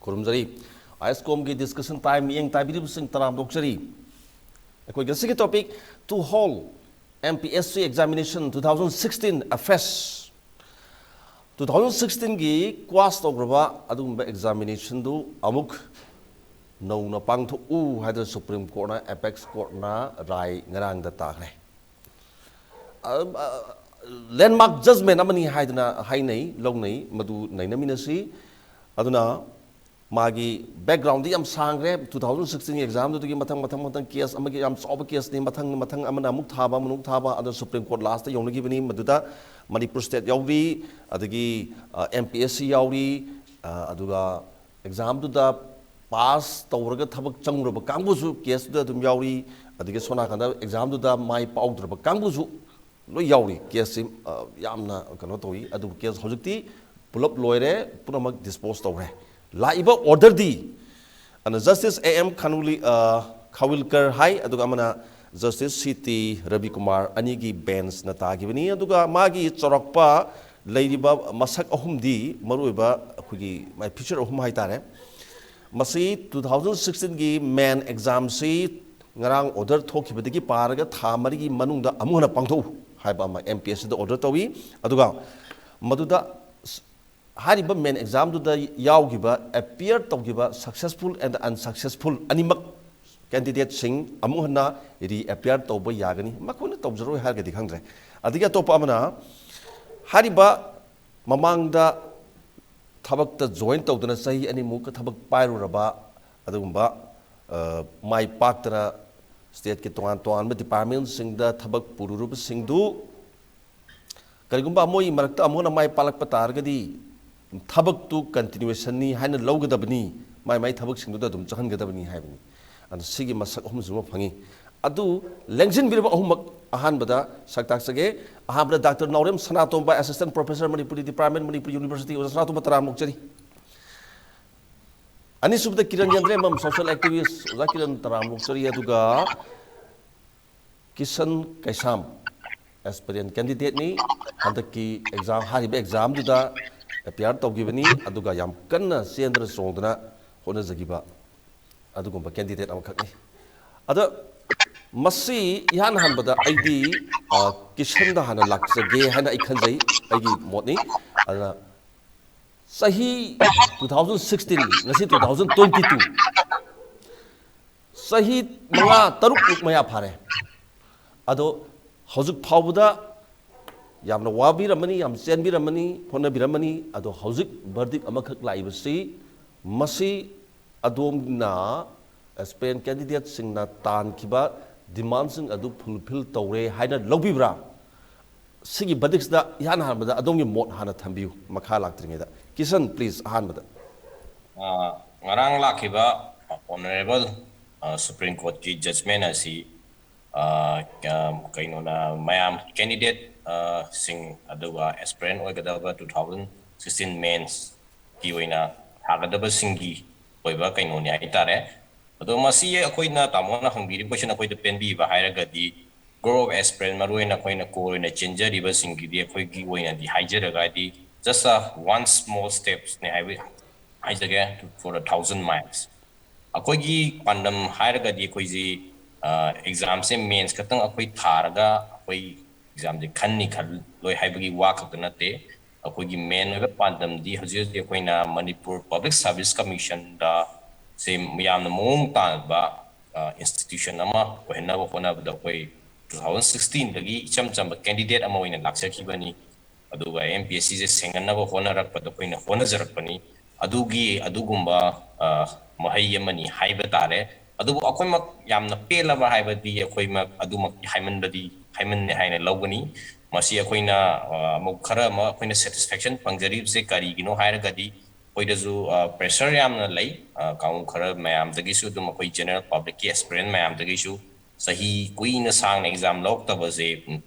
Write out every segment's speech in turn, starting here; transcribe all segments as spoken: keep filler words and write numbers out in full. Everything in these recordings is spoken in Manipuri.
ꯈꯨꯔꯨꯝꯖꯔꯤ꯫ ꯑꯥꯏꯁꯀꯣꯝꯒꯤ ꯗꯤꯁꯀꯁꯟ ꯇꯥꯏꯝ ꯃꯤꯠꯌꯦꯡ ꯇꯥꯕꯤꯔꯤꯕꯁꯤꯡ ꯇꯔꯥꯝꯅ ꯑꯣꯛꯆꯔꯤ꯫ ꯑꯩꯈꯣꯏ ꯉꯁꯤꯒꯤ topic, to hold M P S C examination two thousand sixteen afresh꯫ Two thousand sixteen ꯒꯤ ꯀ꯭ꯋꯥꯁ ꯇꯧꯈ꯭ꯔꯕ ꯑꯗꯨꯒꯨꯝꯕ ꯑꯦꯛꯖꯥꯃꯤꯅꯦꯁꯟꯗꯨ ꯑꯃꯨꯛ ꯅꯧꯅ ꯄꯥꯡꯊꯣꯛꯎ ꯍꯥꯏꯗꯅ ꯁꯨꯄ꯭ꯔꯤꯝ ꯀꯣꯔꯠꯅ, ꯑꯦꯄꯦꯛꯁ ꯀꯣꯔꯠꯅ ꯔꯥꯏ ꯉꯔꯥꯡꯗ ꯇꯥꯈ꯭ꯔꯦ꯫ ꯂꯦꯟꯃꯥꯔꯛ ꯖꯖꯃꯦꯟ ꯑꯃꯅꯤ ꯍꯥꯏꯗꯅ ꯍꯥꯏꯅꯩ, ꯂꯧꯅꯩ, ꯃꯗꯨ ꯅꯩꯅꯃꯤꯟꯅꯁꯤ꯫ ꯑꯗꯨꯅ ꯃꯥꯒꯤ ꯕꯦꯛꯒ꯭ꯔꯥꯎꯟꯗꯤ ꯌꯥꯝ ꯁꯥꯡꯈ꯭ꯔꯦ꯫ Two thousand sixteen ꯑꯦꯛꯖꯥꯝꯗꯨꯗꯒꯤ ꯃꯊꯪ ꯃꯊꯪ ꯃꯊꯪ ꯀꯦꯁ ꯑꯃꯒꯤ ꯌꯥꯝ ꯆꯥꯎꯕ ꯀꯦꯁꯅꯤ, ꯃꯊꯪ ꯃꯊꯪ ꯑꯃꯅ ꯑꯃꯨꯛ ꯊꯥꯕ, ꯑꯃꯅ ꯑꯃꯨꯛ ꯊꯥꯕ, ꯑꯗꯨ ꯁꯨꯄ꯭ꯔꯤꯝ ꯀꯣꯔꯠ ꯂꯥꯁꯇ ꯌꯧꯅꯈꯤꯕꯅꯤ꯫ ꯃꯗꯨꯗ ꯃꯅꯤꯄꯨꯔ ꯁ꯭ꯇꯦꯠ ꯌꯥꯎꯔꯤ, ꯑꯗꯒꯤ ꯑꯦꯝ ꯄꯤ ꯑꯦꯁ ꯁꯤ ꯌꯥꯎꯔꯤ, ꯑ, ꯑꯗꯨꯒ ꯑꯦꯛꯖꯥꯝꯗꯨꯗ ꯄꯥꯁ ꯇꯧꯔꯒ ꯊꯕꯛ ꯆꯪꯉꯨꯔꯕ ꯀꯥꯡꯕꯨꯁꯨ ꯀꯦꯁꯇꯨꯗ ꯑꯗꯨꯝ ꯌꯥꯎꯔꯤ, ꯑꯗꯒꯤ ꯁꯣꯝ ꯅꯥꯀꯟꯗ ꯑꯦꯛꯖꯥꯝꯗꯨꯗ ꯃꯥꯏ ꯄꯥꯛꯍꯧꯗ꯭ꯔꯕ ꯀꯥꯡꯕꯨꯁꯨ ꯂꯣꯏ ꯌꯥꯎꯔꯤ꯫ ꯀꯦꯁꯁꯤ, ꯑ, ꯌꯥꯝꯅ ꯀꯩꯅꯣ ꯇꯧꯏ꯫ ꯑꯗꯨꯕꯨ ꯀꯦꯁ ꯍꯧꯖꯤꯛꯇꯤ ꯄꯨꯂꯞ ꯂꯣꯏꯔꯦ, ꯄꯨꯝꯅꯃꯛ ꯗꯤꯁꯄꯣꯁ ꯇꯧꯈ꯭ꯔꯦ꯫ ꯂꯥꯛꯏꯕ ꯑꯣꯔꯗꯔꯗꯤ ꯑꯗꯨꯅ ꯖꯁꯇꯤꯁ ꯑꯦ ꯑꯦꯝ ꯈꯥꯅꯨꯂꯤ-, ꯑ, ꯈꯥꯋꯤꯜꯀꯔ ꯍꯥꯏ, ꯑꯗꯨꯒ ꯑꯃꯅ ꯖꯁꯇꯤꯁ ꯁꯤ ꯇꯤ ꯔꯕꯤꯀꯨꯃꯥꯔ, ꯑꯅꯤꯒꯤ ꯕꯦꯟꯁꯅ ꯇꯥꯈꯤꯕꯅꯤ꯫ ꯑꯗꯨꯒ ꯃꯥꯒꯤ ꯆꯥꯎꯔꯥꯛꯄ ꯂꯩꯔꯤꯕ ꯃꯁꯛ ꯑꯍꯨꯝꯗꯤ, ꯃꯔꯨꯑꯣꯏꯕ ꯑꯩꯈꯣꯏꯒꯤ ꯃꯥꯏ ꯐꯤꯆꯔ ꯑꯍꯨꯝ ꯍꯥꯏꯇꯥꯔꯦ꯫ ꯃꯁꯤ two thousand sixteen ꯒꯤ ꯃꯦꯟ ꯑꯦꯛꯖꯥꯝꯁꯤ ꯉꯔꯥꯡ ꯑꯣꯔꯗꯔ ꯊꯣꯛꯈꯤꯕꯗꯒꯤ ꯄꯥꯔꯒ ꯊꯥ ꯃꯔꯤꯒꯤ ꯃꯅꯨꯡꯗ ꯑꯃꯨꯛ ꯍꯟꯅ ꯄꯥꯡꯊꯣꯛꯎ ꯍꯥꯏꯕ ꯑꯃ ꯑꯦꯝ ꯄꯤ ꯑꯦꯁ ꯁꯤꯗ ꯑꯣꯔꯗꯔ ꯇꯧꯏ꯫ ꯑꯗꯨꯒ ꯃꯗꯨꯗ ꯍꯥꯏꯔꯤꯕ ꯃꯦꯟ ꯑꯦꯛꯖꯥꯝꯗꯨꯗ ꯌꯥꯎꯈꯤꯕ, ꯑꯦꯄꯤꯌꯔ ꯇꯧꯈꯤꯕ successful and unsuccessful ꯑꯅꯤꯃꯛ ꯀꯦꯟꯗꯤꯗꯦꯠꯁꯤꯡ ꯑꯃꯨꯛ ꯍꯟꯅ ꯔꯤ ꯑꯦꯄꯤꯌꯔ ꯇꯧꯕ ꯌꯥꯒꯅꯤ꯫ ꯃꯈꯣꯏꯅ ꯇꯧꯖꯔꯣꯏ ꯍꯥꯏꯔꯒꯗꯤ ꯈꯪꯗ꯭ꯔꯦ꯫ ꯑꯗꯒꯤ ꯑꯇꯣꯞꯄ ꯑꯃꯅ, ꯍꯥꯏꯔꯤꯕ ꯃꯃꯥꯡꯗ ꯊꯕꯛꯇ ꯖꯣꯏꯟ ꯇꯧꯗꯅ ꯆꯍꯤ ꯑꯅꯤꯃꯨꯛꯀ ꯊꯕꯛ ꯄꯥꯏꯔꯨꯔꯕ ꯑꯗꯨꯒꯨꯝꯕ, ꯑ, ꯃꯥꯏ ꯄꯥꯛꯇꯅ ꯁ꯭ꯇꯦꯠꯀꯤ ꯇꯣꯉꯥꯟ ꯇꯣꯉꯥꯟꯕ ꯗꯤꯄꯥꯔꯠꯃꯦꯟꯁꯤꯡꯗ ꯊꯕꯛ ꯄꯨꯔꯨꯔꯕꯁꯤꯡꯗꯨ ꯀꯔꯤꯒꯨꯝꯕ ꯃꯣꯏꯒꯤ ꯃꯔꯛꯇ ꯑꯃꯨꯛ ꯍꯟꯅ ꯃꯥꯏ ꯄꯥꯛꯂꯛꯄ ꯇꯥꯔꯒꯗꯤ ꯊꯕꯛꯇꯨ ꯀꯟꯇꯤꯅ꯭ꯌꯨꯑꯦꯁꯟꯅꯤ ꯍꯥꯏꯅ ꯂꯧꯒꯗꯕꯅꯤ, ꯃꯥꯏ ꯃꯥꯏ ꯊꯕꯛꯁꯤꯡꯗꯨꯗ ꯑꯗꯨꯝ ꯆꯪꯍꯟꯒꯗꯕꯅꯤ ꯍꯥꯏꯕꯅꯤ꯫ ꯑꯗꯨꯅ ꯁꯤꯒꯤ ꯃꯁꯛ ꯑꯍꯨꯝꯁꯤꯃ ꯐꯪꯉꯤ꯫ ꯑꯗꯨ ꯂꯦꯡꯁꯤꯟꯕꯤꯔꯕ ꯑꯍꯨꯝꯃꯛ ꯑꯍꯥꯟꯕꯗ ꯁꯛ ꯇꯥꯛꯆꯒꯦ꯫ ꯑꯍꯥꯟꯕꯗ doctor Naorem Sanatomba, assistant professor, Manipuri department, Manipur university. ꯑꯣꯖꯥ ꯁꯅꯥꯇꯣꯝꯕ, ꯇꯔꯥꯝꯅ ꯑꯣꯛꯆꯔꯤ꯫ ꯑꯅꯤꯁꯨꯕꯗ ꯀꯤꯔꯟ ꯌꯦꯟꯗ꯭ꯔꯦꯝꯕꯝ, ꯁꯣꯁꯤꯌꯦꯜ ꯑꯦꯛꯇꯤꯚꯤꯁ꯫ ꯑꯣꯖꯥ ꯀꯤꯔꯟ, ꯇꯔꯥꯝꯅ ꯑꯣꯛꯆꯔꯤ꯫ ꯑꯗꯨꯒ ꯀꯤꯁꯟ ꯀꯩꯁꯥꯝ, ꯑꯦꯁꯄꯤꯔꯦꯟ ꯀꯦꯟꯗꯤꯗꯦꯠꯅꯤ꯫ ꯍꯟꯗꯛꯀꯤ ꯑꯦꯛꯖꯥꯝ, ꯍꯥꯏꯔꯤꯕ ꯑꯦꯛꯖꯥꯝꯗꯨꯗ ꯑꯦꯄꯤꯌꯥꯔ ꯇꯧꯈꯤꯕꯅꯤ, ꯑꯗꯨꯒ ꯌꯥꯝ ꯀꯟꯅ ꯆꯦꯟꯗꯅ ꯆꯣꯡꯗꯅ ꯍꯣꯠꯅꯖꯈꯤꯕ ꯑꯗꯨꯒꯨꯝꯕ ꯀꯦꯟꯗꯤꯗꯦꯠ ꯑꯃꯈꯛꯅꯤ꯫ ꯑꯗ ꯃꯁꯤ ꯏꯍꯥꯟ ꯍꯥꯟꯕꯗ ꯑꯩꯗꯤ, ꯑ, ꯀꯤꯁꯟꯗ ꯍꯥꯟꯅ ꯂꯥꯛꯆꯒꯦ ꯍꯥꯏꯅ ꯑꯩ ꯈꯟꯖꯩ, ꯑꯩꯒꯤ ꯃꯣꯠꯅꯤ꯫ ꯑꯗꯨꯅ ꯆꯍꯤ two thousand sixteen, ꯉꯁꯤ two thousand twenty two, ꯆꯍꯤ ꯃꯉꯥ ꯇꯔꯨꯛꯃꯨꯛ ꯃꯌꯥ ꯐꯥꯔꯦ꯫ ꯑꯗꯣ ꯍꯧꯖꯤꯛ ꯐꯥꯎꯕꯗ ꯌꯥꯝꯅ ꯋꯥꯕꯤꯔꯝꯃꯅꯤ, ꯌꯥꯝ ꯆꯦꯟꯕꯤꯔꯝꯃꯅꯤ, ꯍꯣꯠꯅꯕꯤꯔꯝꯃꯅꯤ꯫ ꯑꯗꯣ ꯍꯧꯖꯤꯛ ꯕꯔꯗꯤꯛ ꯑꯃꯈꯛ ꯂꯥꯛꯏꯕꯁꯤ, ꯃꯁꯤ ꯑꯗꯣꯝꯅ ꯑꯦꯁꯄꯤꯔꯦꯟ ꯀꯦꯟꯗꯤꯗꯦꯠꯁꯤꯡꯅ ꯇꯥꯟꯈꯤꯕ ꯗꯤꯃꯥꯟꯁꯤꯡ ꯑꯗꯨ ꯐꯨꯜꯐꯤꯜ ꯇꯧꯔꯦ ꯍꯥꯏꯅ ꯂꯧꯕꯤꯕ꯭ꯔꯥ? ꯁꯤꯒꯤ ꯕꯔꯗꯤꯛꯁꯤꯗ ꯏꯍꯥꯟ ꯍꯥꯟꯕꯗ ꯑꯗꯣꯝꯒꯤ ꯃꯣꯠ ꯍꯥꯟꯅ ꯊꯝꯕꯤꯌꯨ, ꯃꯈꯥ ꯂꯥꯛꯇ꯭ꯔꯤꯉꯩꯗ꯫ ꯀꯤꯁꯟ, please, ꯑꯍꯥꯟꯕꯗ꯫ ꯑ, ꯉꯔꯥꯡ ꯂꯥꯛꯈꯤꯕ ꯑꯣꯅꯔꯦꯕꯜ, ꯑ, ꯁꯨꯄ꯭ꯔꯤꯝ ꯀꯣꯔꯠꯀꯤ ꯖꯖꯃꯦꯟ ꯑꯁꯤ, ꯑ, ꯑ, ꯀꯩꯅꯣꯅ, ꯃꯌꯥꯝ ꯀꯦꯟꯗꯤꯗꯦꯠ, ꯑ, ꯁꯤꯡ, ꯑꯗꯨꯒ ꯑꯦꯁꯄꯤꯔꯦꯟ ꯑꯣꯏꯒꯗꯕ two thousand sixteen ꯃꯦꯟꯁꯀꯤ ꯑꯣꯏꯅ ꯊꯥꯒꯗꯕꯁꯤꯡꯒꯤ ꯑꯣꯏꯕ ꯀꯩꯅꯣꯅꯤ ꯍꯥꯏꯇꯥꯔꯦ꯫ ꯑꯗꯣ ꯃꯁꯤ ꯑꯩꯈꯣꯏꯅ, ꯇꯥꯃꯣꯅ ꯍꯪꯕꯤꯔꯤꯕ ꯀꯣꯏꯁꯟ ꯑꯩꯈꯣꯏꯗ ꯄꯦꯟꯕꯤꯕ ꯍꯥꯏꯔꯒꯗꯤ, group of aspirant, ꯃꯔꯨꯑꯣꯏꯅ ꯑꯩꯈꯣꯏꯅ core ꯑꯣꯏꯅ ꯆꯦꯟꯖꯔꯤꯕꯁꯤꯡꯒꯤꯗꯤ ꯑꯩꯈꯣꯏꯒꯤ ꯑꯣꯏꯅꯗꯤ ꯍꯥꯏꯖꯔꯒꯗꯤ, just a one small steps ꯅꯦ ꯍꯥꯏꯕ, ꯍꯥꯏꯖꯒꯦ, for a thousand miles꯫ ꯑꯩꯈꯣꯏꯒꯤ ꯄꯥꯟꯗꯝ ꯍꯥꯏꯔꯒꯗꯤ ꯑꯩꯈꯣꯏꯁꯤ, ꯑ, ꯑꯦꯛꯖꯥꯝꯁꯦ ꯃꯦꯟꯁ ꯈꯛꯇꯪ ꯑꯩꯈꯣꯏ ꯊꯥꯔꯒ ꯑꯩꯈꯣꯏ ꯑꯦꯛꯖꯥꯝꯁꯦ ꯈꯟꯅꯤ ꯈꯜꯂꯣꯏ ꯍꯥꯏꯕꯒꯤ ꯋꯥ ꯈꯛꯇ ꯅꯠꯇꯦ꯫ ꯑꯩꯈꯣꯏꯒꯤ ꯃꯦꯟ ꯑꯣꯏꯕ ꯄꯥꯟꯗꯝꯗꯤ ꯍꯧꯖꯤꯛ ꯍꯧꯖꯤꯛ ꯑꯩꯈꯣꯏꯅ ꯃꯅꯤꯄꯨꯔ ꯄꯕ꯭ꯂꯤꯛ ꯁꯥꯔꯚꯤꯁ ꯀꯃꯤꯁꯟꯗ ꯁꯦ ꯌꯥꯝꯅ ꯃꯑꯣꯡ ꯇꯥꯕ, ꯑ, ꯏꯟꯁꯇꯤꯇ꯭ꯌꯨꯁꯟ ꯑꯃ ꯑꯣꯏꯍꯟꯅꯕ ꯍꯣꯠꯅꯕꯗ ꯑꯩꯈꯣꯏ two thousand sixteen ꯗꯒꯤ ꯏꯆꯝ ꯆꯝꯕ ꯀꯦꯟꯗꯤꯗꯦꯠ ꯑꯃ ꯑꯣꯏꯅ ꯂꯥꯛꯆꯈꯤꯕꯅꯤ꯫ ꯑꯗꯨꯒ ꯑꯦꯝ ꯄꯤ ꯑꯦꯁ ꯁꯤꯁꯦ ꯁꯦꯡꯍꯟꯅꯕ ꯍꯣꯠꯅꯔꯛꯄꯗ ꯑꯩꯈꯣꯏꯅ ꯍꯣꯠꯅꯖꯔꯛꯄꯅꯤ꯫ ꯑꯗꯨꯒꯤ ꯑꯗꯨꯒꯨꯝꯕ, ꯑ, ꯃꯍꯩ ꯑꯃꯅꯤ ꯍꯥꯏꯕ ꯇꯥꯔꯦ꯫ ꯑꯗꯨꯕꯨ ꯑꯩꯈꯣꯏꯃꯛ ꯌꯥꯝꯅ ꯄꯦꯜꯂꯕ ꯍꯥꯏꯕꯗꯤ ꯑꯩꯈꯣꯏꯃꯛ ꯑꯗꯨꯃꯛꯇꯤ ꯍꯥꯏꯃꯟꯕꯗꯤ, ꯍꯥꯏꯃꯟꯅꯦ ꯍꯥꯏꯅ ꯂꯧꯒꯅꯤ꯫ ꯃꯁꯤ ꯑꯩꯈꯣꯏꯅ, ꯑ, ꯑꯃꯨꯛ ꯈꯔ ꯑꯃ ꯑꯩꯈꯣꯏꯅ ꯁꯦꯇꯤꯁꯐꯦꯛꯁꯟ ꯐꯪꯖꯔꯤꯕꯁꯦ ꯀꯔꯤꯒꯤꯅꯣ ꯍꯥꯏꯔꯒꯗꯤ, ꯑꯩꯈꯣꯏꯗꯁꯨ, ꯑ, ꯄ꯭ꯔꯦꯁꯔ ꯌꯥꯝꯅ ꯂꯩ꯫ ꯑ, ꯀꯥꯡꯕꯨ ꯈꯔ ꯃꯌꯥꯝꯗꯒꯤꯁꯨ, ꯑꯗꯨꯝ ꯑꯩꯈꯣꯏ ꯖꯦꯅꯔꯦꯜ ꯄꯕ꯭ꯂꯤꯛꯀꯤ ꯑꯦꯁꯄꯤꯔꯦꯟ ꯃꯌꯥꯝꯗꯒꯤꯁꯨ ꯆꯍꯤ ꯀꯨꯏꯅ ꯁꯥꯡꯅ ꯑꯦꯛꯖꯥꯝ ꯂꯧꯔꯛꯇꯕꯁꯦ, ꯎꯝ,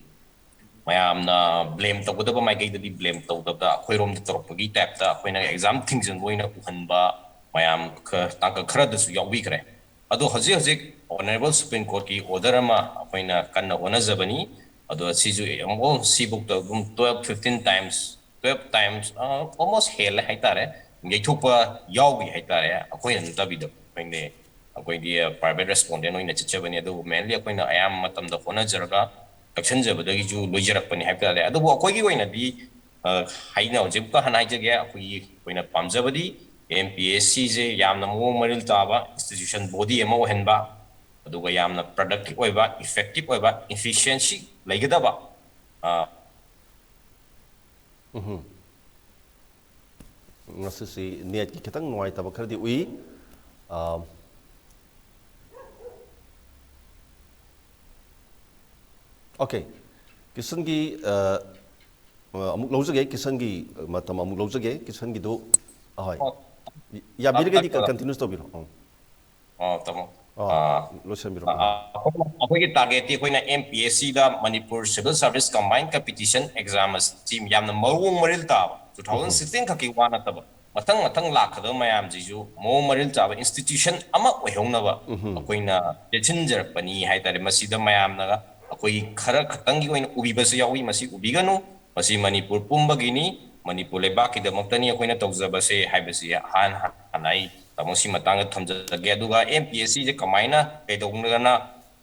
ꯃꯌꯥꯝꯅ ꯕ꯭ꯂꯦꯝ ꯇꯧꯒꯗꯕ ꯃꯥꯏꯀꯩꯗꯗꯤ ꯕ꯭ꯂꯦꯝ ꯇꯧꯗꯕꯗ, ꯑꯩꯈꯣꯏꯔꯣꯝꯗ ꯇꯧꯔꯛꯄꯒꯤ ꯇꯥꯏꯞꯇ ꯑꯩꯈꯣꯏꯅ ꯑꯦꯛꯖꯥꯝ ꯊꯤꯡꯖꯤꯟꯕ ꯑꯣꯏꯅ ꯎꯍꯟꯕ ꯃꯌꯥꯝ ꯈ-, ꯇꯥꯡꯀꯛ ꯈꯔꯗꯁꯨ ꯌꯥꯎꯕꯤꯈ꯭ꯔꯦ꯫ ꯑꯗꯣ ꯍꯧꯖꯤꯛ ꯍꯧꯖꯤꯛ ꯑꯣꯅꯔꯦꯕꯜ ꯁꯨꯄ꯭ꯔꯤꯝ ꯀꯣꯔꯠꯀꯤ ꯑꯣꯔꯗꯔ ꯑꯃ ꯑꯩꯈꯣꯏꯅ ꯀꯟꯅ ꯍꯣꯠꯅꯖꯕꯅꯤ꯫ ꯑꯗꯣ ꯁꯤꯁꯨ ꯑꯃꯨꯛ ꯁꯤꯐꯧꯗ ꯑꯗꯨꯝ twelve fifteen times twelve times, almost ꯍꯦꯜꯂꯦ ꯍꯥꯏꯇꯥꯔꯦ, ꯌꯩꯊꯣꯛꯄ ꯌꯥꯎꯈꯤ ꯍꯥꯏꯇꯥꯔꯦ꯫ ꯑꯩꯈꯣꯏꯅ ꯅꯠꯇꯕꯤꯗ ꯑꯩꯈꯣꯏꯅ, ꯑꯩꯈꯣꯏꯗꯤ private respondent ꯑꯣꯏꯅ ꯆꯠꯆꯕꯅꯤ, ꯑꯗꯨꯕꯨ mainly ꯑꯩꯈꯣꯏꯅ ꯑꯌꯥꯝꯕ ꯃꯇꯝꯗ ꯍꯣꯠꯅꯖꯔꯒ ꯆꯪꯁꯤꯟꯖꯕꯗꯒꯤꯁꯨ ꯂꯣꯏꯖꯔꯛꯄꯅꯤ ꯍꯥꯏꯕ ꯇꯥꯔꯦ꯫ ꯑꯗꯨꯕꯨ ꯑꯩꯈꯣꯏꯒꯤ ꯑꯣꯏꯅꯗꯤ, ꯑ, ꯍꯥꯏꯅ ꯍꯧꯖꯤꯛꯇ ꯍꯥꯟꯅ ꯍꯥꯏꯖꯒꯦ, ꯑꯩꯈꯣꯏꯒꯤ ꯑꯩꯈꯣꯏꯅ ꯄꯥꯝꯖꯕꯗꯤ M P S Cꯁꯦ ꯌꯥꯝꯅ ꯃꯑꯣꯡ ꯃꯔꯤꯜ ꯇꯥꯕ institution body ꯑꯃ ꯑꯣꯏꯍꯟꯕ, ꯑꯗꯨꯒ ꯌꯥꯝꯅ productive ꯑꯣꯏꯕ, effective ꯑꯣꯏꯕ, efficiency ꯂꯩꯒꯗꯕ, ꯑ, ꯎꯝ꯫ ꯉꯁꯤꯁꯤ netꯀꯤ ꯈꯤꯇꯪ ꯅꯨꯡꯉꯥꯏꯇꯕ ꯈꯔꯗꯤ ꯎꯏ꯫ ꯑ, okay꯫ ꯀꯤꯁꯟꯒꯤ, ꯑ, ꯑ, ꯑꯃꯨꯛ ꯂꯧꯖꯒꯦ, ꯀꯤꯁꯟꯒꯤ ꯃꯇꯝ ꯑꯃꯨꯛ ꯂꯧꯖꯒꯦ, ꯀꯤꯁꯟꯒꯤꯗꯨ, ꯑꯍꯣꯏ꯫ ꯑꯣ, ꯌꯥꯕꯤꯔꯒꯗꯤ ꯑ, continue ꯇꯧꯕꯤꯔꯣ꯫ ꯎꯝ꯫ ꯑꯣ, ꯇꯥꯃꯣ꯫ ꯑꯣ, ꯑ, ꯂꯣꯏꯁꯤꯟꯕꯤꯔꯣ꯫ ꯑ, ꯑꯩꯈꯣꯏꯅ, ꯑꯩꯈꯣꯏꯒꯤ targetꯇꯤ ꯑꯩꯈꯣꯏꯅ M P S Cꯗ Manipur Civil Service Combined Competition Exam ꯑꯁꯤ ꯌꯥꯝꯅ ꯃꯑꯣꯡ ꯃꯔꯤꯜ ꯇꯥꯕ, two thousand sixteen ꯈꯛꯀꯤ ꯋꯥ ꯅꯠꯇꯕ, ꯃꯊꯪ ꯃꯊꯪ ꯂꯥꯛꯀꯗꯕ ꯃꯌꯥꯝꯁꯤꯁꯨ ꯃꯑꯣꯡ ꯃꯔꯤꯜ ꯆꯥꯕ institution ꯑꯃ ꯑꯣꯏꯍꯧꯅꯕ ꯑꯩꯈꯣꯏꯅ ꯆꯦꯠꯁꯤꯟꯖꯔꯛꯄꯅꯤ ꯍꯥꯏꯇꯥꯔꯦ꯫ ꯃꯁꯤꯗ ꯃꯌꯥꯝꯅ ꯑꯩꯈꯣꯏ ꯈꯔ ꯈꯛꯇꯪꯒꯤ ꯑꯣꯏꯅ ꯎꯕꯤꯕꯁꯨ ꯌꯥꯎꯏ, ꯃꯁꯤ ꯎꯕꯤꯒꯅꯨ꯫ ꯃꯁꯤ ꯃꯅꯤꯄꯨꯔ ꯄꯨꯝꯕꯒꯤꯅꯤ, ꯃꯅꯤꯄꯨꯔ ꯂꯩꯕꯥꯛꯀꯤꯗꯃꯛꯇꯅꯤ ꯑꯩꯈꯣꯏꯅ ꯇꯧꯖꯕꯁꯦ ꯍꯥꯏꯕꯁꯤ ꯍꯥꯟꯅ ꯍꯥꯟꯅ ꯑꯩ ꯇꯥꯃꯣ ꯁꯤ ꯃꯇꯥꯡꯗ ꯊꯝꯖꯒꯦ꯫ ꯑꯗꯨꯒ M P S Cꯁꯦ ꯀꯃꯥꯏꯅ ꯀꯩꯗꯧꯗꯅ,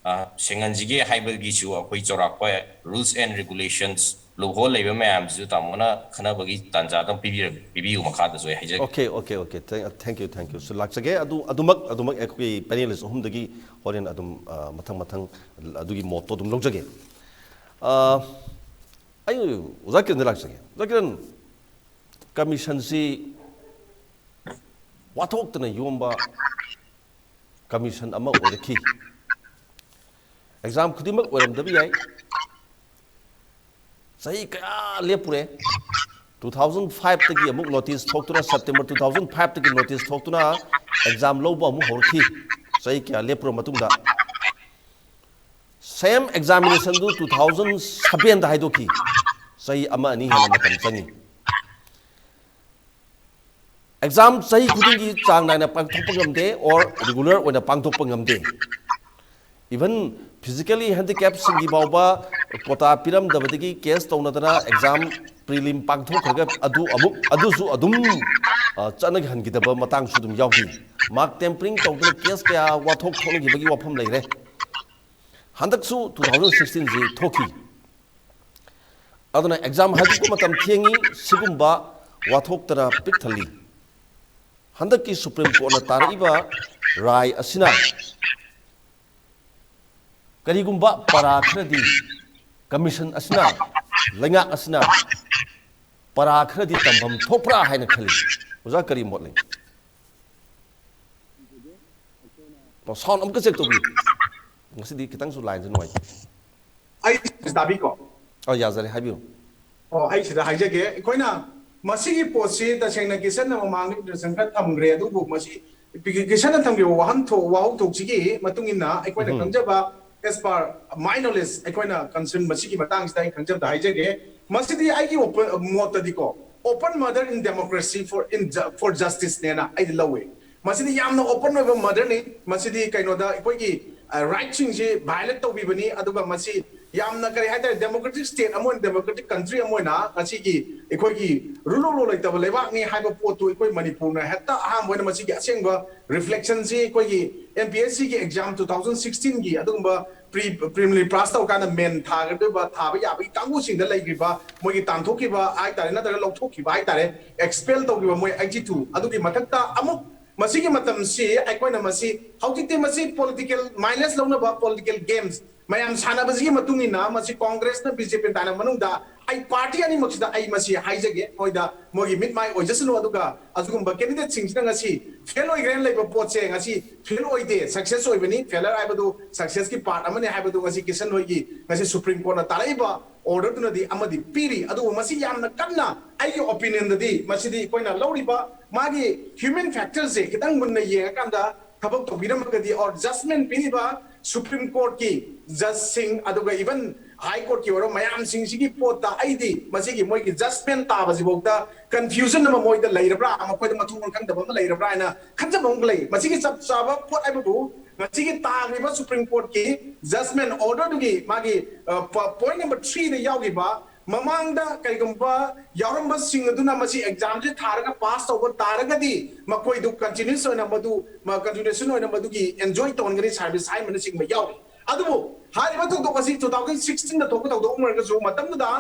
ꯑ, ꯁꯦꯡꯍꯟꯁꯤꯒꯦ ꯍꯥꯏꯕꯒꯤꯁꯨ ꯑꯩꯈꯣꯏ ꯆꯥꯎꯔꯥꯛꯄ rules and regulations, ꯂꯨꯍꯣꯜ ꯂꯩꯕ ꯃꯌꯥꯝꯁꯤꯁꯨ ꯇꯥꯃꯣꯅ ꯈꯟꯅꯕꯒꯤ ꯇꯥꯟꯖꯥ ꯑꯗꯨꯝ ꯄꯤꯕꯤꯔ-, ꯄꯤꯕꯤꯌꯨ, ꯃꯈꯥꯗꯁꯨ ꯑꯩ ꯍꯥꯏꯖꯒꯦ꯫ Okay, okay, okay꯫ Thank, thank you, thank you꯫ So, ꯂꯥꯛꯆꯒꯦ꯫ ꯑꯗꯨ, ꯑꯗꯨꯃꯛ, ꯑꯗꯨꯃꯛ ꯑꯩꯈꯣꯏ panelist ꯑꯍꯨꯝꯗꯒꯤ ꯍꯣꯔꯦꯟ ꯑꯗꯨꯝ, ꯑ, ꯃꯊꯪ ꯃꯊꯪ ꯑꯗꯨꯒꯤ ꯃꯣꯠꯇꯣ ꯑꯗꯨꯝ ꯂꯧꯖꯒꯦ꯫ ꯑ, ꯑꯩ ꯑꯣꯖꯥ ꯀꯤꯔꯟꯗ ꯂꯥꯛꯆꯒꯦ꯫ ꯑꯣꯖꯥ ꯀꯤꯔꯟ, commissionꯁꯤ ꯋꯥꯊꯣꯛꯇꯅ ꯌꯣꯝꯕ commission ꯑꯃ ꯑꯣꯏꯔꯛꯈꯤ꯫ Exam ꯈꯨꯗꯤꯡꯃꯛ ꯑꯣꯏꯔꯝꯗꯕ ꯌꯥꯏ꯫ ꯆꯍꯤ ꯀꯌꯥ ꯂꯦꯞꯄꯨꯔꯦ꯫ Two thousand fiveꯇꯒꯤ ꯑꯃꯨꯛ notice ꯊꯣꯛꯇꯨꯅ, September two thousand fiveꯇꯒꯤ notice ꯊꯣꯛꯇꯨꯅ exam ꯂꯧꯕ ꯑꯃꯨꯛ ꯍꯧꯔꯛꯈꯤ꯫ ꯆꯍꯤ ꯀꯌꯥ ꯂꯦꯞꯄꯨꯔ ꯃꯇꯨꯡꯗ same examinationꯗꯨ two thousand sevenꯗ ꯍꯥꯏꯗꯣꯛꯈꯤ꯫ ꯆꯍꯤ ꯑꯃ ꯑꯅꯤ ꯍꯦꯟꯅ ꯃꯇꯝ ꯆꯪꯉꯤ꯫ Exam ꯆꯍꯤ ꯈꯨꯗꯤꯡꯒꯤ ꯆꯥꯡ ꯅꯥꯏꯅ ꯄꯥꯡꯊꯣꯛꯄ ꯉꯝꯗꯦ, or regular ꯑꯣꯏꯅ ꯄꯥꯡꯊꯣꯛꯄ ꯉꯝꯗꯦ꯫ Even physically handicapꯁꯤꯡꯒꯤ ꯐꯥꯎꯕ quota ꯄꯤꯔꯝꯗꯕꯗꯒꯤ case ꯇꯧꯅꯗꯅ exam ꯄ꯭ꯔꯤꯂꯤꯝ ꯄꯥꯡꯊꯣꯛꯈ꯭ꯔꯒ ꯑꯗꯨ ꯑꯃꯨꯛ ꯑꯗꯨꯁꯨ ꯑꯗꯨꯝ ꯑ, ꯆꯠꯅꯍꯟꯈꯤꯗꯕ ꯃꯇꯥꯡꯁꯨ ꯑꯗꯨꯝ ꯌꯥꯎꯈꯤ꯫ ꯃꯥꯔꯛ ꯇꯦꯝꯄꯔꯤꯡ ꯇꯧꯗꯅ ꯀꯦꯁ ꯀꯌꯥ ꯋꯥꯊꯣꯛ ꯊꯣꯛꯅꯈꯤꯕꯒꯤ ꯋꯥꯐꯝ ꯂꯩꯔꯦ꯫ ꯍꯟꯗꯛꯁꯨ ꯇꯨ ꯊꯥꯎꯖꯟ ꯁꯤꯛꯁꯇꯤꯟꯁꯤ ꯊꯣꯛꯈꯤ꯫ ꯑꯗꯨꯅ ꯑꯦꯛꯖꯥꯝ ꯍꯥꯏꯗꯣꯛꯄ ꯃꯇꯝ ꯊꯦꯡꯉꯤ꯫ ꯁꯤꯒꯨꯝꯕ ꯋꯥꯊꯣꯛꯇꯅ ꯄꯤꯛ ꯊꯜꯂꯤ꯫ ꯍꯟꯗꯛꯀꯤ ꯁꯨꯄ꯭ꯔꯤꯝ ꯀꯣꯔꯠꯅ ꯇꯥꯔꯛꯏꯕ ꯔꯥꯏ ꯑꯁꯤꯅ ꯀꯔꯤꯒꯨꯝꯕ ꯄꯔꯥ ꯈꯔꯗꯤ ꯀꯃꯤꯁꯟ ꯑꯁꯤꯅ, ꯂꯩꯉꯥꯛ ꯑꯁꯤꯅ ꯄꯔꯥ ꯈꯔꯗꯤ ꯇꯝꯐꯝ ꯊꯣꯛꯄ꯭ꯔꯥ ꯍꯥꯏꯅ ꯈꯜꯂꯤ꯫ ꯑꯣꯖꯥ ꯀꯔꯤ ꯃꯣꯠ ꯂꯩ? ꯁꯥꯎꯟ ꯑꯃꯨꯛꯀ ꯆꯦꯛ ꯇꯧꯕꯤꯌꯨ꯫ ꯉꯁꯤꯗꯤ ꯈꯤꯇꯪꯁꯨ ꯂꯥꯏꯟꯁꯦ ꯅꯨꯡꯉꯥꯏꯇꯦ꯫ ꯑꯩ ꯇꯥꯕꯤꯀꯣ? ꯑ, ꯌꯥꯖꯔꯦ, ꯍꯥꯏꯕꯤꯌꯨ꯫ ꯑꯣ, ꯑꯩ ꯁꯤꯗ ꯍꯥꯏꯖꯒꯦ, ꯑꯩꯈꯣꯏꯅ ꯃꯁꯤꯒꯤ ꯄꯣꯠꯁꯤ ꯇꯁꯦꯡꯅ ꯀꯤꯁꯟꯅ ꯃꯃꯥꯡꯗ introduction ꯈꯔ ꯊꯝꯈ꯭ꯔꯦ, ꯑꯗꯨꯕꯨ ꯃꯁꯤ ꯀꯤꯁꯟꯅ ꯊꯝꯈꯤꯕ ꯋꯥꯍꯟꯊꯣꯛ, ꯋꯥꯍꯧꯊꯣꯛꯁꯤꯒꯤ ꯃꯇꯨꯡ ꯏꯟꯅ ꯑꯩꯈꯣꯏꯅ ꯈꯪꯖꯕ, as per my knowledge, ꯑꯩꯈꯣꯏꯅ concern ꯃꯁꯤꯒꯤ ꯃꯇꯥꯡꯁꯤꯗ ꯑꯩ ꯈꯪꯖꯕꯗ ꯍꯥꯏꯖꯒꯦ꯫ ꯃꯁꯤꯗꯤ ꯑꯩꯒꯤ ꯃꯣꯠꯇꯗꯤꯀꯣ, open murder in democracy for, in, for justice ꯅꯦꯅ ꯑꯩꯗꯤ ꯂꯧꯋꯦ꯫ ꯃꯁꯤꯗꯤ ꯌꯥꯝꯅ open ꯑꯣꯏꯕ murder ꯅꯤ꯫ ꯃꯁꯤꯗꯤ ꯀꯩꯅꯣꯗ ꯑꯩꯈꯣꯏꯒꯤ ꯔꯥꯏꯠꯁꯤꯡꯁꯤ violate ꯇꯧꯕꯤꯕꯅꯤ꯫ ꯑꯗꯨꯒ ꯃꯁꯤ ꯌꯥꯝꯅ, ꯀꯔꯤ ꯍꯥꯏꯇꯥꯔꯦ, democratic state ꯑꯃ ꯑꯣꯏꯅ, democratic country ꯑꯃ ꯑꯣꯏꯅ ꯉꯁꯤꯒꯤ ꯑꯩꯈꯣꯏꯒꯤ rule of law ꯂꯩꯇꯕ ꯂꯩꯕꯥꯛꯅꯤ ꯍꯥꯏꯕ ꯄꯣꯠꯇꯨ ꯑꯩꯈꯣꯏ ꯃꯅꯤꯄꯨꯔꯅ ꯍꯦꯛꯇ ꯑꯍꯥꯟꯕ ꯑꯣꯏꯅ ꯃꯁꯤꯒꯤ ꯑꯁꯦꯡꯕ reflection ꯁꯤ ꯑꯩꯈꯣꯏꯒꯤ M P S C ꯒꯤ exam two thousand sixteen ꯒꯤ ꯑꯗꯨꯒꯨꯝꯕ pre, preliminary pass ꯇꯧꯔꯀꯥꯟꯗ main ꯊꯥꯒꯗꯧꯔꯤꯕ, ꯊꯥꯕ ꯌꯥꯕꯒꯤ ꯀꯥꯡꯕꯨꯁꯤꯡꯗ ꯂꯩꯈ꯭ꯔꯤꯕ, ꯃꯣꯏꯒꯤ ꯇꯥꯟꯊꯣꯛꯈꯤꯕ ꯍꯥꯏꯇꯥꯔꯦ, ꯅꯠꯇ꯭ꯔꯒ ꯂꯧꯊꯣꯛꯈꯤꯕ ꯍꯥꯏꯇꯥꯔꯦ, expel ꯇꯧꯈꯤꯕ ꯃꯣꯏ eighty two꯫ ꯑꯗꯨꯒꯤ ꯃꯊꯛꯇ ꯑꯃꯨꯛ ꯃꯁꯤꯒꯤ ꯃꯇꯝꯁꯤ ꯑꯩꯈꯣꯏꯅ ꯃꯁꯤ ꯍꯧꯖꯤꯛꯇꯤ ꯃꯁꯤ political mileage ꯂꯧꯅꯕ political games ꯃꯌꯥꯝ ꯁꯥꯟꯅꯕꯁꯤꯒꯤ ꯃꯇꯨꯡ ꯏꯟꯅ ꯃꯁꯤ ꯀꯣꯡꯒ꯭ꯔꯦꯁꯅ B J P ꯇꯥꯟꯅꯕ ꯃꯅꯨꯡꯗ ꯑꯩ party ꯑꯅꯤꯃꯛꯁꯤꯗ ꯑꯩ ꯃꯁꯤ ꯍꯥꯏꯖꯒꯦ, ꯃꯣꯏꯗ ꯃꯣꯏꯒꯤ ꯃꯤꯠ ꯃꯥꯏ ꯑꯣꯏꯖꯁꯅꯨ꯫ ꯑꯗꯨꯒ ꯑꯗꯨꯒꯨꯝꯕ candidate ꯁꯤꯡꯁꯤꯅ ꯉꯁꯤ fail ꯑꯣꯏꯈ꯭ꯔꯦꯅ ꯂꯩꯕ ꯄꯣꯠꯁꯦ ꯉꯁꯤ fail ꯑꯣꯏꯗꯦ, success ꯑꯣꯏꯕꯅꯤ꯫ Failure ꯍꯥꯏꯕꯗꯨ success ꯀꯤ part ꯑꯃꯅꯤ ꯍꯥꯏꯕꯗꯨ ꯉꯁꯤ ꯀꯤꯁꯟ ꯍꯣꯏꯒꯤ ꯉꯁꯤ Supreme Court ꯅ ꯇꯥꯔꯛꯏꯕ order ꯗꯨꯅꯗꯤ ꯑꯃꯗꯤ ꯄꯤꯔꯤ꯫ ꯑꯗꯨꯕꯨ ꯃꯁꯤ ꯌꯥꯝꯅ ꯀꯟꯅ ꯑꯩꯒꯤ opinion ꯗꯗꯤ ꯃꯁꯤꯗꯤ ꯑꯩꯈꯣꯏꯅ ꯂꯧꯔꯤꯕ ꯃꯥꯒꯤ human factor ꯁꯦ ꯈꯤꯇꯪ ꯃꯨꯟꯅ ꯌꯦꯡꯉꯀꯥꯟꯗ ꯊꯕꯛ ꯇꯧꯕꯤꯔꯝꯃꯒꯗꯤ, or judgment ꯄꯤꯔꯤꯕ Supreme Court ꯀꯤ judge ꯁꯤꯡ, ꯑꯗꯨꯒ even High Court ꯀꯤ ꯑꯣꯏꯔꯣ, ꯃꯌꯥꯝꯁꯤꯡꯁꯤꯒꯤ ꯄꯣꯠꯇ ꯑꯩꯗꯤ ꯃꯁꯤꯒꯤ ꯃꯣꯏꯒꯤ judgment ꯇꯥꯕꯁꯤꯐꯥꯎꯗ confusion ꯑꯃ ꯃꯣꯏꯗ ꯂꯩꯔꯕ꯭ꯔꯥ, ꯃꯈꯣꯏꯗ ꯃꯊꯣꯡ ꯃꯔꯝ ꯈꯪꯗꯕ ꯑꯃ ꯂꯩꯔꯕ꯭ꯔꯥ ꯍꯥꯏꯅ ꯈꯟꯖꯕ ꯑꯃ ꯂꯩ꯫ ꯃꯁꯤꯒꯤ ꯆꯞ ꯆꯥꯕ ꯄꯣꯠ ꯍꯥꯏꯕꯕꯨ ꯉꯁꯤꯒꯤ ꯇꯥꯈ꯭ꯔꯤꯕ Supreme Court ꯀꯤ judgment order ꯗꯨꯒꯤ ꯃꯥꯒꯤ, ꯑ, ꯄ-, point number three ꯗ ꯌꯥꯎꯈꯤꯕ ꯃꯃꯥꯡꯗ ꯀꯩꯒꯨꯝꯕ ꯌꯥꯎꯔꯝꯕꯁꯤꯡ ꯑꯗꯨꯅ ꯃꯁꯤ exam ꯁꯦ ꯊꯥꯔꯒ pass ꯇꯧꯕ ꯇꯥꯔꯒꯗꯤ ꯃꯈꯣꯏꯗꯨ continuous ꯑꯣꯏꯅ ꯃꯗꯨ continuation ꯑꯣꯏꯅ ꯃꯗꯨꯒꯤ enjoy ꯇꯧꯍꯟꯒꯅꯤ service ꯍꯥꯏꯕꯅꯆꯤꯡꯕ ꯌꯥꯎꯔꯤ꯫ ꯑꯗꯨꯕꯨ ꯍꯥꯏꯔꯤꯕ ꯊꯧꯗꯣꯛ ꯑꯁꯤ two thousand sixteen ꯗ ꯊꯣꯛꯄ ꯊꯧꯗꯣꯛ ꯑꯃ ꯑꯣꯏꯔꯒꯁꯨ ꯃꯇꯝꯗꯨꯗ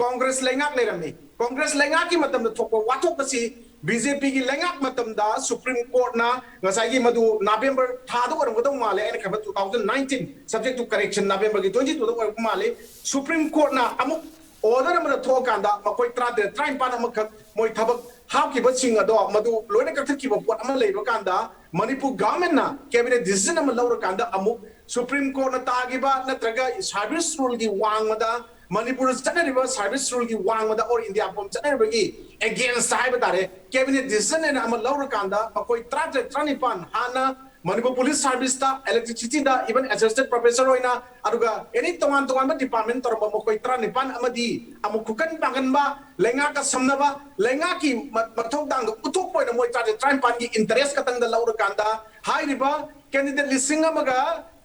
Congress ꯂꯩꯉꯥꯛ ꯂꯩꯔꯝꯃꯤ꯫ Congress ꯂꯩꯉꯥꯛꯀꯤ ꯃꯇꯝꯗ ꯊꯣꯛꯄ ꯋꯥꯊꯣꯛ ꯑꯁꯤ B J P ꯒꯤ ꯂꯩꯉꯥꯛ ꯃꯇꯝꯗ Supreme Court ꯅ ꯉꯁꯥꯏꯒꯤ ꯃꯗꯨ November ꯊꯥꯗ ꯑꯣꯏꯔꯝꯒꯗꯧ ꯃꯥꯜꯂꯦ, ꯑꯩꯅ ꯈꯟꯕ two thousand nineteen, subject to correction, November ꯒꯤ twenty two ꯗ ꯑꯣꯏꯔꯛꯄ ꯃꯥꯜꯂꯦ꯫ Supreme Court ꯅ ꯑꯃꯨꯛ order ꯑꯃꯗ ꯊꯣꯛꯑꯀꯥꯟꯗ ꯃꯈꯣꯏ ꯇꯔꯥꯇꯔꯦꯠ ꯇꯔꯥꯅꯤꯄꯥꯟ ꯑꯃꯈꯛ ꯃꯣꯏ ꯊꯕꯛ ꯍꯥꯞꯈꯤꯕꯁꯤꯡ ꯑꯗꯣ ꯃꯗꯨ ꯂꯣꯏꯅ ꯀꯛꯊꯠꯈꯤꯕ ꯄꯣꯠ ꯑꯃ ꯂꯩꯕ ꯀꯥꯟꯗ ꯃꯅꯤꯄꯨꯔ government ꯅ cabinet decision ꯑꯃ ꯂꯧꯔꯀꯥꯟꯗ ꯑꯃꯨꯛ Supreme Court ꯅ ꯇꯥꯈꯤꯕ ꯅꯠꯇ꯭ꯔꯒ service rule ꯒꯤ ꯋꯥꯡꯃꯗ ꯃꯅꯤꯄꯨꯔꯗ ꯆꯠꯅꯔꯤꯕ service rule ꯒꯤ ꯋꯥꯡꯃꯗ or ꯏꯟꯗꯤꯌꯥ ꯄꯨꯝ ꯆꯠꯅꯔꯤꯕꯒꯤ against ꯍꯥꯏꯕ ꯇꯥꯔꯦ, cabinet decision ꯑꯃ ꯂꯧꯔꯀꯥꯟꯗ ꯃꯈꯣꯏ ꯇꯔꯥꯇꯔꯦꯠ ꯇꯔꯥꯅꯤꯄꯥꯟ ꯍꯥꯟꯅ ꯃꯅꯤꯄꯨꯔ police service ꯇ, electricity ꯗ, even assistant professor ꯑꯣꯏꯅ, ꯑꯗꯨꯒ any ꯇꯣꯉꯥꯟ ꯇꯣꯉꯥꯟꯕ department ꯇꯧꯔꯝꯕ ꯃꯈꯣꯏ ꯇꯔꯥꯅꯤꯄꯥꯟ ꯑꯃꯗꯤ ꯑꯃꯨꯛ ꯈꯨꯀꯟ ꯄꯥꯡꯒꯟꯕ, ꯂꯩꯉꯥꯛꯀ ꯁꯝꯅꯕ, ꯂꯩꯉꯥꯛꯀꯤ ꯃ-, ꯃꯊꯧꯗꯥꯡꯗꯣ ꯎꯠꯊꯣꯛꯄ ꯑꯣꯏꯅ ꯃꯣꯏ ꯇꯔꯥꯇꯔꯦꯠ ꯇꯔꯥꯅꯤꯄꯥꯟꯒꯤ interest ꯈꯛꯇꯪꯗ ꯂꯧꯔꯀꯥꯟꯗ ꯍꯥꯏꯔꯤꯕ candidate ꯂꯤꯁꯤꯡ ꯑꯃꯒ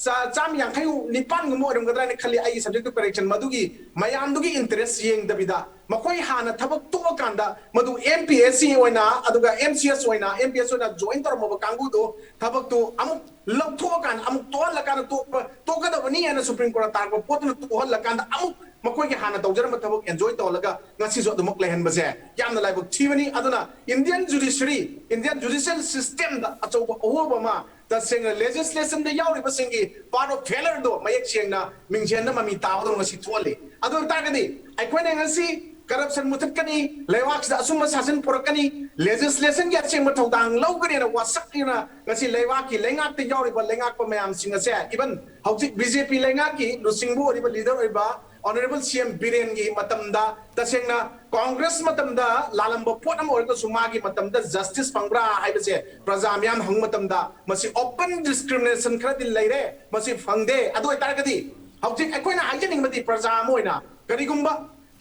ꯆꯥ-, ꯆꯥꯝ ꯌꯥꯡꯈꯩ ꯅꯤꯄꯥꯟꯒꯨꯝꯕ ꯑꯣꯏꯔꯝꯒꯗ꯭ꯔꯥ ꯍꯥꯏꯅ ꯈꯜꯂꯤ ꯑꯩꯒꯤ subject to correction, ꯃꯗꯨꯒꯤ ꯃꯌꯥꯝꯗꯨꯒꯤ interest ꯌꯦꯡꯗꯕꯤꯗ ꯃꯈꯣꯏ ꯍꯥꯟꯅ ꯊꯕꯛ ꯇꯣꯛꯑꯀꯥꯟꯗ ꯃꯗꯨ M P S C ꯑꯣꯏꯅ ꯑꯗꯨꯒ M C S ꯑꯣꯏꯅ, M P S ꯑꯣꯏꯅ join ꯇꯧꯔꯝꯃꯕ ꯀꯥꯡꯕꯨꯗꯣ ꯊꯕꯛꯇꯨ ꯑꯃꯨꯛ ꯂꯧꯊꯣꯛꯑꯀꯥꯟꯗ ꯑꯃꯨꯛ ꯇꯣꯛꯍꯜꯂꯀꯥꯟꯗ ꯇꯣꯛꯄ, ꯇꯣꯛꯀꯗꯕꯅꯤ ꯍꯥꯏꯅ Supreme Court ꯅ ꯇꯥꯔꯛꯄ ꯄꯣꯠꯇꯨꯅ ꯇꯣꯛꯍꯜꯂꯀꯥꯟꯗ ꯑꯃꯨꯛ ꯃꯈꯣꯏꯒꯤ ꯍꯥꯟꯅ ꯇꯧꯖꯔꯝꯕ ꯊꯕꯛ enjoy ꯇꯧꯍꯜꯂꯒ ꯉꯁꯤꯁꯨ ꯑꯗꯨꯃꯛ ꯂꯩꯍꯟꯕꯁꯦ ꯌꯥꯝꯅ ꯂꯥꯏꯕꯛ ꯊꯤꯕꯅꯤ꯫ ꯑꯗꯨꯅ Indian judiciary, Indian judicial system ꯗ ꯑꯆꯧꯕ ꯑꯍꯣꯕ ꯑꯃ ꯇꯁꯦꯡꯅ legislation the ꯌꯥꯎꯔꯤꯕꯁꯤꯡꯒꯤ part of failure ꯗꯣ ꯃꯌꯦꯛ ꯁꯦꯡꯅ ꯃꯤꯡꯁꯦꯟꯗ ꯃꯃꯤ ꯇꯥꯕꯗꯧꯅ ꯉꯁꯤ ꯊꯣꯛꯍꯜꯂꯤ꯫ ꯑꯗꯨ ꯑꯣꯏ ꯇꯥꯔꯒꯗꯤ ꯑꯩꯈꯣꯏꯅ ꯉꯁꯤ corruption ꯃꯨꯊꯠꯀꯅꯤ, ꯂꯩꯕꯥꯛꯁꯤꯗ ꯑꯆꯨꯝꯕ ꯁꯥꯁꯟ ꯄꯨꯔꯛꯀꯅꯤ, legislation ꯒꯤ ꯑꯁꯦꯡꯕ ꯊꯧꯗꯥꯡ ꯂꯧꯒꯅꯤꯅ ꯋꯥꯁꯛꯅ ꯉꯁꯤ ꯂꯩꯕꯥꯛꯀꯤ ꯂꯩꯉꯥꯛꯇ ꯌꯥꯎꯔꯤꯕ ꯂꯩꯉꯥꯛꯄ ꯃꯌꯥꯝꯁꯤꯡ ꯑꯁꯦ, even ꯍꯧꯖꯤꯛ B J P ꯂꯩꯉꯥꯛꯀꯤ ꯂꯨꯆꯤꯡꯕ ꯑꯣꯏꯔꯤꯕ leader ꯑꯣꯏꯕ Honourable C M ꯕꯤꯔꯦꯟꯒꯤ ꯃꯇꯝꯗ, ꯇꯁꯦꯡꯅ Congress ꯃꯇꯝꯗ ꯂꯥꯜꯂꯝꯕ ꯄꯣꯠ ꯑꯃ ꯑꯣꯏꯔꯒꯁꯨ ꯃꯥꯒꯤ ꯃꯇꯝꯗ justice ꯐꯪꯕ꯭ꯔꯥ ꯍꯥꯏꯕꯁꯦ ꯄ꯭ꯔꯖꯥ ꯃꯤꯌꯥꯝ ꯍꯪꯕ ꯃꯇꯝꯗ ꯃꯁꯤ open discrimination ꯈꯔꯗꯤ ꯂꯩꯔꯦ, ꯃꯁꯤ ꯐꯪꯗꯦ꯫ ꯑꯗꯨ ꯑꯣꯏꯇꯥꯔꯒꯗꯤ ꯍꯧꯖꯤꯛ ꯑꯩꯈꯣꯏꯅ ꯍꯥꯏꯖꯅꯤꯡꯕꯗꯤ ꯄ꯭ꯔꯖꯥ ꯑꯃ ꯑꯣꯏꯅ ꯀꯔꯤꯒꯨꯝꯕ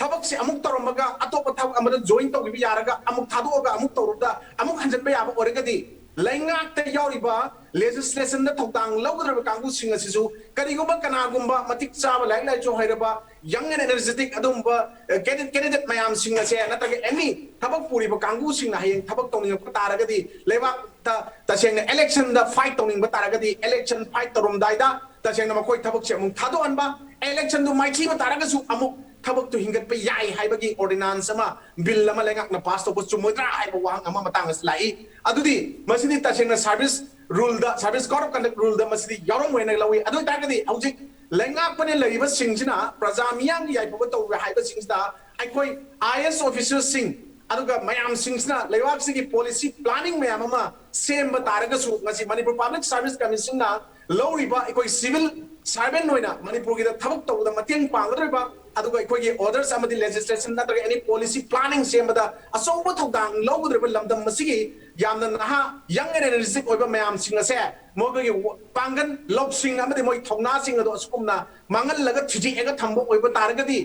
ꯊꯕꯛꯁꯦ ꯑꯃꯨꯛ ꯇꯧꯔꯝꯃꯒ ꯑꯇꯣꯞꯄ ꯊꯕꯛ ꯑꯃꯗ join ꯇꯧꯈꯤꯕ ꯌꯥꯔꯒ ꯑꯃꯨꯛ ꯊꯥꯗꯣꯛꯑꯒ ꯑꯃꯨꯛ ꯇꯧꯔꯨꯕꯗ ꯑꯃꯨꯛ ꯍꯟꯖꯤꯟꯕ ꯌꯥꯕ ꯑꯣꯏꯔꯒꯗꯤ ꯂꯩꯉꯥꯛꯇ ꯌꯥꯎꯔꯤꯕ legislation ꯗ ꯊꯧꯗꯥꯡ ꯂꯧꯒꯗꯧꯔꯤꯕ ꯀꯥꯡꯕꯨꯁꯤꯡ ꯑꯁꯤꯁꯨ ꯀꯔꯤꯒꯨꯝꯕ ꯀꯅꯥꯒꯨꯝꯕ ꯃꯇꯤꯛ ꯆꯥꯕ ꯂꯥꯏꯔꯤꯛ ꯂꯥꯏꯁꯨ ꯍꯩꯔꯕ Young and energetic ꯑꯗꯨꯒꯨꯝꯕ candidate ꯃꯌꯥꯝꯁꯤꯡ ꯑꯁꯦ ꯅꯠꯇ꯭ꯔꯒ any ꯊꯕꯛ ꯄꯨꯔꯤꯕ ꯀꯥꯡꯕꯨꯁꯤꯡꯅ ꯍꯌꯦꯡ ꯊꯕꯛ ꯇꯧꯅꯤꯡꯉꯛꯄ ꯇꯥꯔꯒꯗꯤ, ꯂꯩꯕꯥꯛꯇ ꯇꯁꯦꯡꯅ election ꯗ fight ꯇꯧꯅꯤꯡꯕ ꯇꯥꯔꯒꯗꯤ election fight ꯇꯧꯔꯝꯗꯥꯏꯗ ꯇꯁꯦꯡꯅ ꯃꯈꯣꯏ ꯊꯕꯛꯁꯦ ꯑꯃꯨꯛ ꯊꯥꯗꯣꯛꯍꯟꯕ, election ꯗꯨ ꯃꯥꯏꯊꯤꯕ ꯇꯥꯔꯒꯁꯨ ꯑꯃꯨꯛ ꯊꯕꯛꯇꯨ ꯍꯤꯡꯒꯠꯄ ꯌꯥꯏ ꯍꯥꯏꯕꯒꯤ ordinance ꯑꯃ, bill ꯑꯃ ꯂꯩꯉꯥꯛꯅ pass ꯇꯧꯕ ꯆꯨꯝꯃꯣꯏꯗ꯭ꯔꯥ ꯍꯥꯏꯕ ꯋꯥꯍꯪ ꯑꯃ ꯃꯇꯥꯡ ꯑꯁꯤ ꯂꯥꯛꯏ꯫ ꯑꯗꯨꯗꯤ ꯃꯁꯤꯗꯤ ꯇꯁꯦꯡꯅ service rule the, service code of conduct rule ꯗ ꯃꯁꯤꯗꯤ ꯌꯥꯎꯔꯝꯃꯣꯏꯅ ꯂꯧꯏ꯫ ꯑꯗꯨ ꯑꯣꯏꯇꯥꯔꯒꯗꯤ ꯍꯧꯖꯤꯛ ꯂꯩꯉꯥꯛꯄꯅ ꯂꯩꯔꯤꯕꯁꯤꯡꯁꯤꯅ ꯄ꯭ꯔꯖꯥ ꯃꯤꯌꯥꯝꯒꯤ ꯌꯥꯏꯐꯕ ꯇꯧꯕ ꯍꯥꯏꯕꯁꯤꯡꯁꯤꯗ ꯑꯩꯈꯣꯏ IAS officer ꯁꯤꯡ ꯑꯗꯨꯒ ꯃꯌꯥꯝꯁꯤꯡꯁꯤꯅ ꯂꯩꯕꯥꯛꯁꯤꯒꯤ policy planning ꯃꯌꯥꯝ ꯑꯃ ꯁꯦꯝꯕ ꯇꯥꯔꯒꯁꯨ, ꯉꯁꯤ ꯃꯅꯤꯄꯨꯔ Public Service Commission ꯅ ꯂꯧꯔꯤꯕ ꯑꯩꯈꯣꯏ civil servant ꯑꯣꯏꯅ ꯃꯅꯤꯄꯨꯔꯒꯤꯗ ꯊꯕꯛ ꯇꯧꯕꯗ ꯃꯇꯦꯡ ꯄꯥꯡꯒꯗꯧꯔꯤꯕ, ꯑꯗꯨꯒ ꯑꯩꯈꯣꯏꯒꯤ orders ꯑꯃꯗꯤ legislation ꯅꯠꯇ꯭ꯔꯒ any policy planning ꯁꯦꯝꯕꯗ ꯑꯆꯧꯕ ꯊꯧꯗꯥꯡ ꯂꯧꯒꯗꯧꯔꯤꯕ ꯂꯝꯗꯝ ꯑꯁꯤꯒꯤ ꯌꯥꯝꯅ ꯅꯍꯥ, young and energetic ꯑꯣꯏꯕ ꯃꯌꯥꯝꯁꯤꯡ ꯑꯁꯦ ꯃꯈꯣꯏꯒꯤ ꯄꯥꯡꯒꯜ ꯂꯧꯁꯤꯡ ꯑꯃꯗꯤ ꯃꯣꯏ ꯊꯧꯅꯥꯁꯤꯡ ꯑꯗꯨ ꯑꯁꯨꯒꯨꯝꯅ ꯃꯥꯡꯍꯜꯂꯒ ꯊꯨꯗꯦꯛꯑꯒ ꯊꯝꯕ ꯑꯣꯏꯕ ꯇꯥꯔꯒꯗꯤ,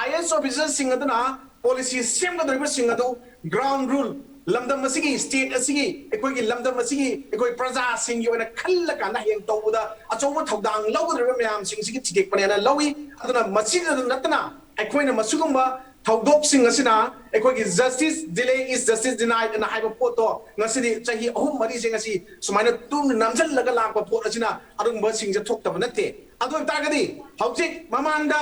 IAS officer ꯁꯤꯡ ꯑꯗꯨꯅ policy ꯁꯦꯝꯒꯗꯧꯔꯤꯕꯁꯤꯡ ꯑꯗꯨ ground rule, ꯂꯝꯗꯝ ꯑꯁꯤꯒꯤ, state ꯑꯁꯤꯒꯤ, ꯑꯩꯈꯣꯏꯒꯤ ꯂꯝꯗꯝ ꯑꯁꯤꯒꯤ ꯑꯩꯈꯣꯏ ꯄ꯭ꯔꯖꯥꯁꯤꯡꯒꯤ ꯑꯣꯏꯅ ꯈꯜꯂꯀꯥꯟꯗ ꯍꯌꯦꯡ ꯇꯧꯕꯗ ꯑꯆꯧꯕ ꯊꯧꯗꯥꯡ ꯂꯧꯒꯗꯧꯔꯤꯕ ꯃꯌꯥꯝꯁꯤꯡꯁꯤꯒꯤ ꯊꯨꯗꯦꯛꯄꯅꯦꯅ ꯂꯧꯏ꯫ ꯑꯗꯨꯅ ꯃꯁꯤꯗ ꯅꯠꯇꯅ ꯑꯩꯈꯣꯏꯅ ꯃꯁꯤꯒꯨꯝꯕ ꯊꯧꯗꯣꯛꯁꯤꯡ ꯑꯁꯤꯅ ꯑꯩꯈꯣꯏꯒꯤ justice delay is justice denied ꯑꯅ ꯍꯥꯏꯕ ꯄꯣꯠꯇꯣ ꯉꯁꯤꯗꯤ ꯆꯍꯤ ꯑꯍꯨꯝ ꯃꯔꯤꯁꯦ ꯉꯁꯤ ꯁꯨꯃꯥꯏꯅ ꯇꯨꯝꯅ ꯅꯝꯁꯤꯜꯂꯒ ꯂꯥꯛꯄ ꯄꯣꯠ ꯑꯁꯤꯅ ꯑꯗꯨꯒꯨꯝꯕꯁꯤꯡꯁꯦ ꯊꯣꯛꯇꯕ ꯅꯠꯇꯦ꯫ ꯑꯗꯨ ꯑꯣꯏꯕ ꯇꯥꯔꯒꯗꯤ ꯍꯧꯖꯤꯛ ꯃꯃꯥꯡꯗ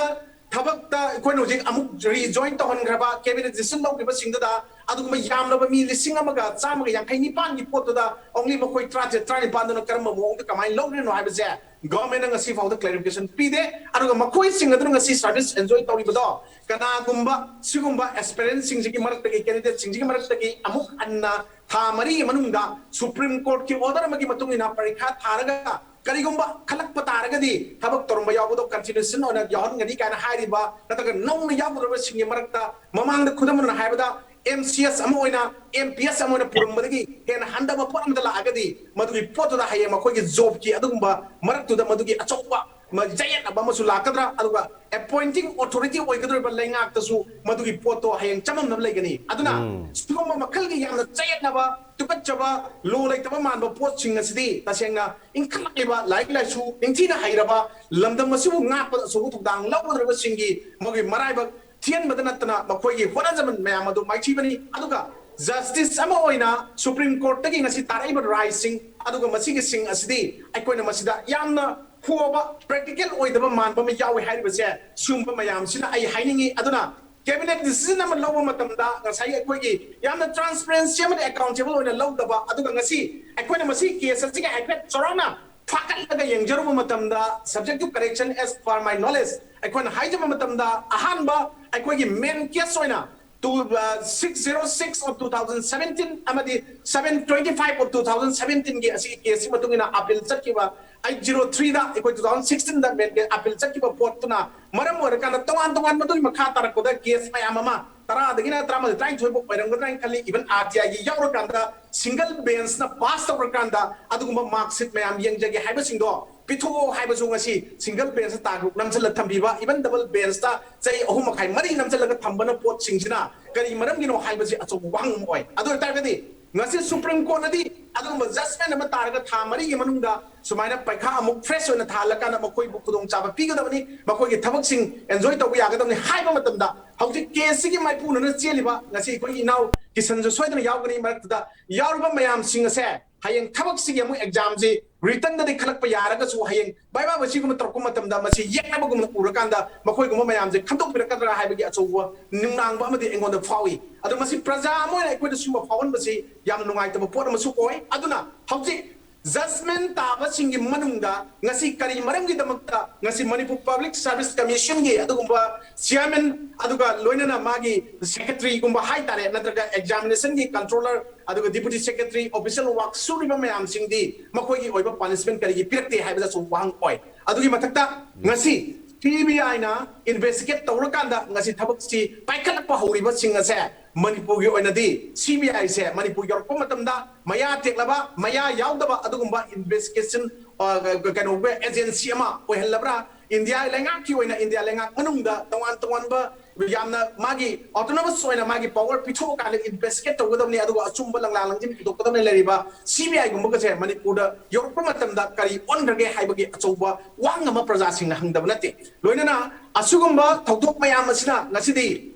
ꯊꯕꯛꯇ ꯑꯩꯈꯣꯏꯅ ꯍꯧꯖꯤꯛ ꯑꯃꯨꯛ rejoin ꯇꯧꯍꯟꯈ꯭ꯔꯕ cabinet decision ꯂꯧꯈꯤꯕꯁꯤꯡꯗꯨꯗ ꯑꯗꯨꯒꯨꯝꯕ ꯌꯥꯝꯂꯕ ꯃꯤ ꯂꯤꯁꯤꯡ ꯑꯃꯒ ꯆꯥꯝꯃꯒ ꯌꯥꯡꯈꯩ ꯅꯤꯄꯥꯟꯒꯤ ꯄꯣꯠꯇꯨꯗ only ꯃꯈꯣꯏ ꯇꯔꯥꯇꯔꯦꯠ ꯇꯔꯥꯅꯤꯄꯥꯟꯗꯨꯅ ꯀꯔꯝꯕ ꯃꯑꯣꯡꯗ ꯀꯃꯥꯏꯅ ꯂꯧꯔꯤꯅꯣ ꯍꯥꯏꯕꯁꯦ government ꯅ ꯉꯁꯤ ꯐꯥꯎꯗ clarification ꯄꯤꯗꯦ꯫ ꯑꯗꯨꯒ ꯃꯈꯣꯏꯁꯤꯡ ꯑꯗꯨꯅ ꯉꯁꯤ service enjoy ꯇꯧꯔꯤꯕꯗꯣ ꯀꯅꯥꯒꯨꯝꯕ ꯁꯤꯒꯨꯝꯕ aspirant ꯁꯤꯡꯁꯤꯒꯤ ꯃꯔꯛꯇꯒꯤ, candidate ꯁꯤꯡꯁꯤꯒꯤ ꯃꯔꯛꯇꯒꯤ ꯑꯃꯨꯛ ꯍꯟꯅ ꯊꯥ ꯃꯔꯤꯒꯤ ꯃꯅꯨꯡꯗ Supreme Court ꯀꯤ order ꯑꯃꯒꯤ ꯃꯇꯨꯡ ꯏꯟꯅ ꯄꯔꯤꯈꯥ ꯊꯥꯔꯒ ꯀꯔꯤꯒꯨꯝꯕ ꯈꯜꯂꯛꯄ ꯇꯥꯔꯒꯗꯤ ꯊꯕꯛ ꯇꯧꯔꯝꯕ ꯌꯥꯎꯕꯗꯣ continuation ꯑꯣꯏꯅ ꯌꯥꯎꯍꯟꯒꯅꯤ ꯀꯥꯏꯅ ꯍꯥꯏꯔꯤꯕ, ꯅꯠꯇ꯭ꯔꯒ ꯅꯧꯅ ꯌꯥꯎꯒꯗꯧꯔꯤꯕꯁꯤꯡꯒꯤ ꯃꯔꯛꯇ ꯃꯃꯥꯡꯗ ꯈꯨꯗꯝ ꯑꯣꯏꯅ ꯍꯥꯏꯔꯕꯗ MCS ꯑꯃ ꯑꯣꯏꯅ, MPS ꯑꯃ ꯑꯣꯏꯅ ꯄꯨꯔꯝꯕꯗꯒꯤ ꯍꯦꯟꯅ ꯍꯟꯊꯕ ꯄꯣꯠ ꯑꯃꯗ ꯂꯥꯛꯑꯒꯗꯤ ꯃꯗꯨꯒꯤ ꯄꯣꯠꯇꯨꯗ ꯍꯌꯦꯡ ꯃꯈꯣꯏꯒꯤ job ꯀꯤ ꯑꯗꯨꯒꯨꯝꯕ ꯃꯔꯛꯇꯨꯗ ꯃꯗꯨꯒꯤ ꯑꯆꯧꯕ ꯃ-, ꯆꯌꯦꯠꯅꯕ ꯑꯃꯁꯨ ꯂꯥꯛꯀꯗ꯭ꯔꯥ? ꯑꯗꯨꯒ ꯑꯦꯄꯣꯏꯟꯇꯤꯡ ꯑꯣꯊꯣꯔꯤꯇꯤ ꯑꯣꯏꯒꯗꯧꯔꯤꯕ ꯂꯩꯉꯥꯛꯇꯁꯨ ꯃꯗꯨꯒꯤ ꯄꯣꯠꯇꯣ ꯍꯌꯦꯡ ꯆꯃꯝꯅꯕ ꯂꯩꯒꯅꯤ꯫ ꯑꯗꯨꯅ ꯁꯤꯒꯨꯝꯕ ꯃꯈꯜꯒꯤ ꯌꯥꯝꯅ ꯆꯌꯦꯠꯅꯕ, ꯇꯨꯀꯠꯆꯕ, ꯂꯣ ꯂꯩꯇꯕ ꯃꯥꯟꯕ ꯄꯣꯠꯁꯤꯡ ꯑꯁꯤꯗꯤ ꯇꯁꯦꯡꯅ ꯏꯟꯈꯠꯂꯛꯂꯤꯕ ꯂꯥꯏꯔꯤꯛ ꯂꯥꯏꯁꯨ ꯅꯤꯡꯊꯤꯅ ꯍꯩꯔꯕ, ꯂꯝꯗꯝ ꯑꯁꯤꯕꯨ ꯉꯥꯛꯄꯗ ꯑꯆꯧꯕ ꯊꯧꯗꯥꯡ ꯂꯧꯒꯗꯧꯔꯤꯕꯁꯤꯡꯒꯤ ꯃꯈꯣꯏꯒꯤ ꯃꯔꯥꯏꯕꯛ ꯊꯤꯍꯟꯕꯗ ꯅꯠꯇꯅ ꯃꯈꯣꯏꯒꯤ ꯍꯣꯠꯅꯖꯃꯟ ꯃꯌꯥꯝ ꯑꯗꯨ ꯃꯥꯏꯊꯤꯕꯅꯤ꯫ ꯑꯗꯨꯒ ꯖꯁꯇꯤꯁ ꯑꯃ ꯑꯣꯏꯅ ꯁꯨꯄ꯭ꯔꯤꯝ ꯀꯣꯔꯠꯇꯒꯤ ꯉꯁꯤ ꯇꯥꯔꯛꯏꯕ ꯔꯥꯏꯁꯤꯡ ꯑꯗꯨꯒ ꯃꯁꯤꯒꯤꯁꯤꯡ ꯑꯁꯤꯗꯤ ꯑꯩꯈꯣꯏꯅ ꯃꯁꯤꯗ ꯌꯥꯝꯅ ꯍꯣꯕ, ꯄ꯭ꯔꯦꯛꯇꯤꯀꯦꯜ ꯑꯣꯏꯗꯕ ꯃꯥꯟꯕ ꯑꯃ ꯌꯥꯎꯏ ꯍꯥꯏꯔꯤꯕꯁꯦ ꯁꯤꯒꯨꯝꯕ ꯃꯌꯥꯝꯁꯤꯅ ꯑꯩ ꯍꯥꯏꯅꯤꯡꯉꯤ꯫ ꯑꯗꯨꯅ ꯀꯦꯕꯤꯅꯦꯠ ꯗꯤꯁꯤꯖꯟ ꯑꯃ ꯂꯧꯕ ꯃꯇꯝꯗ ꯉꯁꯥꯏꯒꯤ ꯑꯩꯈꯣꯏꯒꯤ ꯌꯥꯝꯅ ꯇ꯭ꯔꯥꯟꯁꯄꯔꯦꯟꯁꯤ ꯑꯃꯗꯤ ꯑꯦꯀꯥꯎꯟꯇꯦꯕꯜ ꯑꯣꯏꯅ ꯂꯧꯗꯕ, ꯑꯗꯨꯒ ꯉꯁꯤ ꯑꯩꯈꯣꯏꯅ ꯃꯁꯤ ꯀꯦꯁ ꯑꯁꯤꯒꯤ ꯍꯥꯏꯐꯦꯠ ꯆꯥꯎꯔꯥꯛꯅ ꯐꯥꯀꯠꯂꯒ ꯌꯦꯡꯖꯔꯨꯕ ꯃꯇꯝꯗ, subject to correction as per my knowledge, ꯑꯩꯈꯣꯏꯅ ꯍꯥꯏꯖꯕ ꯃꯇꯝꯗ ꯑꯍꯥꯟꯕ ꯑꯩꯈꯣꯏꯒꯤ ꯃꯦꯟ ꯀꯦꯁ ꯑꯣꯏꯅ two six zero six of two thousand seventeen ꯑꯃꯗꯤ seven twenty five of two thousand seventeen ꯒꯤ ꯑꯁꯤꯒꯤ ꯀꯦꯁꯀꯤ ꯃꯇꯨꯡ ꯏꯟꯅ ꯑꯄꯤꯜ ꯆꯠꯈꯤꯕ, eight zero three ꯗ ꯑꯩꯈꯣꯏ two thousand sixteen ꯗ ꯃꯦꯟ ꯑꯄꯤꯜ ꯆꯠꯈꯤꯕ ꯄꯣꯠꯇꯨꯅ ꯃꯔꯝ ꯑꯣꯏꯔꯀꯥꯟꯗ ꯇꯣꯉꯥꯟ ꯇꯣꯉꯥꯟꯕ ꯑꯗꯨꯒꯤ ꯃꯈꯥ ꯇꯥꯔꯛꯄꯗ ꯀꯦꯁ ꯃꯌꯥꯝ ꯑꯃ ꯇꯔꯥꯗꯒꯤꯅ ꯇꯔꯥꯃꯥꯊꯣꯏ, ꯇꯔꯥꯅꯤꯊꯣꯏ ꯐꯥꯎ ꯑꯣꯏꯔꯝꯒꯗ꯭ꯔꯥ ꯍꯥꯏꯅ ꯈꯜꯂꯤ꯫ Even R T I ꯒꯤ ꯌꯥꯎꯔꯀꯥꯟꯗ ꯁꯤꯡꯒꯜ ꯕꯦꯟꯁꯅ ꯄꯥꯁ ꯇꯧꯔꯀꯥꯟꯗ ꯑꯗꯨꯒꯨꯝꯕ ꯃꯥꯔꯛꯁꯤꯠ ꯃꯌꯥꯝ ꯌꯦꯡꯖꯒꯦ ꯍꯥꯏꯕꯁꯤꯡꯗꯣ ꯄꯤꯊꯣꯛꯑꯣ ꯍꯥꯏꯕꯁꯨ ꯉꯁꯤ ꯁꯤꯡꯒꯜ ꯕꯦꯟꯁꯇ ꯇꯥꯡꯂꯨꯞ ꯅꯝꯁꯤꯜꯂ ꯊꯝꯕꯤꯕ, even ꯗꯕꯜ ꯕꯦꯟꯁꯇ ꯆꯍꯤ ꯑꯍꯨꯝ ꯃꯈꯥꯏ ꯃꯔꯤ ꯅꯝꯁꯤꯜꯂꯒ ꯊꯝꯕꯅ ꯄꯣꯠꯁꯤꯡꯁꯤꯅ ꯀꯔꯤ ꯃꯔꯝꯒꯤꯅꯣ ꯍꯥꯏꯕꯁꯤ ꯑꯆꯧꯕ ꯋꯥꯍꯪ ꯑꯃ ꯑꯣꯏ꯫ ꯑꯗꯨ ꯑꯣꯏꯇꯥꯔꯒꯗꯤ ꯉꯁꯤ ꯁꯨꯄ꯭ꯔꯤꯝ ꯀꯣꯔꯠꯅꯗꯤ ꯑꯗꯨꯒꯨꯝꯕ ꯖꯁꯃꯦꯟ ꯑꯃ ꯇꯥꯔꯒ ꯊꯥ ꯃꯔꯤꯒꯤ ꯃꯅꯨꯡꯗ ꯁꯨꯃꯥꯏꯅ ꯄꯩꯈꯥ ꯑꯃꯨꯛ ꯐ꯭ꯔꯦꯁ ꯑꯣꯏꯅ ꯊꯥꯍꯜꯂꯀꯥꯟꯗ ꯃꯈꯣꯏꯕꯨ ꯈꯨꯗꯣꯡꯆꯥꯕ ꯄꯤꯒꯗꯕꯅꯤ, ꯃꯈꯣꯏꯒꯤ ꯊꯕꯛꯁꯤꯡ ꯑꯦꯟꯖꯣꯏ ꯇꯧꯕ ꯌꯥꯒꯗꯕꯅꯤ ꯍꯥꯏꯕ ꯃꯇꯝꯗ ꯍꯧꯖꯤꯛ ꯀꯦꯁꯁꯤꯒꯤ ꯃꯥꯏꯄꯨꯅꯅ ꯆꯦꯜꯂꯤꯕ ꯉꯁꯤ ꯑꯩꯈꯣꯏꯒꯤ ꯏꯅꯥꯎ ꯀꯤꯁꯟꯁꯨ ꯁꯣꯏꯗꯅ ꯌꯥꯎꯒꯅꯤ꯫ ꯃꯔꯛꯇꯨꯗ ꯌꯥꯎꯔꯤꯕ ꯃꯌꯥꯝꯁꯤꯡ ꯑꯁꯦ ꯍꯌꯦꯡ ꯊꯕꯛꯁꯤꯒꯤ ꯑꯃꯨꯛ ꯑꯦꯛꯖꯥꯝꯁꯤ ꯔꯤꯇꯟꯗꯗꯤ ꯈꯜꯂꯛꯄ ꯌꯥꯔꯒꯁꯨ ꯍꯌꯦꯡ ꯕꯥꯏꯕꯥ ꯁꯤꯒꯨꯝꯕ ꯇꯧꯔꯛꯄ ꯃꯇꯝꯗ ꯃꯁꯤ ꯌꯦꯛꯅꯕꯒꯨꯝꯅ ꯎꯔꯀꯥꯟꯗ ꯃꯈꯣꯏꯒꯨꯝꯕ ꯃꯌꯥꯝꯁꯦ ꯈꯟꯗꯣꯛꯄꯤꯔꯛꯀꯗ꯭ꯔꯥ ꯍꯥꯏꯕꯒꯤ ꯑꯆꯧꯕ ꯅꯨꯡꯅꯥꯡꯕ ꯑꯃꯗꯤ ꯑꯩꯉꯣꯟꯗ ꯐꯥꯎꯏ꯫ ꯑꯗꯣ ꯃꯁꯤ ꯄ꯭ꯔꯖꯥ ꯑꯃ ꯑꯣꯏꯅ ꯑꯩꯈꯣꯏꯗ ꯁꯨꯝꯕ ꯐꯥꯎꯍꯟꯕꯁꯤ ꯌꯥꯝ ꯅꯨꯡꯉꯥꯏꯇꯕ ꯄꯣꯠ ꯑꯃꯁꯨ ꯑꯣꯏ꯫ ꯑꯗꯨꯅ ꯍꯧꯖꯤꯛ ꯖꯁꯃꯦꯟ ꯇꯥꯕꯁꯤꯡꯒꯤ ꯃꯅꯨꯡꯗ ꯉꯁꯤ ꯀꯔꯤ ꯃꯔꯝꯒꯤꯗꯃꯛꯇ ꯉꯁꯤ ꯃꯅꯤꯄꯨꯔ ꯄꯕ꯭ꯂꯤꯛ ꯁꯥꯔꯚꯤꯁ ꯀꯃꯤꯁꯟꯒꯤ ꯑꯗꯨꯒꯨꯝꯕ ꯆꯤꯌꯔꯃꯦꯟ ꯑꯗꯨꯒ ꯂꯣꯏꯅꯅ ꯃꯥꯒꯤ ꯁꯦꯀ꯭ꯔꯦꯇꯔꯤꯒꯨꯝꯕ ꯍꯥꯏꯇꯥꯔꯦ, ꯅꯠꯇ꯭ꯔꯒ ꯑꯦꯛꯖꯥꯃꯤꯅꯦꯁꯟꯒꯤ ꯀꯟꯇ꯭ꯔꯣꯂꯔ ꯑꯗꯨꯒ ꯗꯤꯄꯨꯇꯤ ꯁꯦꯀ꯭ꯔꯦꯇꯔꯤ, ꯑꯣꯐꯤꯁꯤꯌꯦꯜ ꯋꯥꯔꯛ ꯁꯨꯔꯤꯕ ꯃꯌꯥꯝꯁꯤꯡꯗꯤ ꯃꯈꯣꯏꯒꯤ ꯑꯣꯏꯕ ꯄꯅꯤꯁꯃꯦꯟ ꯀꯔꯤꯒꯤ ꯄꯤꯔꯛꯇꯦ ꯍꯥꯏꯕꯗꯁꯨ ꯋꯥꯍꯪ ꯑꯣꯏ꯫ ꯑꯗꯨꯒꯤ ꯃꯊꯛꯇ ꯉꯁꯤ ꯁꯤ ꯕꯤ ꯑꯥꯏꯅ ꯏꯟꯚꯦꯁꯇꯤꯒꯦꯠ ꯇꯧꯔꯀꯥꯟꯗ ꯉꯁꯤ ꯊꯕꯛꯁꯤ ꯄꯥꯏꯈꯠꯂꯛꯄ ꯍꯧꯔꯤꯕꯁꯤꯡ ꯑꯁꯦ ꯃꯅꯤꯄꯨꯔꯒꯤ ꯑꯣꯏꯅꯗꯤ ꯁꯤ ꯕꯤ ꯑꯥꯏꯁꯦ ꯃꯅꯤꯄꯨꯔ ꯌꯧꯔꯛꯄ ꯃꯇꯝꯗ ꯃꯌꯥ ꯇꯦꯛꯂꯕ, ꯃꯌꯥ ꯌꯥꯎꯗꯕ ꯑꯗꯨꯒꯨꯝꯕ ꯏꯟꯚꯦꯁꯇꯤꯒꯦꯁꯟ, ꯑ, ꯀꯩꯅꯣꯒꯤ ꯑꯦꯖꯦꯟꯁꯤ ꯑꯃ ꯑꯣꯏꯍꯜꯂꯕ꯭ꯔꯥ? ꯏꯟꯗꯤꯌꯥ ꯂꯩꯉꯥꯛꯀꯤ ꯑꯣꯏꯅ ꯏꯟꯗꯤꯌꯥ ꯂꯩꯉꯥꯛ ꯃꯅꯨꯡꯗ ꯇꯣꯉꯥꯟ ꯇꯣꯉꯥꯟꯕ ꯌꯥꯝꯅ ꯃꯥꯒꯤ ꯑꯣꯇꯣꯅꯣꯃꯁ ꯑꯣꯏꯅ ꯃꯥꯒꯤ ꯄꯋꯔ ꯄꯤꯊꯣꯛꯑꯀꯥꯟꯗ ꯏꯟꯚꯦꯁꯇꯤꯒꯦꯠ ꯇꯧꯒꯗꯕꯅꯤ, ꯑꯗꯨꯒ ꯑꯆꯨꯝꯕ ꯂꯪꯂꯥ ꯂꯪꯖꯤꯟ ꯄꯨꯊꯣꯛꯀꯗꯕꯅꯤ ꯂꯩꯔꯤꯕ ꯁꯤ ꯕꯤ ꯑꯥꯏꯒꯨꯝꯕꯒꯁꯦ ꯃꯅꯤꯄꯨꯔꯗ ꯌꯧꯔꯛꯄ ꯃꯇꯝꯗ ꯀꯔꯤ ꯑꯣꯟꯈ꯭ꯔꯒꯦ ꯍꯥꯏꯕꯒꯤ ꯑꯆꯧꯕ ꯋꯥꯍꯪ ꯑꯃ ꯄ꯭ꯔꯖꯥꯁꯤꯡꯅ ꯍꯪꯗꯕ ꯅꯠꯇꯦ꯫ ꯂꯣꯏꯅꯅ ꯑꯁꯤꯒꯨꯝꯕ ꯊꯧꯗꯣꯛ ꯃꯌꯥꯝ ꯑꯁꯤꯅ ꯉꯁꯤꯗꯤ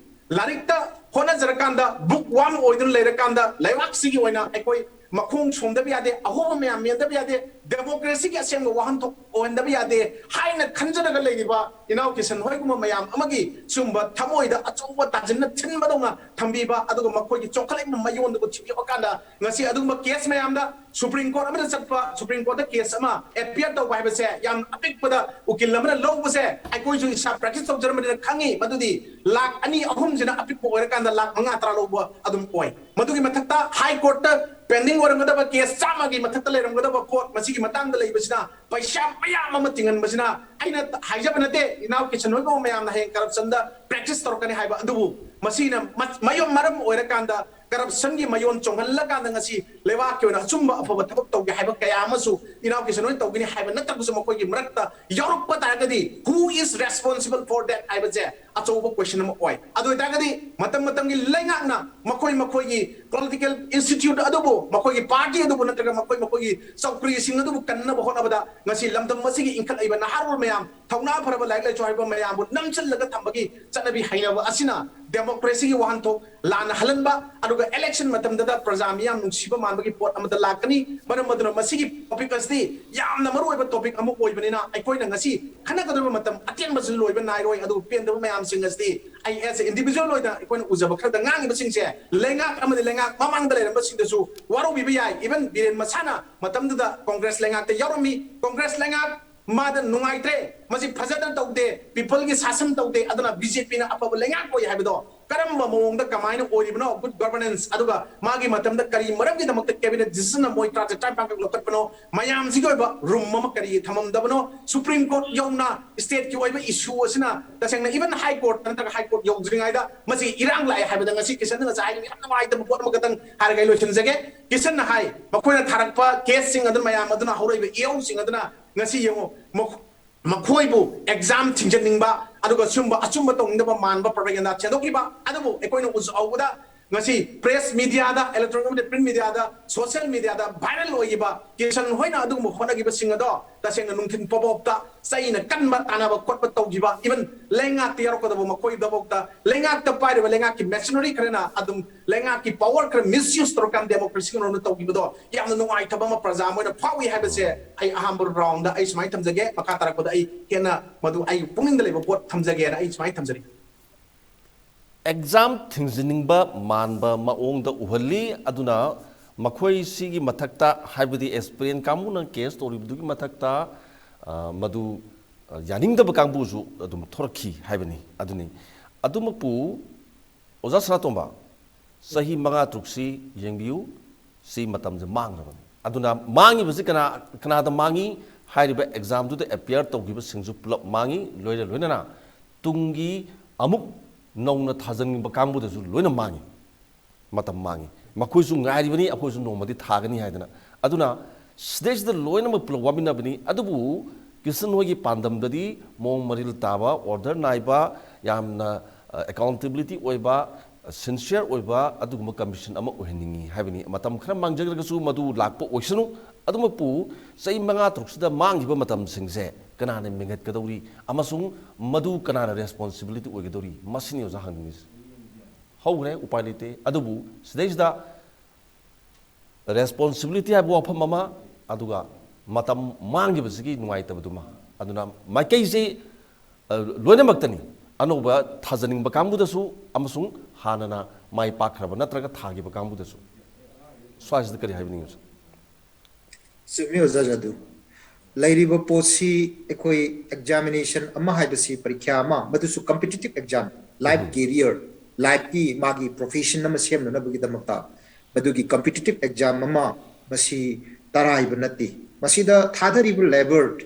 ꯂꯥꯏꯔꯤꯛꯇ ꯍꯣꯠꯅꯖꯔꯀꯥꯟꯗ, ꯕꯨꯛ ꯋꯥꯝ ꯑꯣꯏꯗꯨꯅ ꯂꯩꯔꯀꯥꯟꯗ, ꯂꯩꯕꯥꯛꯁꯤꯒꯤ ꯑꯣꯏꯅ ꯑꯩꯈꯣꯏ ꯃꯈꯣꯡ ꯁꯣꯝꯗꯕ ꯌꯥꯗꯦ, ꯑꯍꯣꯕ ꯃꯌꯥꯝ ꯃꯦꯟꯗꯕ ꯌꯥꯗꯦ, ꯗꯦꯃꯣꯀ꯭ꯔꯦꯁꯤꯒꯤ ꯑꯁꯦꯡꯕ ꯋꯥꯍꯟꯊꯣꯛ ꯑꯣꯏꯍꯟꯗꯕ ꯌꯥꯗꯦ ꯍꯥꯏꯅ ꯈꯟꯖꯔꯒ ꯂꯩꯔꯤꯕ ꯏꯅꯥꯎ ꯀꯤꯁꯟ ꯍꯣꯏꯒꯨꯝꯕ ꯃꯌꯥꯝ ꯑꯃꯒꯤ ꯁꯤꯒꯨꯝꯕ ꯊꯃꯣꯏꯗ ꯑꯆꯧꯕ ꯇꯥꯁꯤꯟꯅ ꯊꯤꯟꯕꯗꯧꯅ ꯊꯝꯕꯤꯕ, ꯑꯗꯨꯒ ꯃꯈꯣꯏꯒꯤ ꯆꯥꯎꯈꯠꯂꯛꯂꯤꯕ ꯃꯌꯣꯟꯗꯨꯕꯨ ꯊꯤꯕꯤꯌꯨ ꯀꯥꯟꯗ ꯉꯁꯤ ꯑꯗꯨꯒꯨꯝꯕ ꯀꯦꯁ ꯃꯌꯥꯝꯗ ꯁꯨꯄ꯭ꯔꯤꯝ ꯀꯣꯔꯠ ꯑꯃꯗ ꯆꯠꯄ, ꯁꯨꯄ꯭ꯔꯤꯝ ꯀꯣꯔꯠꯇ ꯀꯦꯁ ꯑꯃ ꯑꯦꯄꯤꯌꯔ ꯇꯧꯕ ꯍꯥꯏꯕꯁꯦ ꯌꯥꯝ ꯑꯄꯤꯛꯄꯗ ꯎꯀꯤꯜ ꯑꯃꯅ ꯂꯧꯕꯁꯦ ꯑꯩꯈꯣꯏꯁꯨ ꯏꯁꯥ ꯄ꯭ꯔꯦꯛꯇꯤꯁ ꯇꯧꯖꯔꯝꯕꯅꯤꯅ ꯈꯪꯉꯤ꯫ ꯃꯗꯨꯗꯤ ꯂꯥꯛ ꯑꯅꯤ ꯑꯍꯨꯝꯁꯤꯅ ꯑꯄꯤꯛꯄ ꯑꯣꯏꯔꯀꯥꯟꯗ ꯂꯥꯛ ꯃꯉꯥ ꯇꯔꯥ ꯂꯧꯕ ꯑꯗꯨꯝ ꯑꯣꯏ꯫ ꯃꯗꯨꯒꯤ ꯃꯊꯛꯇ ꯍꯥꯏ ꯀꯣꯔꯠꯇ ꯄꯦꯟꯗꯤꯡ ꯑꯣꯏꯔꯝꯒꯗꯕ ꯀꯦꯁ ꯆꯥꯝꯃꯒꯤ ꯃꯊꯛꯇ ꯂꯩꯔꯝꯒꯗꯕ ꯀꯣꯔꯠ ꯃꯁꯤꯒꯤ ꯃꯇꯥꯡꯗ ꯂꯩꯕꯁꯤꯅ ꯄꯩꯁꯥ ꯃꯌꯥꯝ ꯑꯃ ꯇꯤꯡꯍꯟꯕꯁꯤꯅ, ꯑꯩꯅ ꯍꯥꯏꯖꯕ ꯅꯠꯇꯦ, ꯏꯅꯥꯎ ꯀꯤꯁꯟ ꯍꯣꯏꯒꯨꯝꯕ ꯃꯌꯥꯝꯅ ꯍꯌꯦꯡ ꯀꯔꯞꯁꯟꯗ ꯄ꯭ꯔꯦꯛꯇꯤꯁ ꯇꯧꯔꯛꯀꯅꯤ ꯍꯥꯏꯕ ꯑꯗꯨꯕꯨ, ꯃꯁꯤꯅ ꯃ-, ꯃꯌꯣꯟ ꯃꯔꯝ ꯑꯣꯏꯔꯀꯥꯟꯗ ꯀꯔꯞꯁꯟꯒꯤ ꯃꯌꯣꯟ ꯆꯣꯡꯍꯜꯂꯀꯥꯟꯗ ꯉꯁꯤ ꯂꯩꯕꯥꯛꯀꯤ ꯑꯣꯏꯅ ꯑꯆꯨꯝꯕ ꯑꯐꯕ ꯊꯕꯛ ꯇꯧꯒꯦ ꯍꯥꯏꯕ ꯀꯌꯥ ꯑꯃꯁꯨ ꯏꯅꯥꯎ ꯀꯤꯁꯟ ꯍꯣꯏꯅ ꯇꯧꯒꯅꯤ ꯍꯥꯏꯕ ꯅꯠꯇ꯭ꯔꯒꯁꯨ ꯃꯈꯣꯏꯒꯤ ꯃꯔꯛꯇ ꯌꯥꯎꯔꯛꯄ ꯇꯥꯔꯒꯗꯤ who is responsible for that ꯍꯥꯏꯕꯁꯦ ꯑꯆꯧꯕ ꯀꯣꯏꯁꯟ ꯑꯃ ꯑꯣꯏ꯫ ꯑꯗꯨ ꯑꯣꯏꯇꯥꯔꯒꯗꯤ ꯃꯇꯝ ꯃꯇꯝꯒꯤ ꯂꯩꯉꯥꯛꯅ ꯃꯈꯣꯏ ꯃꯈꯣꯏꯒꯤ ꯄꯣꯂꯤꯇꯤꯀꯦꯜ ꯏꯟꯁꯇꯤꯇ꯭ꯌꯨꯠ ꯑꯗꯨꯕꯨ, ꯃꯈꯣꯏꯒꯤ ꯄꯥꯔꯇꯤ ꯑꯗꯨꯕꯨ ꯅꯠꯇ꯭ꯔꯒ ꯃꯈꯣꯏ ꯃꯈꯣꯏꯒꯤ ꯆꯧꯀ꯭ꯔꯤꯁꯤꯡ ꯑꯗꯨꯕꯨ ꯀꯟꯅꯕ ꯍꯣꯠꯅꯕꯗ ꯉꯁꯤ ꯂꯝꯗꯝ ꯑꯁꯤꯒꯤ ꯏꯟꯈꯠꯂꯛꯏꯕ ꯅꯍꯥꯔꯣꯜ ꯃꯌꯥꯝ, ꯊꯧꯅꯥ ꯐꯔꯕ ꯂꯥꯏꯔꯤꯛ ꯂꯥꯏꯁꯨ ꯍꯩꯕ ꯃꯌꯥꯝꯕꯨ ꯅꯝꯁꯤꯜꯂꯒ ꯊꯝꯕꯒꯤ ꯆꯠꯅꯕꯤ ꯍꯩꯅꯕ ꯑꯁꯤꯅ ꯗꯦꯃꯣꯀ꯭ꯔꯦꯁꯤꯒꯤ ꯋꯥꯍꯟꯊꯣꯛ ꯂꯥꯟꯅ ꯍꯜꯍꯟꯕ, ꯑꯗꯨꯒ ꯏꯂꯦꯛꯁꯟ ꯃꯇꯝꯗꯗ ꯄ꯭ꯔꯖꯥ ꯃꯤꯌꯥꯝ ꯅꯨꯡꯁꯤꯕ ꯃꯥꯟꯕꯒꯤ ꯄꯣꯠ ꯑꯃꯗ ꯂꯥꯛꯀꯅꯤ꯫ ꯃꯔꯝ ꯑꯗꯨꯅ ꯃꯁꯤꯒꯤ ꯇꯣꯄꯤꯛ ꯑꯁꯤꯗꯤ ꯌꯥꯝꯅ ꯃꯔꯨꯑꯣꯏꯕ ꯇꯣꯄꯤꯛ ꯑꯃ ꯑꯣꯏꯕꯅꯤꯅ ꯑꯩꯈꯣꯏꯅ ꯉꯁꯤ ꯈꯟꯅꯒꯗꯧꯔꯤꯕ ꯃꯇꯝ ꯑꯇꯦꯟꯕꯁꯤ ꯂꯣꯏꯕ ꯅꯥꯏꯔꯣꯏ꯫ ꯑꯗꯨꯕꯨ ꯄꯦꯟꯗꯕ ꯃꯌꯥꯝꯁꯤꯡ ꯑꯁꯤꯗꯤ ꯑꯩ as a individual ꯑꯣꯏꯅ ꯑꯩꯈꯣꯏꯅ ꯎꯖꯕ ꯈꯔꯗ ꯉꯥꯡꯉꯤꯕꯁꯤꯡꯁꯦ ꯂꯩꯉꯥꯛ ꯑꯃꯗꯤ ꯂꯩꯉꯥꯛ ꯃꯃꯥꯡꯗ ꯂꯩꯔꯝꯕꯁꯤꯡꯗꯁꯨ ꯋꯥꯔꯧꯕꯤꯕ ꯌꯥꯏ꯫ Even ꯕꯤꯔꯦꯟ ꯃꯁꯥꯅ ꯃꯇꯝꯗꯨꯗ ꯀꯣꯡꯒ꯭ꯔꯦꯁ ꯂꯩꯉꯥꯛꯇ ꯌꯥꯎꯔꯝꯃꯤ꯫ ꯀꯣꯡꯒ꯭ꯔꯦꯁ ꯂꯩꯉꯥꯛ ꯃꯥꯗ ꯅꯨꯡꯉꯥꯏꯇ꯭ꯔꯦ, ꯃꯁꯤ ꯐꯖꯅ ꯇꯧꯗꯦ, ꯄꯤꯄꯜꯒꯤ ꯁꯥꯁꯟ ꯇꯧꯗꯦ, ꯑꯗꯨꯅ ꯕꯤ ꯖꯦ ꯄꯤꯅ ꯑꯐꯕ ꯂꯩꯉꯥꯛ ꯑꯣꯏ ꯍꯥꯏꯕꯗꯣ ꯀꯔꯝꯕ ꯃꯑꯣꯡꯗ ꯀꯃꯥꯏꯅ ꯑꯣꯏꯔꯤꯕꯅꯣ good governance, ꯑꯗꯨꯒ ꯃꯥꯒꯤ ꯃꯇꯝꯗ ꯀꯔꯤ ꯃꯔꯝꯒꯤꯗꯃꯛꯇ cabinet decision ꯅ ꯃꯣꯏ ꯇꯔꯥꯇꯔꯦꯠ ꯇꯔꯥꯅꯤꯄꯥꯟꯈꯛ ꯂꯧꯈꯠꯄꯅꯣ, ꯃꯌꯥꯝꯁꯤꯒꯤ ꯑꯣꯏꯕ room ꯑꯃ ꯀꯔꯤꯒꯤ ꯊꯝꯃꯝꯗꯕꯅꯣ, Supreme Court ꯌꯧꯅ state ꯀꯤ ꯑꯣꯏꯕ issue ꯑꯁꯤꯅ ꯇꯁꯦꯡꯅ even High Court ꯅꯠꯇ꯭ꯔꯒ High Court ꯌꯧꯗ꯭ꯔꯤꯉꯩꯗ ꯃꯁꯤ ꯏꯔꯥꯡ ꯂꯥꯛꯑꯦ ꯍꯥꯏꯕꯗ ꯉꯁꯤ ꯀꯤꯁꯟꯅ ꯉꯁꯥꯏ ꯍꯥꯏꯈꯤꯕ ꯌꯥꯝ ꯅꯨꯡꯉꯥꯏꯇꯕ ꯄꯣꯠ ꯑꯃꯈꯛꯇꯪ ꯍꯥꯏꯔꯒ ꯑꯩ ꯂꯣꯏꯁꯤꯟꯖꯒꯦ꯫ ꯀꯤꯁꯟꯅ ꯍꯥꯏ ꯃꯈꯣꯏꯅ ꯊꯥꯔꯛꯄ case ꯁꯤꯡ ꯑꯗꯨꯅ ꯃꯌꯥꯝ ꯑꯗꯨꯅ ꯍꯧꯔꯛꯏꯕ ꯏꯍꯧꯁꯤꯡ ꯑꯗꯨꯅ ꯉꯁꯤ ꯌꯦꯡꯉꯨ ꯃꯈꯣ-, ꯃꯈꯣꯏꯕꯨ exam ꯊꯤꯡꯖꯤꯟꯅꯤꯡꯕ ꯑꯗꯨꯒ ꯁꯨꯝꯕ ꯑꯆꯨꯝꯕ ꯇꯧꯅꯤꯡꯗꯕ ꯃꯥꯟꯕ propaganda ꯁꯦꯝꯗꯣꯛꯈꯤꯕ꯫ ꯑꯗꯨꯕꯨ ꯑꯩꯈꯣꯏꯅ ꯎꯖꯍꯧꯕꯗ ꯉꯁꯤ press media ꯗ, electronic media, print media ꯗ, social media ꯗ viral ꯑꯣꯏꯈꯤꯕ ꯀꯤꯁꯟ ꯍꯣꯏꯅ ꯑꯗꯨꯒꯨꯝꯕ ꯍꯣꯠꯅꯈꯤꯕꯁꯤꯡ ꯑꯗꯣ ꯇꯁꯦꯡꯅ ꯅꯨꯡꯊꯤꯜ ꯄꯣꯄꯣꯞꯇ ꯆꯩꯅ ꯀꯟꯕ ꯇꯥꯟꯅꯕ ꯈꯣꯠꯄ ꯇꯧꯈꯤꯕ, even ꯂꯩꯉꯥꯛꯇ ꯌꯥꯎꯔꯛꯀꯗꯕ ꯃꯈꯣꯏꯗꯐꯥꯎꯗ ꯂꯩꯉꯥꯛꯇ ꯄꯥꯏꯔꯤꯕ ꯂꯩꯉꯥꯛꯀꯤ machinery ꯈꯔꯅ ꯑꯗꯨꯝ ꯂꯩꯉꯥꯛꯀꯤ power ꯈꯔ misuse ꯇꯧꯔꯀꯥꯟꯗ democracy ꯒꯤ ꯃꯔꯝꯗ ꯇꯧꯈꯤꯕꯗꯣ ꯌꯥꯝꯅ ꯅꯨꯡꯉꯥꯏꯇꯕ ꯑꯃ ꯄ꯭ꯔꯖꯥ ꯑꯃ ꯑꯣꯏꯅ ꯐꯥꯎꯏ ꯍꯥꯏꯕꯁꯦ ꯑꯩ ꯑꯍꯥꯟꯕ round ꯗ ꯑꯩ ꯁꯨꯃꯥꯏꯅ ꯊꯝꯖꯒꯦ꯫ ꯃꯈꯥ ꯇꯥꯔꯛꯄꯗ ꯑꯩ ꯍꯦꯟꯅ ꯃꯗꯨ ꯑꯩ ꯄꯨꯛꯅꯤꯡꯗ ꯂꯩꯕ ꯄꯣꯠ ꯊꯝꯖꯒꯦꯅ ꯑꯩ ꯁꯨꯃꯥꯏꯅ ꯊꯝꯖꯔꯤ꯫ Exam ꯊꯤꯡꯖꯤꯟꯅꯤꯡꯕ ꯃꯥꯟꯕ ꯃꯑꯣꯡꯗ ꯎꯍꯜꯂꯤ꯫ ꯑꯗꯨꯅ ꯃꯈꯣꯏꯁꯤꯒꯤ ꯃꯊꯛꯇ, ꯍꯥꯏꯕꯗꯤ aspirant ꯀꯥꯡꯕꯨꯅ case ꯇꯧꯔꯤꯕꯗꯨꯒꯤ ꯃꯊꯛꯇ, ꯑ, ꯃꯗꯨ, ꯑ, ꯌꯥꯅꯤꯡꯗꯕ ꯀꯥꯡꯕꯨꯁꯨ ꯑꯗꯨꯝ ꯊꯣꯔꯛꯈꯤ ꯍꯥꯏꯕꯅꯤ꯫ ꯑꯗꯨꯅꯤ, ꯑꯗꯨꯃꯛꯄꯨ ꯑꯣꯖꯥ ꯁꯅꯥꯇꯣꯝꯕ, ꯆꯍꯤ ꯃꯉꯥ ꯇꯔꯨꯛꯁꯤ ꯌꯦꯡꯕꯤꯌꯨ, ꯁꯤ ꯃꯇꯝꯁꯦ ꯃꯥꯡꯈ꯭ꯔꯕꯅꯤ꯫ ꯑꯗꯨꯅ ꯃꯥꯡꯉꯤꯕꯁꯤ ꯀꯅꯥ, ꯀꯅꯥꯗ ꯃꯥꯡꯉꯤ? ꯍꯥꯏꯔꯤꯕ exam ꯗꯨꯗ appear ꯇꯧꯈꯤꯕꯁꯤꯡꯁꯨ ꯄꯨꯂꯞ ꯃꯥꯡꯉꯤ꯫ ꯂꯣꯏꯅ ꯂꯣꯏꯅꯅ ꯇꯨꯡꯒꯤ ꯑꯃꯨꯛ ꯅꯧꯅ ꯊꯥꯖꯅꯤꯡꯕ ꯀꯥꯡꯕꯨꯗꯁꯨ ꯂꯣꯏꯅ ꯃꯥꯡꯉꯤ, ꯃꯇꯝ ꯃꯥꯡꯉꯤ꯫ ꯃꯈꯣꯏꯁꯨ ꯉꯥꯏꯔꯤꯕꯅꯤ, ꯑꯩꯈꯣꯏꯁꯨ ꯅꯣꯡꯃꯗꯤ ꯊꯥꯒꯅꯤ ꯍꯥꯏꯗꯅ꯫ ꯑꯗꯨꯅ ꯁꯤꯗꯩꯁꯤꯗ ꯂꯣꯏꯅꯃꯛ ꯄꯨꯂꯞ ꯋꯥꯃꯤꯟꯅꯕꯅꯤ꯫ ꯑꯗꯨꯕꯨ ꯀ꯭ꯔꯤꯁꯟ ꯍꯣꯏꯒꯤ ꯄꯥꯟꯗꯝꯗꯗꯤ ꯃꯑꯣꯡ ꯃꯔꯤꯜ ꯇꯥꯕ, order ꯅꯥꯏꯕ, ꯌꯥꯝꯅ, ꯑ, accountability ꯑꯣꯏꯕ, sincere ꯑꯣꯏꯕ ꯑꯗꯨꯒꯨꯝꯕ commission ꯑꯃ ꯑꯣꯏꯍꯟꯅꯤꯡꯏ ꯍꯥꯏꯕꯅꯤ꯫ ꯃꯇꯝ ꯈꯔ ꯃꯥꯡꯖꯔꯒꯁꯨ ꯃꯗꯨ ꯂꯥꯛꯄ ꯑꯣꯏꯁꯅꯨ꯫ ꯑꯗꯨꯃꯛꯄꯨ ꯆꯍꯤ ꯃꯉꯥ ꯇꯔꯨꯛꯁꯤꯗ ꯃꯥꯡꯈꯤꯕ ꯃꯇꯝꯁꯤꯡꯁꯦ ꯀꯅꯥꯅ ꯃꯦꯟꯈꯠꯀꯗꯧꯔꯤ ꯑꯃꯁꯨꯡ ꯃꯗꯨ ꯀꯅꯥꯅ responsibility ꯑꯣꯏꯒꯗꯧꯔꯤ? ꯃꯁꯤꯅꯤ ꯑꯣꯖꯥ ꯍꯪꯅꯤꯡꯉꯤꯁꯦ꯫ ꯍꯧꯈ꯭ꯔꯦ, ꯎꯄꯥꯏ ꯂꯩꯇꯦ꯫ ꯑꯗꯨꯕꯨ ꯁꯤꯗꯩꯁꯤꯗ responsibility ꯍꯥꯏꯕ ꯋꯥꯐꯝ ꯑꯃ, ꯑꯗꯨꯒ ꯃꯇꯝ ꯃꯥꯡꯈꯤꯕꯁꯤꯒꯤ ꯅꯨꯡꯉꯥꯏꯇꯕꯗꯨꯃ꯫ ꯑꯗꯨꯅ ꯃꯥꯏꯀꯩꯁꯤ, ꯑ, ꯂꯣꯏꯅꯃꯛꯇꯅꯤ, ꯑꯅꯧꯕ ꯊꯥꯖꯅꯤꯡꯕ ꯀꯥꯡꯕꯨꯗꯁꯨ ꯑꯃꯁꯨꯡ ꯍꯥꯟꯅꯅ ꯃꯥꯏ ꯄꯥꯛꯈ꯭ꯔꯕ ꯅꯠꯇ꯭ꯔꯒ ꯊꯥꯈꯤꯕ ꯀꯥꯡꯕꯨꯗꯁꯨ꯫ ꯁ꯭ꯋꯥꯏꯁꯤꯗ ꯀꯔꯤ ꯍꯥꯏꯕꯤꯅꯤꯡꯉꯤ? ꯆꯨꯝꯃꯤ ꯑꯣꯖꯥ ꯖꯥꯗꯨ꯫ ꯂꯩꯔꯤꯕ ꯄꯣꯠꯁꯤ ꯑꯩꯈꯣꯏ examination ꯑꯃ ꯍꯥꯏꯕꯁꯤ, ꯄꯔꯤꯈ꯭ꯌꯥ ꯑꯃ, ꯃꯗꯨꯁꯨ competitive exam, life career, ꯂꯥꯏꯐꯀꯤ ꯃꯥꯒꯤ ꯄ꯭ꯔꯣꯐꯦꯁꯟ ꯑꯃ ꯁꯦꯝꯅꯅꯕꯒꯤꯗꯃꯛꯇ ꯃꯗꯨꯒꯤ ꯀꯝꯄꯤꯇꯤꯇꯤꯞ ꯑꯦꯛꯖꯥꯝ ꯑꯃ ꯃꯁꯤ ꯇꯔꯥꯏꯕ ꯅꯠꯇꯦ꯫ ꯃꯁꯤꯗ ꯊꯥꯗꯔꯤꯕ ꯂꯦꯕꯔ,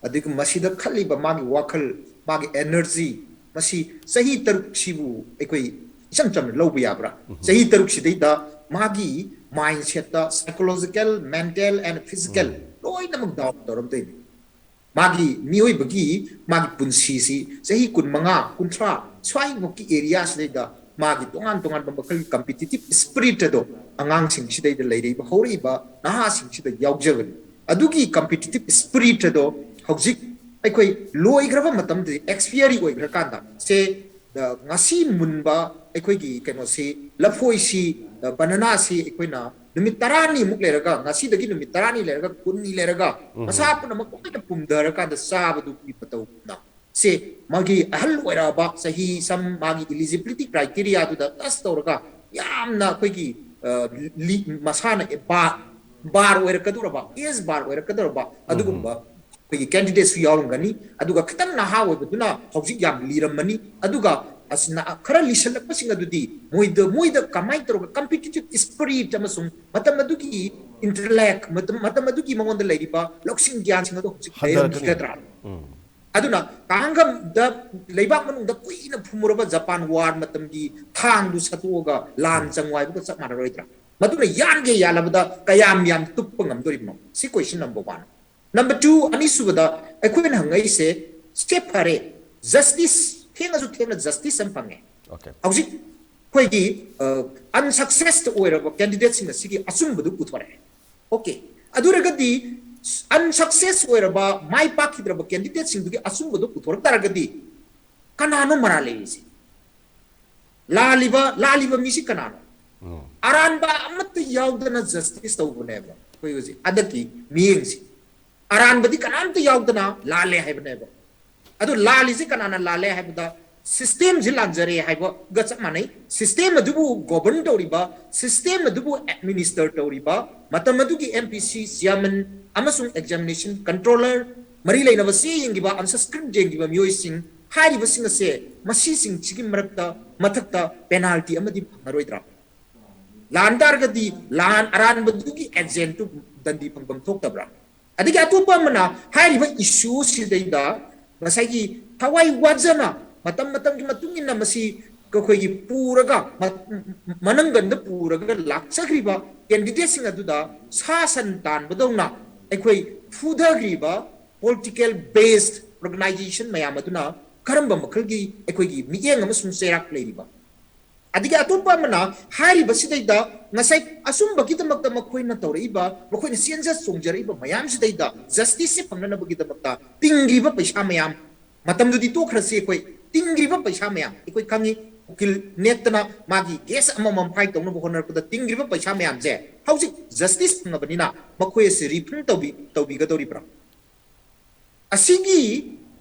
ꯑꯗꯨꯒ ꯃꯁꯤꯗ ꯈꯜꯂꯤꯕ ꯃꯥꯒꯤ ꯋꯥꯈꯜ, ꯃꯥꯒꯤ ꯑꯦꯅꯔꯖꯤ, ꯃꯁꯤ ꯆꯍꯤ ꯇꯔꯨꯛꯁꯤꯕꯨ ꯑꯩꯈꯣꯏ ꯏꯆꯝ ꯆꯝꯅ ꯂꯧꯕ ꯌꯥꯕ꯭ꯔꯥ? ꯆꯍꯤ ꯇꯔꯨꯛꯁꯤꯗꯩꯗ ꯃꯥꯒꯤ ꯃꯥꯏꯟꯁꯦꯠꯇ, ꯁꯥꯏꯀꯣꯂꯣꯖꯤꯀꯦꯜ, ꯃꯦꯟꯇꯦꯜ ꯑꯦꯟ ꯐꯤꯖꯤꯀꯦꯜ ꯂꯣꯏꯅꯃꯛ ꯗꯥꯎꯟ ꯇꯧꯔꯝꯗꯣꯏꯅꯤ꯫ ꯃꯥꯒꯤ ꯃꯤꯑꯣꯏꯕꯒꯤ ꯃꯥꯒꯤ ꯄꯨꯟꯁꯤꯁꯤ ꯆꯍꯤ ꯀꯨꯟꯃꯉꯥ, ꯀꯨꯟꯊ꯭ꯔꯥ ꯁ꯭ꯋꯥꯏꯃꯨꯛꯀꯤ ꯑꯦꯔꯤꯌꯥꯁꯤꯗꯩꯗ ꯃꯥꯒꯤ ꯇꯣꯉꯥꯟ ꯇꯣꯉꯥꯟꯕ ꯃꯈꯜꯒꯤ ꯀꯝꯄꯤꯇꯤꯇꯤꯞ ꯁ꯭ꯄꯤꯔꯤꯠ ꯑꯗꯣ ꯑꯉꯥꯡꯁꯤꯡꯁꯤꯗꯩꯗ ꯂꯩꯔꯛꯏꯕ ꯍꯧꯔꯛꯏꯕ ꯅꯍꯥꯁꯤꯡꯁꯤꯗ ꯌꯥꯎꯖꯕꯅꯤ꯫ ꯑꯗꯨꯒꯤ ꯀꯝꯄꯤꯇꯤꯇꯤꯞ ꯁ꯭ꯄꯤꯔꯤꯠ ꯑꯗꯣ ꯍꯧꯖꯤꯛ ꯑꯩꯈꯣꯏ ꯂꯣꯏꯈ꯭ꯔꯕ ꯃꯇꯝꯗꯗꯤ, ꯑꯦꯛꯁꯄꯤꯌꯔꯤ ꯑꯣꯏꯈ꯭ꯔꯀꯥꯟꯗ, ꯁꯦ, ꯉꯁꯤ ꯃꯨꯟꯕ ꯑꯩꯈꯣꯏꯒꯤ ꯀꯩꯅꯣꯁꯤ, ꯂꯐꯣꯏꯁꯤ, ꯕꯅꯅꯥꯁꯤ ꯑꯩꯈꯣꯏꯅ ꯅꯨꯃꯤꯠ ꯇꯔꯥꯅꯤꯃꯨꯛ ꯂꯩꯔꯒ, ꯉꯁꯤꯗꯒꯤ ꯅꯨꯃꯤꯠ ꯇꯔꯥꯅꯤ ꯂꯩꯔꯒ, ꯀꯨꯟꯅꯤ ꯂꯩꯔꯒ, ꯃꯁꯥ ꯄꯨꯝꯅꯃꯛ ꯂꯣꯏꯅ ꯄꯨꯝꯊꯔꯀꯥꯟꯗ ꯆꯥꯕꯗꯨꯒꯤ ꯃꯇꯧꯒꯨꯝꯅ, ꯁꯦ, ꯃꯥꯒꯤ ꯑꯍꯜ ꯑꯣꯏꯔꯛꯑꯕ, ꯆꯍꯤ ꯁꯝ ꯃꯥꯒꯤ ꯏꯂꯤꯖꯤꯕꯤꯂꯤꯇꯤ ꯀ꯭ꯔꯥꯏꯇꯦꯔꯤꯌꯥꯗꯨꯗ ꯇꯁ ꯇꯧꯔꯒ ꯌꯥꯝꯅ ꯑꯩꯈꯣꯏꯒꯤ, ꯑ, ꯂꯤ-, ꯃꯁꯥꯅ ꯕꯥ-, ꯕꯥꯔ ꯑꯣꯏꯔꯛꯀꯗꯧꯔꯕ, ꯑꯦꯖ ꯕꯥꯔ ꯑꯣꯏꯔꯛꯀꯗꯧꯔꯕ ꯑꯗꯨꯒꯨꯝꯕ ꯑꯩꯈꯣꯏꯒꯤ ꯀꯦꯟꯗꯤꯗꯦꯠꯁꯨ ꯌꯥꯎꯔꯝꯒꯅꯤ꯫ ꯑꯗꯨꯒ ꯈꯤꯇꯪ ꯅꯍꯥ ꯑꯣꯏꯕꯗꯨꯅ ꯍꯧꯖꯤꯛ ꯌꯥꯝ ꯂꯤꯔꯝꯃꯅꯤ꯫ ꯑꯗꯨꯒ ꯑꯁ, ꯅ-, ꯈꯔ ꯂꯤꯁꯜꯂꯛꯄꯁꯤꯡ ꯑꯗꯨꯗꯤ ꯃꯣꯏꯗ, ꯃꯣꯏꯗ ꯀꯃꯥꯏꯅ ꯇꯧꯔꯒ ꯀꯝꯄꯤꯇꯤꯇꯤꯞ ꯁ꯭ꯄꯤꯔꯤꯠ ꯑꯃꯁꯨꯡ ꯃꯇꯝ ꯑꯗꯨꯒꯤ ꯏꯟꯇꯦꯂꯦꯛ, ꯃꯇꯝ, ꯃꯇꯝ ꯑꯗꯨꯒꯤ ꯃꯉꯣꯟꯗ ꯂꯩꯔꯤꯕ ꯂꯧꯁꯤꯡ ꯒ꯭ꯌꯥꯟꯁꯤꯡ ꯑꯗꯣ ꯍꯧꯖꯤꯛ ꯍꯟꯊꯔꯛꯀꯅꯤ꯫ ꯂꯩꯔꯝꯈꯤꯒꯗ꯭ꯔꯥ? ꯎꯝ꯫ ꯑꯗꯨꯅ ꯀꯥꯡꯈꯝꯗ ꯂꯩꯕꯥꯛ ꯃꯅꯨꯡꯗ ꯀꯨꯏꯅ ꯐꯨꯝꯃꯨꯔꯕ ꯖꯄꯥꯟ ꯋꯥꯔ ꯃꯇꯝꯒꯤ ꯊꯥꯡꯗꯨ ꯁꯠꯇꯣꯛꯑꯒ ꯂꯥꯟ ꯎꯝ꯫ ꯆꯪꯉꯨ ꯍꯥꯏꯕꯒ ꯆꯞ ꯃꯥꯟꯅꯔꯣꯏꯗ꯭ꯔꯥ? ꯃꯗꯨꯅ ꯌꯥꯟꯒꯦ ꯌꯥꯜꯂꯕꯗ ꯀꯌꯥꯝ ꯌꯥꯝ ꯇꯨꯞꯄ ꯉꯝꯗꯣꯔꯤꯕꯅꯣ? ꯁꯤ ꯀꯣꯏꯁꯟ ꯅꯝꯕꯔ ꯋꯥꯟ꯫ ꯅꯝꯕꯔ ꯇꯨ, ꯑꯅꯤꯁꯨꯕꯗ ꯑꯩꯈꯣꯏꯅ ꯍꯪꯉꯛꯏꯁꯦ, ꯁ꯭ꯇꯦꯞ ꯐꯔꯦ, ꯖꯁꯇꯤꯁ, ꯊꯦꯡꯉꯁꯨ ꯊꯦꯡꯅ ꯖꯁꯇꯤꯁ ꯑꯃ ꯐꯪꯉꯦ꯫ ꯑꯣꯀꯦ꯫ ꯍꯧꯖꯤꯛ ꯑꯩꯈꯣꯏꯒꯤ, ꯑ, ꯑꯟꯁꯛꯁꯦꯁ ꯑꯣꯏꯔꯕ ꯀꯦꯟꯗꯤꯗꯦꯠꯁꯤꯡ ꯑꯁꯤꯒꯤ ꯑꯆꯨꯝꯕꯗꯨ ꯄꯨꯊꯣꯔꯛꯑꯦ꯫ ꯑꯣꯀꯦ꯫ ꯑꯗꯨ ꯑꯣꯏꯔꯒꯗꯤ ꯑꯟꯁꯛꯁꯦꯁ ꯑꯣꯏꯔꯕ, ꯃꯥꯏ ꯄꯥꯛꯈꯤꯗ꯭ꯔꯕ ꯀꯦꯟꯗꯤꯗꯦꯠꯁꯤꯡꯗꯨꯒꯤ ꯑꯆꯨꯝꯕꯗꯨ ꯄꯨꯊꯣꯔꯛ ꯇꯥꯔꯒꯗꯤ ꯀꯅꯥꯅꯣ ꯃꯔꯥꯜ ꯂꯩꯔꯤꯁꯦ? ꯂꯥꯜꯂꯤꯕ, ꯂꯥꯜꯂꯤꯕ ꯃꯤꯁꯤ ꯀꯅꯥꯅꯣ? ꯎꯝ꯫ ꯑꯔꯥꯟꯕ ꯑꯃꯠꯇ ꯌꯥꯎꯗꯅ ꯖꯁꯇꯤꯁ ꯇꯧꯕꯅꯦꯕ ꯑꯩꯈꯣꯏ ꯍꯧꯖꯤꯛ ꯍꯟꯗꯛꯀꯤ ꯃꯤꯠꯌꯦꯡꯁꯤ꯫ ꯑꯔꯥꯟꯕꯗꯤ ꯀꯅꯥꯝꯇ ꯌꯥꯎꯗꯅ ꯂꯥꯜꯂꯦ ꯍꯥꯏꯕꯅꯦꯕ꯫ ꯑꯗꯨ ꯂꯥꯜꯂꯤꯁꯤ ꯀꯅꯥꯅ ꯂꯥꯜꯂꯦ ꯍꯥꯏꯕꯗ, ꯁꯤꯁꯇꯦꯝꯁꯤ ꯂꯥꯟꯖꯔꯦ ꯍꯥꯏꯕꯒ ꯆꯞ ꯃꯥꯟꯅꯩ꯫ ꯁꯤꯁꯇꯦꯝ ꯑꯗꯨꯕꯨ ꯒꯣꯕꯔꯟ ꯇꯧꯔꯤꯕ, ꯁꯤꯁꯇꯦꯝ ꯑꯗꯨꯕꯨ ꯑꯦꯗꯃꯤꯅꯤꯁꯇꯔ ꯇꯧꯔꯤꯕ, ꯃꯇꯝ ꯑꯗꯨꯒꯤ ꯑꯦꯝ ꯄꯤ ꯁꯤ ꯆꯤꯌꯥꯔꯃꯦꯟ ꯑꯃꯁꯨꯡ ꯑꯦꯛꯖꯥꯃꯤꯅꯦꯁꯟ ꯀꯟꯇ꯭ꯔꯣꯂꯔ, ꯃꯔꯤ ꯂꯩꯅꯕ ꯆꯦ ꯌꯦꯡꯈꯤꯕ, ꯑꯟꯁꯔ ꯁ꯭ꯀ꯭ꯔꯤꯞ ꯌꯦꯡꯈꯤꯕ ꯃꯤꯑꯣꯏꯁꯤꯡ, ꯍꯥꯏꯔꯤꯕꯁꯤꯡ ꯑꯁꯦ, ꯃꯁꯤꯁꯤꯡꯁꯤꯒꯤ ꯃꯔꯛꯇ, ꯃꯊꯛꯇ penalty ꯑꯃꯗꯤ ꯐꯪꯉꯔꯣꯏꯗ꯭ꯔꯥ? ꯂꯥꯟ ꯇꯥꯔꯒꯗꯤ ꯂꯥꯟ ꯑꯔꯥꯟꯕꯗꯨꯒꯤ agentꯇꯨ ꯗꯟꯗꯤ ꯐꯪꯐꯝ ꯊꯣꯛꯇꯕ꯭ꯔꯥ? ꯑꯗꯒꯤ ꯑꯇꯣꯞꯄ ꯑꯃꯅ, ꯍꯥꯏꯔꯤꯕ issue ꯁꯤꯗꯩꯗ ꯉꯁꯥꯏꯒꯤ ꯊꯋꯥꯏ ꯋꯥꯖꯅ ꯃꯇꯝ ꯃꯇꯝꯒꯤ ꯃꯇꯨꯡ ꯏꯟꯅ ꯃꯁꯤ ꯑꯩꯈꯣꯏꯒꯤ ꯄꯨꯔꯒ, ꯃ-, ꯃꯅꯪꯒꯟꯗ ꯄꯨꯔꯒ ꯂꯥꯛꯆꯈ꯭ꯔꯤꯕ candidateꯁꯤꯡ ꯑꯗꯨꯗ ꯁꯥ ꯁꯟ ꯇꯥꯟꯕꯗꯧꯅ ꯑꯩꯈꯣꯏ ꯐꯨꯊꯈ꯭ꯔꯤꯕ political based organisation ꯃꯌꯥꯝ ꯑꯗꯨꯅ ꯀꯔꯝꯕ ꯃꯈꯜꯒꯤ ꯑꯩꯈꯣꯏꯒꯤ ꯃꯤꯠꯌꯦꯡ ꯑꯃꯁꯨꯡ ꯆꯩꯔꯥꯛ ꯂꯩꯔꯤꯕ? ꯑꯗꯒꯤ ꯑꯇꯣꯞꯄ ꯑꯃꯅ, ꯍꯥꯏꯔꯤꯕꯁꯤꯗꯩꯗ ꯉꯁꯥꯏ ꯑꯆꯨꯝꯕꯒꯤꯗꯃꯛꯇ ꯃꯈꯣꯏꯅ ꯇꯧꯔꯛꯏꯕ, ꯃꯈꯣꯏꯅ ꯆꯦꯟꯖ ꯆꯣꯡꯖꯔꯛꯏꯕ ꯃꯌꯥꯝꯁꯤꯗꯩꯗ justiceꯁꯦ ꯐꯪꯅꯅꯕꯒꯤꯗꯃꯛꯇ ꯇꯤꯡꯈꯤꯕ ꯄꯩꯁꯥ ꯃꯌꯥꯝ, ꯃꯇꯝꯗꯨꯗꯤ ꯇꯣꯛꯈ꯭ꯔꯁꯤ, ꯑꯩꯈꯣꯏ ꯇꯤꯡꯈ꯭ꯔꯤꯕ ꯄꯩꯁꯥ ꯃꯌꯥꯝ ꯑꯩꯈꯣꯏ ꯈꯪꯉꯤ꯫ ꯎꯀꯤꯜ ꯅꯦꯛꯇꯅ ꯃꯥꯒꯤ case ꯑꯃꯃꯝ file ꯇꯧꯅꯕ ꯍꯣꯠꯅꯔꯛꯄꯗ ꯇꯤꯡꯈ꯭ꯔꯤꯕ ꯄꯩꯁꯥ ꯃꯌꯥꯝꯁꯦ ꯍꯧꯖꯤꯛ justice ꯐꯪꯉꯕꯅꯤꯅ ꯃꯈꯣꯏ ꯑꯁꯤ refund ꯇꯧꯕꯤ-, ꯇꯧꯕꯤꯒꯗꯧꯔꯤꯕ꯭ꯔꯥ? ꯑꯁꯤꯒꯤ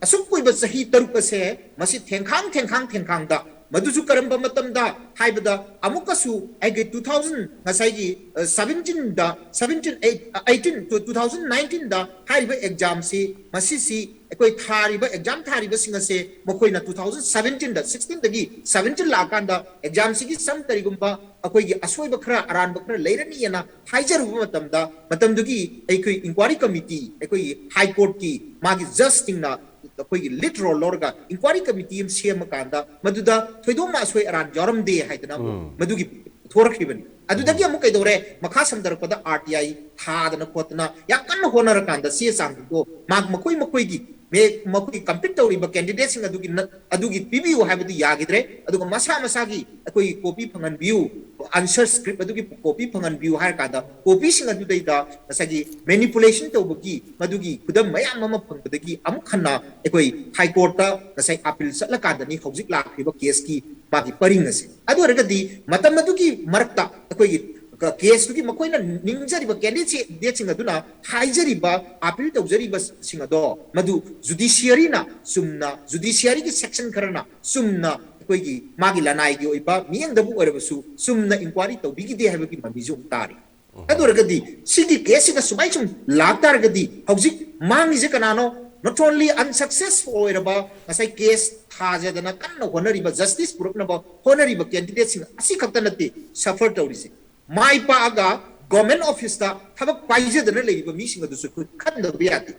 ꯑꯁꯨꯛ ꯀꯨꯏꯕ ꯆꯍꯤ ꯇꯔꯨꯛ ꯑꯁꯦ ꯃꯁꯤ ꯊꯦꯡꯈꯥꯡ, ꯊꯦꯡꯈꯥꯡ, ꯊꯦꯡꯈꯥꯡꯗ, ꯃꯗꯨꯁꯨ ꯀꯔꯝꯕ ꯃꯇꯝꯗ ꯍꯥꯏꯕꯗ, ꯑꯃꯨꯛꯀꯁꯨ ꯑꯩꯒꯤ two thousand, ꯉꯁꯥꯏꯒꯤ, ꯑ, seventeen the, seventeen, eight, eighteen to two thousand nineteen ꯗ ꯍꯥꯏꯔꯤꯕ examꯁꯤ, ꯃꯁꯤꯁꯤ ꯑꯩꯈꯣꯏ ꯊꯥꯔꯤꯕ, exam ꯊꯥꯔꯤꯕꯁꯤꯡ ꯑꯁꯦ ꯃꯈꯣꯏꯅ two thousand seventeen ꯗ, sixteen ꯗꯒꯤ seventeen ꯂꯥꯛꯑꯀꯥꯟꯗ examꯁꯤꯒꯤ ꯁꯝ ꯀꯔꯤꯒꯨꯝꯕ ꯑꯩꯈꯣꯏꯒꯤ ꯑꯁꯣꯏꯕ ꯈꯔ, ꯑꯔꯥꯟꯕ ꯈꯔ ꯂꯩꯔꯅꯤꯅ ꯍꯥꯏꯖꯔꯨꯕ ꯃꯇꯝꯗ, ꯃꯇꯝꯗꯨꯒꯤ ꯑꯩꯈꯣꯏ inquiry committee, ꯑꯩꯈꯣꯏꯒꯤ High Courtꯀꯤ ꯃꯥꯒꯤ judgeꯁꯤꯡꯅ ꯑꯩꯈꯣꯏꯒꯤ lead role ꯂꯧꯔꯒ inquiry committee ꯑꯃ ꯁꯦꯝꯃꯀꯥꯟꯗ, ꯃꯗꯨꯗ ꯊꯣꯏꯗꯣꯛꯅ ꯑꯁꯣꯏ ꯑꯔꯥꯟ ꯌꯥꯎꯔꯝꯗꯦ ꯍꯥꯏꯗꯅ ꯑꯃꯨꯛ ꯎꯝ꯫ ꯃꯗꯨꯒꯤ ꯄꯨꯊꯣꯔꯛꯈꯤꯕꯅꯤ꯫ ꯑꯗꯨꯗꯒꯤ ꯎꯝ꯫ ꯑꯃꯨꯛ ꯀꯩꯗꯧꯔꯦ? ꯃꯈꯥ ꯁꯝꯊꯔꯛꯄꯗ R T I ꯊꯥꯗꯅ ꯈꯣꯠꯇꯅ ꯌꯥꯝ ꯀꯟꯅ ꯍꯣꯠꯅꯔꯀꯥꯟꯗ ꯆꯦ ꯆꯥꯡꯗꯣ ꯃꯥ-, ꯃꯈꯣꯏ ꯃꯈꯣꯏꯒꯤ ꯃꯦ-, ꯃꯈꯣꯏ compete ꯇꯧꯔꯤꯕ candidateꯁꯤꯡ ꯑꯗꯨꯒꯤ ꯅ-, ꯑꯗꯨꯒꯤ ꯄꯤꯕꯤꯌꯨ ꯍꯥꯏꯕꯗꯤ ꯌꯥꯈꯤꯗ꯭ꯔꯦ꯫ ꯑꯗꯨꯒ ꯃꯁꯥ ꯃꯁꯥꯒꯤ ꯑꯩꯈꯣꯏꯒꯤ copy ꯐꯪꯍꯟꯕꯤꯌꯨ, answer script ꯑꯗꯨꯒꯤ copy ꯐꯪꯍꯟꯕꯤꯌꯨ ꯍꯥꯏꯔ ꯀꯥꯟꯗ, copyꯁꯤꯡ ꯑꯗꯨꯗꯩꯗ ꯉꯁꯥꯏꯒꯤ manipulation ꯇꯧꯕꯒꯤ ꯃꯗꯨꯒꯤ ꯈꯨꯗꯝ ꯃꯌꯥꯝ ꯑꯃ ꯐꯪꯕꯗꯒꯤ ꯑꯃꯨꯛ ꯍꯟꯅ ꯑꯩꯈꯣꯏ High Courtꯇ ꯉꯁꯥꯏ appeal ꯆꯠꯂꯀꯥꯟꯗꯅꯤ ꯍꯧꯖꯤꯛ ꯂꯥꯛꯂꯤꯕ caseꯀꯤ ꯃꯥꯒꯤ ꯄꯔꯤꯡ ꯑꯁꯦ꯫ ꯑꯗꯨ ꯑꯣꯏꯔꯒꯗꯤ ꯃꯇꯝ ꯑꯗꯨꯒꯤ ꯃꯔꯛꯇ ꯑꯩꯈꯣꯏꯒꯤ ꯀ-, caseꯇꯨꯒꯤ ꯃꯈꯣꯏꯅ ꯅꯤꯡꯖꯔꯤꯕ candidateꯁꯤꯡ ꯑꯗꯨꯅ ꯍꯥꯏꯖꯔꯤꯕ, appeal ꯇꯧꯖꯔꯤꯕꯁꯤꯡ ꯑꯗꯣ ꯃꯗꯨ judiciaryꯅ ꯆꯨꯝꯅ, judiciaryꯒꯤ section ꯈꯔꯅ ꯆꯨꯝꯅ ꯑꯩꯈꯣꯏꯒꯤ ꯃꯥꯒꯤ ꯂꯅꯥꯏꯒꯤ ꯑꯣꯏꯕ ꯃꯤꯠꯌꯦꯡꯗꯕꯨ ꯑꯣꯏꯔꯕꯁꯨ ꯆꯨꯝꯅ inquiry ꯇꯧꯕꯤꯈꯤꯗꯦ ꯍꯥꯏꯕꯒꯤ ꯃꯃꯤꯁꯨ ꯑꯃꯨꯛ ꯇꯥꯔꯤ꯫ ꯑꯗꯨ ꯑꯣꯏꯔꯒꯗꯤ ꯁꯤꯒꯤ caseꯁꯤꯗ ꯁꯨꯃꯥꯏ ꯁꯨꯝ ꯂꯥꯛ ꯇꯥꯔꯒꯗꯤ ꯍꯧꯖꯤꯛ ꯃꯥꯡꯉꯤꯁꯦ ꯀꯅꯥꯅꯣ? not only unsuccessful ꯑꯣꯏꯔꯕ, ꯉꯁꯥꯏ ꯀꯦꯁ ꯊꯥꯖꯗꯅ ꯀꯟꯅ ꯍꯣꯠꯅꯔꯤꯕ, ꯖꯁꯇꯤꯁ ꯄꯨꯔꯛꯅꯕ ꯍꯣꯠꯅꯔꯤꯕ ꯀꯦꯟꯗꯤꯗꯦꯠꯁꯤꯡ ꯑꯁꯤ ꯈꯛꯇ ꯅꯠꯇꯦ ꯁꯐꯔ ꯇꯧꯔꯤꯁꯦ꯫ ꯃꯥꯏ ꯄꯥꯛꯑꯒ ꯒꯚꯔꯟꯃꯦꯟꯠ ꯑꯣꯐꯤꯁꯇ ꯊꯕꯛ ꯄꯥꯏꯖꯗꯅ ꯂꯩꯔꯤꯕ ꯃꯤꯁꯤꯡ ꯑꯗꯨꯁꯨ ꯑꯩꯈꯣꯏ ꯈꯟꯗꯕ ꯌꯥꯗꯦ꯫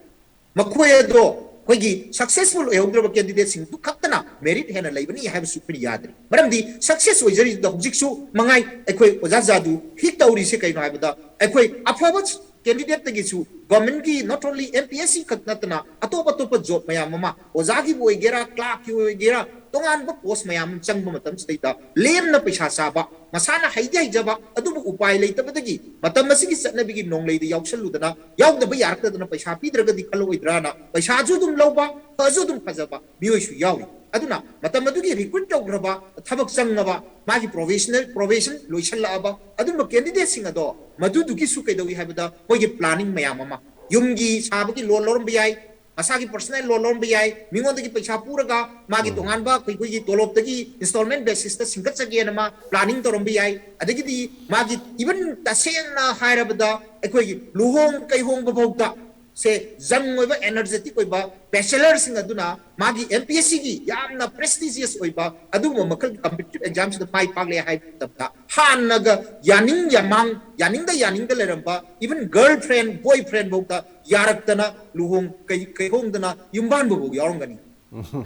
ꯃꯈꯣꯏ ꯑꯗꯣ ꯑꯩꯈꯣꯏꯒꯤ ꯁꯛꯁꯦꯁꯐꯨꯜ ꯑꯣꯏꯍꯧꯗ꯭ꯔꯕ ꯀꯦꯟꯗꯤꯗꯦꯠꯁꯤꯡꯗꯨ ꯈꯛꯇꯅ ꯃꯦꯔꯤꯠ ꯍꯦꯟꯅ ꯂꯩꯕꯅꯤ ꯍꯥꯏꯕꯁꯨ ꯑꯩꯈꯣꯏꯅ ꯌꯥꯗ꯭ꯔꯤ꯫ ꯃꯔꯝꯗꯤ ꯁꯛꯁꯦꯁ ꯑꯣꯏꯖꯔꯤꯗꯨꯗ ꯍꯧꯖꯤꯛꯁꯨ ꯃꯉꯥꯏ꯫ ꯑꯩꯈꯣꯏ ꯑꯣꯖꯥ ꯖꯥꯗꯨ ꯍꯤꯠ ꯇꯧꯔꯤꯁꯦ ꯀꯩꯅꯣ ꯍꯥꯏꯕꯗ, ꯑꯩꯈꯣꯏ ꯑꯐꯕ ꯀꯦꯟꯗꯤꯗꯦꯠꯇꯒꯤꯁꯨ ꯒꯚꯔꯟꯃꯦꯟꯠꯀꯤ not only M P S C ꯈꯛ ꯅꯠꯇꯅ ꯑꯇꯣꯞ ꯑꯇꯣꯞꯄ ꯖꯣꯕ ꯃꯌꯥꯝ ꯑꯃ, ꯑꯣꯖꯥꯒꯤꯕꯨ ꯑꯣꯏꯒꯦꯔꯥ, ꯀ꯭ꯂꯥꯔꯛꯀꯤ ꯑꯣꯏꯒꯦꯔꯥ, ꯇꯣꯉꯥꯟꯕ ꯄꯣꯁ ꯃꯌꯥꯝ ꯑꯃ ꯆꯪꯕ ꯃꯇꯝꯁꯤꯗꯩꯗ ꯂꯦꯝꯅ ꯄꯩꯁꯥ ꯆꯥꯕ, ꯃꯁꯥꯅ ꯍꯩꯗꯤ ꯍꯩꯖꯕ, ꯑꯗꯨꯕꯨ ꯎꯄꯥꯏ ꯂꯩꯇꯕꯗꯒꯤ ꯃꯇꯝ ꯑꯁꯤꯒꯤ ꯆꯠꯅꯕꯤꯒꯤ ꯅꯣꯡꯂꯩꯗ ꯌꯥꯎꯁꯜꯂꯨꯗꯅ, ꯌꯥꯎꯗꯕ ꯌꯥꯔꯛꯇꯗꯅ ꯄꯩꯁꯥ ꯄꯤꯗ꯭ꯔꯒꯗꯤ ꯈꯜꯂꯛꯑꯣꯏꯗ꯭ꯔꯥꯅ ꯄꯩꯁꯥꯁꯨ ꯑꯗꯨꯝ ꯂꯧꯕ, ꯐꯁꯨ ꯑꯗꯨꯝ ꯐꯖꯕ ꯃꯤꯑꯣꯏꯁꯨ ꯌꯥꯎꯔꯤ꯫ ꯑꯗꯨꯅ ꯃꯇꯝ ꯑꯗꯨꯒꯤ ꯔꯤꯀ꯭ꯔꯨꯠ ꯇꯧꯈ꯭ꯔꯕ, ꯊꯕꯛ ꯆꯪꯉꯕ, ꯃꯥꯒꯤ ꯄ꯭ꯔꯣꯕꯦꯁꯅꯦꯜ, ꯄ꯭ꯔꯣꯕꯦꯁꯟ ꯂꯣꯏꯁꯜꯂꯛꯑꯕ ꯑꯗꯨꯝꯕ ꯀꯦꯟꯗꯤꯗꯦꯠꯁꯤꯡ ꯑꯗꯣ ꯃꯗꯨꯗꯨꯒꯤꯁꯨ ꯀꯩꯗꯧꯏ ꯍꯥꯏꯕꯗ, ꯃꯣꯏꯒꯤ ꯄ꯭ꯂꯥꯅꯤꯡ ꯃꯌꯥꯝ ꯑꯃ, ꯌꯨꯝꯒꯤ ꯁꯥꯕꯒꯤ ꯂꯣꯟ ꯂꯧꯔꯝꯕ ꯌꯥꯏ, ꯃꯁꯥꯒꯤ ꯄꯔꯁꯅꯦꯜ ꯂꯣꯟ ꯂꯧꯔꯝꯕ ꯌꯥꯏ, ꯃꯤꯉꯣꯟꯗꯒꯤ ꯄꯩꯁꯥ ꯄꯨꯔꯒ ꯃꯥꯒꯤ ꯎꯝ꯫ ꯇꯣꯉꯥꯟꯕ ꯑꯩꯈꯣꯏꯒꯤ ꯇꯣꯂꯣꯞꯇꯒꯤ ꯏꯟꯁꯇꯣꯜꯃꯦꯟ ꯕꯦꯁꯤꯁꯇ ꯁꯤꯡꯒꯠꯆꯒꯦꯅ ꯃꯥ ꯄ꯭ꯂꯥꯅꯤꯡ ꯇꯧꯔꯝꯕ ꯌꯥꯏ꯫ ꯑꯗꯒꯤꯗꯤ ꯃꯥꯒꯤ ꯏꯚꯟ ꯇꯁꯦꯡꯅ ꯍꯥꯏꯔꯕꯗ ꯑꯩꯈꯣꯏꯒꯤ ꯂꯨꯍꯣꯡ ꯀꯩꯍꯣꯡꯕ ꯐꯥꯎꯗ ꯁꯦ ꯌꯪ ꯑꯣꯏꯕ, ꯑꯦꯅꯔꯖꯦꯇꯤꯛ ꯑꯣꯏꯕ ꯕꯦꯆꯦꯂꯔꯁꯤꯡ ꯑꯗꯨꯅ ꯃꯥꯒꯤ M P S C ꯒꯤ ꯌꯥꯝꯅ ꯄ꯭ꯔꯦꯁꯇꯤꯖꯤꯌꯁ ꯑꯣꯏꯕ ꯑꯗꯨꯒꯨꯝꯕ ꯃꯈꯜꯒꯤ ꯀꯝꯄꯤꯇꯤꯇꯤꯚ ꯑꯦꯛꯖꯥꯝꯁꯤꯗ ꯃꯥꯏ ꯄꯥꯛꯂꯦ ꯍꯥꯏꯕ ꯃꯇꯝꯗ, ꯍꯥꯟꯅꯒ ꯌꯥꯅꯤꯡ ꯌꯥꯃꯥꯡ, ꯌꯥꯅꯤꯡꯗ ꯌꯥꯅꯤꯡꯗ ꯂꯩꯔꯝꯕ, ꯏꯚꯟ ꯒꯔꯜ ꯐ꯭ꯔꯦꯟ, ꯕꯣꯏ ꯐ꯭ꯔꯦꯟ ꯐꯥꯎꯗ ꯌꯥꯔꯛꯇꯅ ꯂꯨꯍꯣꯡ ꯀꯩ-, ꯀꯩꯍꯣꯡꯗꯅ ꯌꯨꯝꯕꯥꯟꯕ ꯐꯥꯎ ꯌꯥꯎꯔꯝꯒꯅꯤ꯫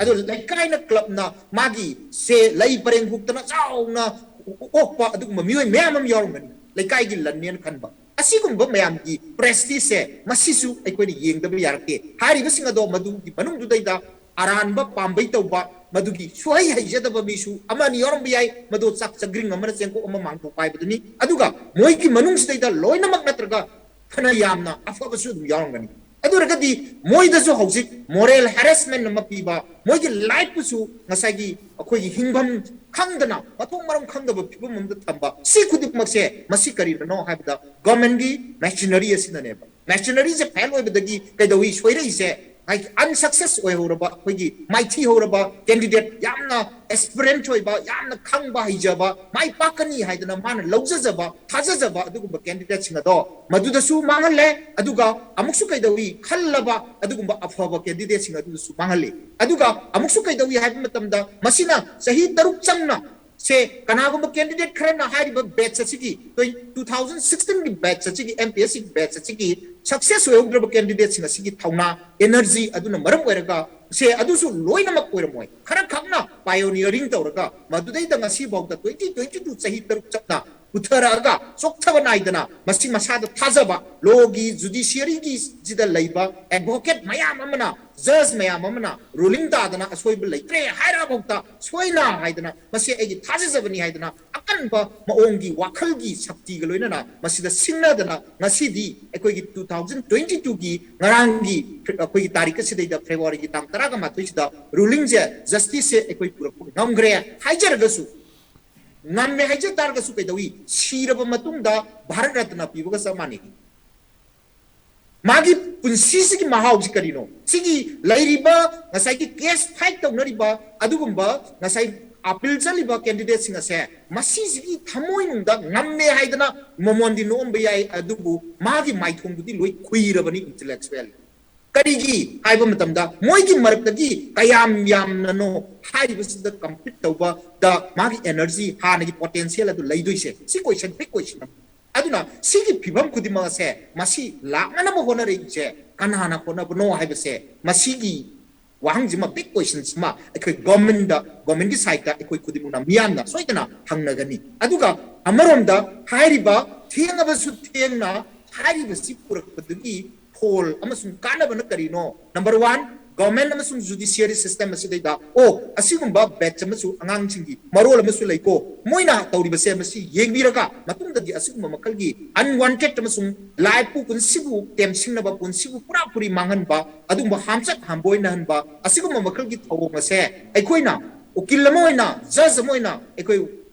ꯑꯗꯣ ꯂꯩꯀꯥꯏꯅ, ꯀ꯭ꯂꯕꯅ ꯃꯥꯒꯤ ꯁꯦ ꯂꯩ ꯄꯔꯦꯡ ꯍꯨꯛꯇꯅ ꯆꯥꯎꯅ ꯑꯣꯛꯄ ꯑꯗꯨꯒꯨꯝꯕ ꯃꯤꯑꯣꯏ ꯃꯌꯥꯝ ꯑꯃ ꯌꯥꯎꯔꯝꯒꯅꯤ, ꯂꯩꯀꯥꯏꯒꯤ ꯂꯟꯅꯦꯅ ꯈꯟꯕ꯫ ꯑꯁꯤꯒꯨꯝꯕ ꯃꯌꯥꯝꯒꯤ ꯄ꯭ꯔꯦꯁꯇꯤꯖꯁꯦ ꯃꯁꯤꯁꯨ ꯑꯩꯈꯣꯏꯅ ꯌꯦꯡꯗꯕ ꯌꯥꯔꯛꯇꯦ꯫ ꯍꯥꯏꯔꯤꯕꯁꯤꯡ ꯑꯗꯣ ꯃꯗꯨꯒꯤ ꯃꯅꯨꯡꯗꯨꯗꯩꯗ ꯑꯔꯥꯟꯕ ꯄꯥꯝꯕꯩ ꯇꯧꯕ, ꯃꯗꯨꯒꯤ ꯁꯨꯍꯩ ꯍꯩꯖꯗꯕ ꯃꯤꯁꯨ ꯑꯃ ꯑꯅꯤ ꯌꯥꯎꯔꯝꯕ ꯌꯥꯏ, ꯃꯗꯨ ꯆꯥꯛ ꯆꯒ꯭ꯔꯤꯡ ꯑꯃꯅ ꯆꯦꯡꯀꯣꯛ ꯑꯃ ꯃꯥꯡꯊꯣꯛꯄ ꯍꯥꯏꯕꯗꯨꯅꯤ꯫ ꯑꯗꯨꯒ ꯃꯣꯏꯒꯤ ꯃꯅꯨꯡꯁꯤꯗꯩꯗ ꯂꯣꯏꯅꯃꯛ ꯅꯠꯇ꯭ꯔꯒ ꯐꯅ ꯌꯥꯝꯅ ꯑꯐꯕꯁꯨ ꯑꯗꯨꯝ ꯌꯥꯎꯔꯝꯒꯅꯤ꯫ ꯑꯗꯨ ꯑꯣꯏꯔꯒꯗꯤ ꯃꯣꯏꯗꯁꯨ ꯍꯧꯖꯤꯛ ꯃꯣꯔꯦꯜ ꯍꯦꯔꯦꯁꯃꯦꯟ ꯑꯃ ꯄꯤꯕ, ꯃꯣꯏꯒꯤ ꯂꯥꯏꯐꯄꯨꯁꯨ ꯉꯁꯥꯏꯒꯤ ꯑꯩꯈꯣꯏꯒꯤ ꯍꯤꯡꯐꯝ ꯈꯪꯗꯅ, ꯃꯊꯣꯡ ꯃꯔꯝ ꯈꯪꯗꯕ ꯐꯤꯕꯝ ꯑꯃꯗ ꯊꯝꯕ, ꯁꯤ ꯈꯨꯗꯤꯡꯃꯛꯁꯦ ꯃꯁꯤ ꯀꯔꯤꯅꯅꯣ ꯍꯥꯏꯕꯗ ꯒꯚꯔꯟꯃꯦꯟꯠꯀꯤ ꯃꯦꯆꯤꯅꯔꯤ ꯑꯁꯤꯅꯅꯦꯕ꯫ ꯃꯦꯆꯤꯅꯔꯤꯁꯦ ꯐꯦꯜ ꯑꯣꯏꯕꯗꯒꯤ ꯀꯩꯗꯧꯏ ꯁꯣꯏꯔꯛꯏꯁꯦ? ꯑꯟꯁꯛꯁꯦꯁ ꯑꯣꯏꯍꯧꯔꯕ, ꯑꯩꯈꯣꯏꯒꯤ ꯃꯥꯏꯊꯤꯍꯧꯔꯕ ꯀꯦꯟꯗꯤꯗꯦꯠ, ꯌꯥꯝꯅ ꯑꯦꯁꯄꯤꯔꯦꯟꯠ ꯑꯣꯏꯕ, ꯌꯥꯝꯅ ꯈꯪꯕ ꯍꯩꯖꯕ, ꯃꯥꯏ ꯄꯥꯛꯀꯅꯤ ꯍꯥꯏꯗꯅ ꯃꯥꯅ ꯂꯧꯖꯖꯕ, ꯊꯥꯖꯖꯕ ꯑꯗꯨꯒꯨꯝꯕ ꯀꯦꯟꯗꯤꯗꯦꯠꯁꯤꯡ ꯑꯗꯣ ꯃꯗꯨꯗꯁꯨ ꯃꯥꯡꯍꯜꯂꯦ꯫ ꯑꯗꯨꯒ ꯑꯃꯨꯛꯁꯨ ꯀꯩꯗꯧꯏ, ꯈꯜꯂꯕ ꯑꯗꯨꯒꯨꯝꯕ ꯑꯐꯕ ꯀꯦꯟꯗꯤꯗꯦꯠꯁꯤꯡ ꯑꯗꯨꯗꯁꯨ ꯃꯥꯡꯍꯜꯂꯤ꯫ ꯑꯗꯨꯒ ꯑꯃꯨꯛꯁꯨ ꯀꯩꯗꯧꯏ ꯍꯥꯏꯕ ꯃꯇꯝꯗ, ꯃꯁꯤꯅ ꯆꯍꯤ ꯇꯔꯨꯛ ꯆꯪꯅ ꯁꯦ, ꯀꯅꯥꯒꯨꯝꯕ ꯀꯦꯟꯗꯤꯗꯦꯠ ꯈꯔꯅ ꯍꯥꯏꯔꯤꯕ ꯕꯦꯠꯆ ꯑꯁꯤꯒꯤ, ꯇꯨ ꯊꯥꯎꯖꯟ ꯁꯤꯛꯁꯇꯤꯟꯒꯤ ꯕꯦꯠꯆ ꯑꯁꯤꯒꯤ, M P S C batch ꯑꯁꯤꯒꯤ ꯁꯛꯁꯦꯁ ꯑꯣꯏꯍꯧꯗ꯭ꯔꯕ ꯀꯦꯟꯗꯤꯗꯦꯠꯁꯤꯡ ꯑꯁꯤꯒꯤ ꯊꯧꯅꯥ, ꯑꯦꯅꯔꯖꯤ ꯑꯗꯨꯅ ꯃꯔꯝ ꯑꯣꯏꯔꯒ, ꯁꯦ, ꯑꯗꯨꯁꯨ ꯂꯣꯏꯅꯃꯛ ꯑꯣꯏꯔꯝꯃꯣꯏ꯫ ꯈꯔ ꯈꯛꯅ ꯄꯥꯏꯑꯣꯅꯤꯌꯔꯤꯡ ꯇꯧꯔꯒ ꯃꯗꯨꯗꯩꯗ ꯉꯁꯤ ꯐꯥꯎꯗ ꯇ꯭ꯋꯦꯟꯇꯤ ꯇ꯭ꯋꯦꯟꯇꯤ ꯇꯨ, ꯆꯍꯤ ꯇꯔꯨꯛ ꯆꯠꯅ ꯄꯨꯊꯔꯛꯑꯒ ꯆꯣꯛꯊꯕ ꯅꯥꯏꯗꯅ ꯃꯁꯤ ꯃꯁꯥꯗ ꯊꯥꯖꯕ, ꯂꯣꯒꯤ, ꯖꯨꯗꯤꯁꯤꯌꯔꯤꯒꯤ ꯁꯤꯗ ꯂꯩꯕ ꯑꯦꯗꯚꯣꯀꯦꯠ ꯃꯌꯥꯝ ꯑꯃꯅ, ꯖꯖ ꯃꯌꯥꯝ ꯑꯃꯅ ꯔꯨꯂꯤꯡ ꯇꯥꯗꯅ ꯑꯁꯣꯏꯕ ꯂꯩꯇ꯭ꯔꯦ ꯍꯥꯏꯔꯐꯥꯎꯗ ꯁꯣꯏꯅ ꯍꯥꯏꯗꯅ, ꯃꯁꯤ ꯑꯩꯒꯤ ꯊꯥꯖꯖꯕꯅꯤ ꯍꯥꯏꯗꯅ ꯑꯀꯟꯕ ꯃꯑꯣꯡꯒꯤ ꯋꯥꯈꯜꯒꯤ ꯁꯛꯇꯤꯒ ꯂꯣꯏꯅꯅ ꯃꯁꯤꯗ ꯁꯤꯡꯅꯗꯅ ꯉꯁꯤꯗꯤ ꯑꯩꯈꯣꯏꯒꯤ ꯇꯨ ꯊꯥꯎꯖꯟ ꯇ꯭ꯋꯦꯟꯇꯤ ꯇꯨꯒꯤ ꯉꯔꯥꯡꯒꯤ ꯑꯩꯈꯣꯏꯒꯤ ꯇꯥꯔꯤꯛ ꯑꯁꯤꯗꯩꯗ, ꯐꯦꯕ꯭ꯔꯨꯋꯥꯔꯤꯒꯤ ꯇꯥꯡ ꯇꯔꯥꯒ ꯃꯥꯊꯣꯏꯁꯤꯗ ꯔꯨꯂꯤꯡꯁꯦ, ꯖꯁꯇꯤꯁꯁꯦ ꯑꯩꯈꯣꯏ ꯄꯨꯔꯛꯄ ꯉꯝꯈ꯭ꯔꯦ ꯍꯥꯏꯖꯔꯒꯁꯨ, ꯉꯝꯃꯦ ꯍꯥꯏꯖ ꯇꯥꯔꯒꯁꯨ ꯀꯩꯗꯧꯏ? ꯁꯤꯔꯕ ꯃꯇꯨꯡꯗ ꯚꯥꯔꯠ ꯔꯠꯅ ꯄꯤꯕꯒ ꯆꯞ ꯃꯥꯟꯅꯩ꯫ ꯃꯥꯒꯤ ꯄꯨꯟꯁꯤꯁꯤꯒꯤ ꯃꯍꯥꯎꯁꯤ ꯀꯔꯤꯅꯣ? ꯁꯤꯒꯤ ꯂꯩꯔꯤꯕ ꯉꯁꯥꯏꯒꯤ ꯀꯦꯁ ꯐꯥꯏꯠ ꯇꯧꯅꯔꯤꯕ ꯑꯗꯨꯒꯨꯝꯕ, ꯉꯁꯥꯏ ꯑꯄꯤꯜ ꯆꯠꯂꯤꯕ ꯀꯦꯟꯗꯤꯗꯦꯠꯁꯤꯡ ꯑꯁꯦ, ꯃꯁꯤꯁꯤꯒꯤ ꯊꯃꯣꯏꯅꯨꯡꯗ ꯉꯝꯃꯦ ꯍꯥꯏꯗꯅ ꯃꯃꯣꯟꯗꯤ ꯅꯣꯛꯑꯝꯕ ꯌꯥꯏ, ꯑꯗꯨꯕꯨ ꯃꯥꯒꯤ ꯃꯥꯏꯊꯣꯡꯗꯨꯗꯤ ꯂꯣꯏ ꯈꯨꯏꯔꯕꯅꯤ ꯏꯟꯇꯦꯂꯦꯛꯆꯨꯋꯦꯜ꯫ ꯀꯔꯤꯒꯤ ꯍꯥꯏꯕ ꯃꯇꯝꯗ, ꯃꯣꯏꯒꯤ ꯃꯔꯛꯇꯒꯤ ꯀꯌꯥꯝ ꯌꯥꯝꯅꯅꯣ ꯍꯥꯏꯔꯤꯕꯁꯤꯗ ꯀꯝꯄꯤꯠ ꯇꯧꯕꯗ ꯃꯥꯒꯤ ꯑꯦꯅꯔꯖꯤ, ꯍꯥꯟꯅꯒꯤ ꯄꯣꯇꯦꯟꯁꯤꯌꯦꯜ ꯑꯗꯨ ꯂꯩꯗꯣꯏꯁꯦ? ꯁꯤ ꯀꯣꯏꯁꯟ, ꯕꯤꯛ ꯀꯣꯏꯁꯟ ꯑꯃ꯫ ꯑꯗꯨꯅ ꯁꯤꯒꯤ ꯐꯤꯕꯝ ꯈꯨꯗꯤꯡꯃꯛ ꯑꯁꯦ, ꯃꯁꯤ ꯂꯥꯛꯅꯅꯕ ꯍꯣꯠꯅꯔꯛꯏꯁꯦ ꯀꯅꯥꯅ ꯍꯣꯠꯅꯕꯅꯣ ꯍꯥꯏꯕꯁꯦ, ꯃꯁꯤꯒꯤ ꯋꯥꯍꯪꯁꯤꯃ, ꯕꯤꯛ ꯀꯣꯏꯁꯟꯁꯤꯃ ꯑꯩꯈꯣꯏ ꯒꯣꯔꯃꯦꯟꯗ, ꯒꯣꯔꯃꯦꯟꯒꯤ ꯁꯥꯏꯠꯇ ꯑꯩꯈꯣꯏ ꯈꯨꯗꯤꯡꯃꯛꯅ, ꯃꯤꯌꯥꯝꯅ ꯁꯣꯏꯗꯅ ꯍꯪꯅꯒꯅꯤ꯫ ꯑꯗꯨꯒ ꯑꯃꯔꯣꯝꯗ ꯍꯥꯏꯔꯤꯕ ꯊꯦꯡꯉꯕꯁꯨ ꯊꯦꯡꯅ ꯍꯥꯏꯔꯤꯕꯁꯤ ꯄꯨꯔꯛꯄꯗꯒꯤ ꯐꯣꯜ ꯑꯃꯁꯨꯡ ꯀꯥꯟꯅꯕꯅ ꯀꯔꯤꯅꯣ? ꯅꯝꯕꯔ ꯋꯥꯟ, ꯒꯣꯔꯃꯦꯟ ꯑꯃꯁꯨꯡ ꯖꯨꯗꯤꯁꯤꯌꯔꯤ ꯁꯤꯁꯇꯦꯝ ꯑꯁꯤꯗꯩꯗ, ꯑꯣ, ꯑꯁꯤꯒꯨꯝꯕ ꯕꯦꯠꯆ ꯑꯃꯁꯨ, ꯑꯉꯥꯡꯁꯤꯡꯒꯤ ꯃꯔꯣꯜ ꯑꯃꯁꯨ ꯂꯩꯀꯣ, ꯃꯣꯏꯅ ꯇꯧꯔꯤꯕꯁꯦ ꯃꯁꯤ ꯌꯦꯡꯕꯤꯔꯒ ꯃꯇꯨꯡꯗꯗꯤ ꯑꯁꯤꯒꯨꯝꯕ ꯃꯈꯜꯒꯤ ꯑꯟꯋꯥꯟꯇꯦꯗ ꯑꯃꯁꯨꯡ ꯂꯥꯏꯐꯄꯨ, ꯄꯨꯟꯁꯤꯕꯨ ꯇꯦꯝꯁꯤꯡꯅꯕ, ꯄꯨꯟꯁꯤꯕꯨ ꯄꯨꯔꯥ ꯄꯨꯔꯤ ꯃꯥꯡꯍꯟꯕ, ꯑꯗꯨꯒꯨꯝꯕ ꯍꯥꯝꯆꯠ ꯍꯥꯝꯕꯣꯏꯅꯍꯟꯕ, ꯑꯁꯤꯒꯨꯝꯕ ꯃꯈꯜꯒꯤ ꯊꯧꯑꯣꯡ ꯑꯁꯦ ꯑꯩꯈꯣꯏꯅ ꯎꯀꯤꯜ ꯑꯃ ꯑꯣꯏꯅ, ꯖꯖ ꯑꯃ ꯑꯣꯏꯅ, ꯑꯩꯈꯣꯏ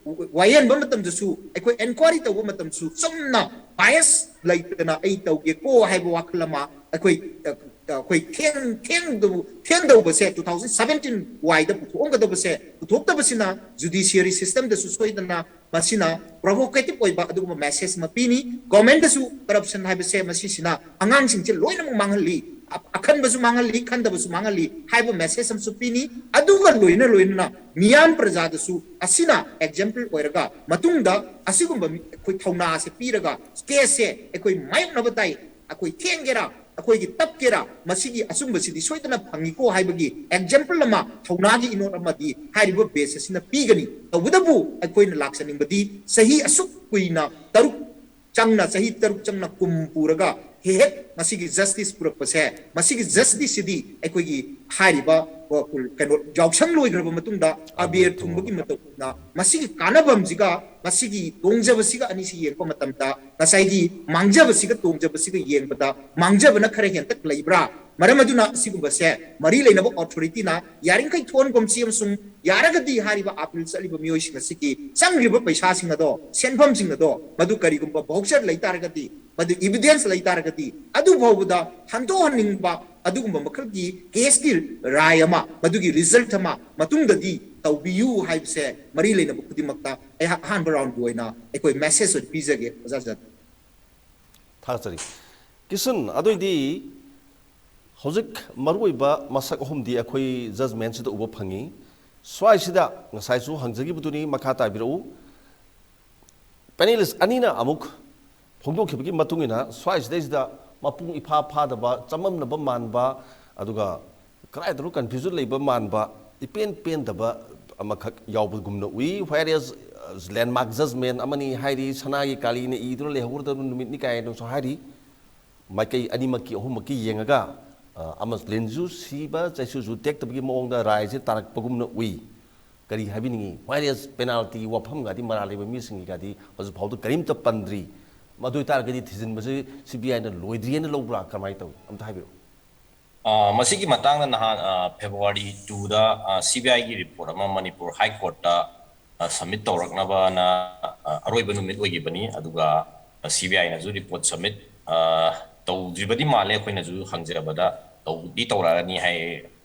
ꯋꯥꯌꯦꯟꯕ ꯃꯇꯝꯗꯁꯨ, ꯑꯩꯈꯣꯏ ꯏꯟꯀ꯭ꯋꯥꯏꯔꯤ ꯇꯧꯕ ꯃꯇꯝꯗꯁꯨ ꯆꯨꯝꯅ ꯕꯥꯏꯁ ꯂꯩꯇꯅ ꯑꯩ ꯇꯧꯒꯦꯀꯣ ꯍꯥꯏꯕ ꯋꯥꯈꯜ ꯑꯃ ꯑꯩꯈꯣꯏ, ꯑ, ꯑꯩꯈꯣꯏ ꯊꯦꯡ ꯊꯦꯡꯗꯧ ꯊꯦꯡꯗꯧꯕꯁꯦ, two thousand seventeen ꯋꯥꯏꯗ ꯄꯨꯊꯣꯛꯑꯝꯒꯗꯕꯁꯦ ꯄꯨꯊꯣꯛꯇꯕꯁꯤꯅ ꯖꯨꯗꯤꯁꯤꯌꯔꯤ ꯁꯤꯁꯇꯦꯝꯗꯁꯨ ꯁꯣꯏꯗꯅ ꯃꯁꯤꯅ ꯄ꯭ꯔꯣꯚꯣꯀꯦꯇꯤꯚ ꯑꯣꯏꯕ ꯑꯗꯨꯒꯨꯝꯕ ꯃꯦꯁꯦꯖ ꯑꯃ ꯄꯤꯅꯤ꯫ ꯒꯣꯔꯃꯦꯟꯗꯁꯨ ꯀꯔꯞꯁꯟ ꯍꯥꯏꯕꯁꯦ ꯃꯁꯤꯁꯤꯅ ꯑꯉꯥꯡꯁꯤꯡꯁꯦ ꯂꯣꯏꯅꯃꯛ ꯃꯥꯡꯍꯜꯂꯤ, ꯑ- ꯑꯈꯟꯕꯁꯨ ꯃꯥꯡꯍꯜꯂꯤ, ꯈꯟꯗꯕꯁꯨ ꯃꯥꯡꯍꯜꯂꯤ ꯍꯥꯏꯕ ꯃꯦꯁꯦꯖ ꯑꯃꯁꯨ ꯄꯤꯅꯤ꯫ ꯑꯗꯨꯒ ꯂꯣꯏꯅ ꯂꯣꯏꯅꯅ ꯃꯤꯌꯥꯝ ꯄ꯭ꯔꯖꯥꯗꯁꯨ ꯑꯁꯤꯅ ꯑꯦꯛꯖꯥꯝꯄꯜ ꯑꯣꯏꯔꯒ ꯃꯇꯨꯡꯗ ꯑꯁꯤꯒꯨꯝꯕ ꯃꯤ- ꯑꯩꯈꯣꯏ ꯊꯧꯅꯥꯁꯦ ꯄꯤꯔꯒ ꯀꯦꯁꯁꯦ ꯑꯩꯈꯣꯏ ꯃꯥꯌꯣꯛꯅꯕ ꯇꯥꯏ, ꯑꯩꯈꯣꯏ ꯊꯦꯡꯒꯦꯔꯥ, ꯑꯩꯈꯣꯏꯒꯤ ꯇꯞꯀꯦꯔꯥ, ꯃꯁꯤꯒꯤ ꯑꯆꯨꯝꯕꯁꯤꯗꯤ ꯁꯣꯏꯗꯅ ꯐꯪꯉꯤꯀꯣ ꯍꯥꯏꯕꯒꯤ ꯑꯦꯛꯖꯥꯝꯄꯜ ꯑꯃ, ꯊꯧꯅꯥꯒꯤ ꯏꯅꯣꯠ ꯑꯃꯗꯤ ꯍꯥꯏꯔꯤꯕ ꯕꯦꯁ ꯑꯁꯤꯅ ꯄꯤꯒꯅꯤ꯫ ꯇꯧꯕꯇꯕꯨ ꯑꯩꯈꯣꯏꯅ ꯂꯥꯛꯆꯅꯤꯡꯕꯗꯤ ꯆꯍꯤ ꯑꯁꯨꯛ ꯀꯨꯏꯅ ꯇꯔꯨꯛ ꯆꯪꯅ, ꯆꯍꯤ ꯇꯔꯨꯛ ꯆꯪꯅ ꯀꯨꯝ ꯄꯨꯔꯒ ꯍꯦꯛ ꯍꯦꯛ ꯃꯁꯤꯒꯤ ꯖꯁꯇꯤꯁ ꯄꯨꯔꯛꯄꯁꯦ, ꯃꯁꯤꯒꯤ ꯖꯁꯇꯤꯁꯁꯤꯗꯤ ꯑꯩꯈꯣꯏꯒꯤ ꯍꯥꯏꯔꯤꯕ, ꯑ, ꯀꯩꯅꯣ, ꯌꯥꯎꯁꯪ ꯂꯣꯏꯈ꯭ꯔꯕ ꯃꯇꯨꯡꯗ ꯑꯕꯦꯔ ꯊꯨꯡꯕꯒꯤ ꯃꯇꯧꯅ ꯃꯁꯤꯒꯤ ꯀꯥꯟꯅꯐꯝꯁꯤꯒ ꯃꯁꯤꯒꯤ ꯇꯣꯡꯖꯕꯁꯤꯒ ꯑꯅꯤꯁꯤ ꯌꯦꯡꯕ ꯃꯇꯝꯗ ꯉꯁꯥꯏꯒꯤ ꯃꯥꯡꯖꯕꯁꯤꯒ ꯇꯣꯡꯖꯕꯁꯤꯒ ꯌꯦꯡꯕꯗ ꯃꯥꯡꯖꯕꯅ ꯈꯔ ꯍꯦꯟꯇꯛ ꯂꯩꯕ꯭ꯔꯥ? ꯃꯔꯝ ꯑꯗꯨꯅ ꯑꯁꯤꯒꯨꯝꯕꯁꯦ ꯃꯔꯤ ꯂꯩꯅꯕ ꯑꯣꯊꯣꯔꯤꯇꯤꯅ ꯌꯥꯔꯤꯈꯩ ꯊꯣꯛꯍꯟꯒꯨꯝꯁꯤ ꯑꯃꯁꯨꯡ ꯌꯥꯔꯒꯗꯤ ꯍꯥꯏꯔꯤꯕ ꯑꯥꯄꯤꯜ ꯆꯠꯂꯤꯕ ꯃꯤꯑꯣꯏꯁꯤꯡ ꯑꯁꯤꯒꯤ ꯆꯪꯈ꯭ꯔꯤꯕ ꯄꯩꯁꯥꯁꯤꯡ ꯑꯗꯣ, ꯁꯦꯟꯐꯝꯁꯤꯡ ꯑꯗꯣ, ꯃꯗꯨ ꯀꯔꯤꯒꯨꯝꯕ ꯚꯥꯎꯆꯔ ꯂꯩ ꯇꯥꯔꯒꯗꯤ, ꯃꯗꯨ ꯏꯚꯤꯗꯦꯟꯁ ꯂꯩ ꯇꯥꯔꯒꯗꯤ, ꯑꯗꯨ ꯐꯥꯎꯕꯗ ꯍꯟꯗꯣꯛꯍꯟꯅꯤꯡꯕ ꯑꯗꯨꯒꯨꯝꯕ ꯃꯈꯜꯒꯤ ꯀꯦꯁꯀꯤ ꯔꯥꯏ ꯑꯃ, ꯃꯗꯨꯒꯤ ꯔꯤꯖꯜꯠ ꯑꯃ ꯃꯇꯨꯡꯗꯗꯤ ꯇꯧꯕꯤꯌꯨ ꯍꯥꯏꯕꯁꯦ ꯃꯔꯤ ꯂꯩꯅꯕ ꯈꯨꯗꯤꯡꯃꯛꯇ ꯑꯩꯍꯥꯛ ꯑꯍꯥꯟꯕ ꯔꯥꯎꯟꯒꯤ ꯑꯣꯏꯅ ꯑꯩꯈꯣꯏ ꯃꯦꯁꯦꯖ ꯑꯣꯏꯅ ꯄꯤꯖꯒꯦ, ꯑꯣꯖꯥ ꯖꯟ꯫ ꯊꯥꯒꯠꯆꯔꯤ꯫ ꯀꯤꯁꯟ, ꯑꯗꯨꯑꯣꯏꯗꯤ ꯍꯧꯖꯤꯛ ꯃꯔꯨꯑꯣꯏꯕ ꯃꯁꯛ ꯑꯍꯨꯝꯗꯤ ꯑꯩꯈꯣꯏ ꯖꯖꯃꯦꯟꯁꯤꯗ ꯎꯕ ꯐꯪꯉꯤ꯫ ꯁ꯭ꯋꯥꯏꯁꯤꯗ ꯉꯁꯥꯏꯁꯨ ꯍꯪꯖꯈꯤꯕꯗꯨꯅꯤ, ꯃꯈꯥ ꯇꯥꯕꯤꯔꯛꯎ꯫ ꯄꯦꯅꯦꯂꯤꯁ ꯑꯅꯤꯅ ꯑꯃꯨꯛ ꯐꯣꯡꯗꯣꯛꯈꯤꯕꯒꯤ ꯃꯇꯨꯡ ꯏꯟꯅ ꯁ꯭ꯋꯥꯏꯁꯤꯗꯩꯁꯤꯗ ꯃꯄꯨꯡ ꯏꯐꯥ ꯐꯥꯗꯕ, ꯆꯃꯝꯅꯕ ꯃꯥꯟꯕ, ꯑꯗꯨꯒ ꯀꯗꯥꯏꯗꯅꯣ ꯀꯟꯐ꯭ꯌꯨꯖꯟ ꯂꯩꯕ ꯃꯥꯟꯕ, ꯏꯄꯦꯟ ꯄꯦꯟꯗꯕ ꯑꯃꯈꯛ ꯌꯥꯎꯕꯒꯨꯝꯅ ꯎꯏ꯫ Whereas, uh, landmark judgment ꯑꯃꯅꯤ ꯍꯥꯏꯔꯤ, ꯁꯅꯥꯒꯤ ꯀꯥꯂꯤꯅ ꯏꯗꯨꯅ ꯂꯩꯍꯧꯒꯗꯕ ꯅꯨꯃꯤꯠꯅꯤ ꯀꯥꯏꯅꯁꯨ ꯍꯥꯏꯔꯤ꯫ ꯃꯥꯏꯀꯩ ꯑꯅꯤꯃꯛꯀꯤ, ꯑꯍꯨꯝꯃꯛꯀꯤ ꯌꯦꯡꯉꯒ, ꯑ, ꯑꯃ ꯂꯤꯟꯁꯨ ꯁꯤꯕ, ꯆꯩꯁꯨꯁꯨ ꯇꯦꯛꯇꯕꯒꯤ ꯃꯑꯣꯡꯗ ꯔꯥꯏꯁꯦ ꯇꯥꯔꯛꯄꯒꯨꯝꯅ ꯎꯏ꯫ ꯀꯔꯤ ꯍꯥꯏꯕꯤꯅꯤꯡꯉꯤ? Whereas penalty ꯋꯥꯐꯝꯒꯗꯤ ꯃꯔꯥꯜ ꯂꯩꯕ ꯃꯤꯁꯤꯡꯒꯤꯒꯗꯤ ꯍꯧꯖꯤꯛ ꯐꯥꯎꯗ ꯀꯔꯤꯝꯇ ꯄꯟꯗ꯭ꯔꯤ꯫ ꯃꯗꯨ ꯑꯣꯏꯇꯥꯔꯒꯗꯤ ꯊꯤꯖꯤꯟꯕꯁꯤ CBIꯅ ꯂꯣꯏꯗ꯭ꯔꯤꯅ ꯂꯧꯕ꯭ꯔꯥ? ꯀꯃꯥꯏꯅ ꯇꯧꯏ? ꯑꯝꯇ ꯍꯥꯏꯕꯤꯔꯛꯎ꯫ ꯑ, ꯃꯁꯤꯒꯤ ꯃꯇꯥꯡꯗ ꯅꯍꯥꯟ, ꯑ, February two ꯗ, ꯑ, CBIꯒꯤ report ꯑꯃ ꯃꯅꯤꯄꯨꯔ High Courtꯇ, ꯑ, submit ꯇꯧꯔꯛꯅꯕꯅ, ꯑ, ꯑꯔꯣꯏꯕ ꯅꯨꯃꯤꯠ ꯑꯣꯏꯈꯤꯕꯅꯤ꯫ ꯑꯗꯨꯒ, ꯑ, CBIꯅꯁꯨ report submit, ꯑ, ꯇꯧꯗ꯭ꯔꯤꯕꯗꯤ ꯃꯥꯜꯂꯦ, ꯑꯩꯈꯣꯏꯅꯁꯨ ꯍꯪꯖꯕꯗ꯫ ꯇꯧꯗꯤ ꯇꯧꯔꯛꯑꯅꯤ ꯍꯥꯏ,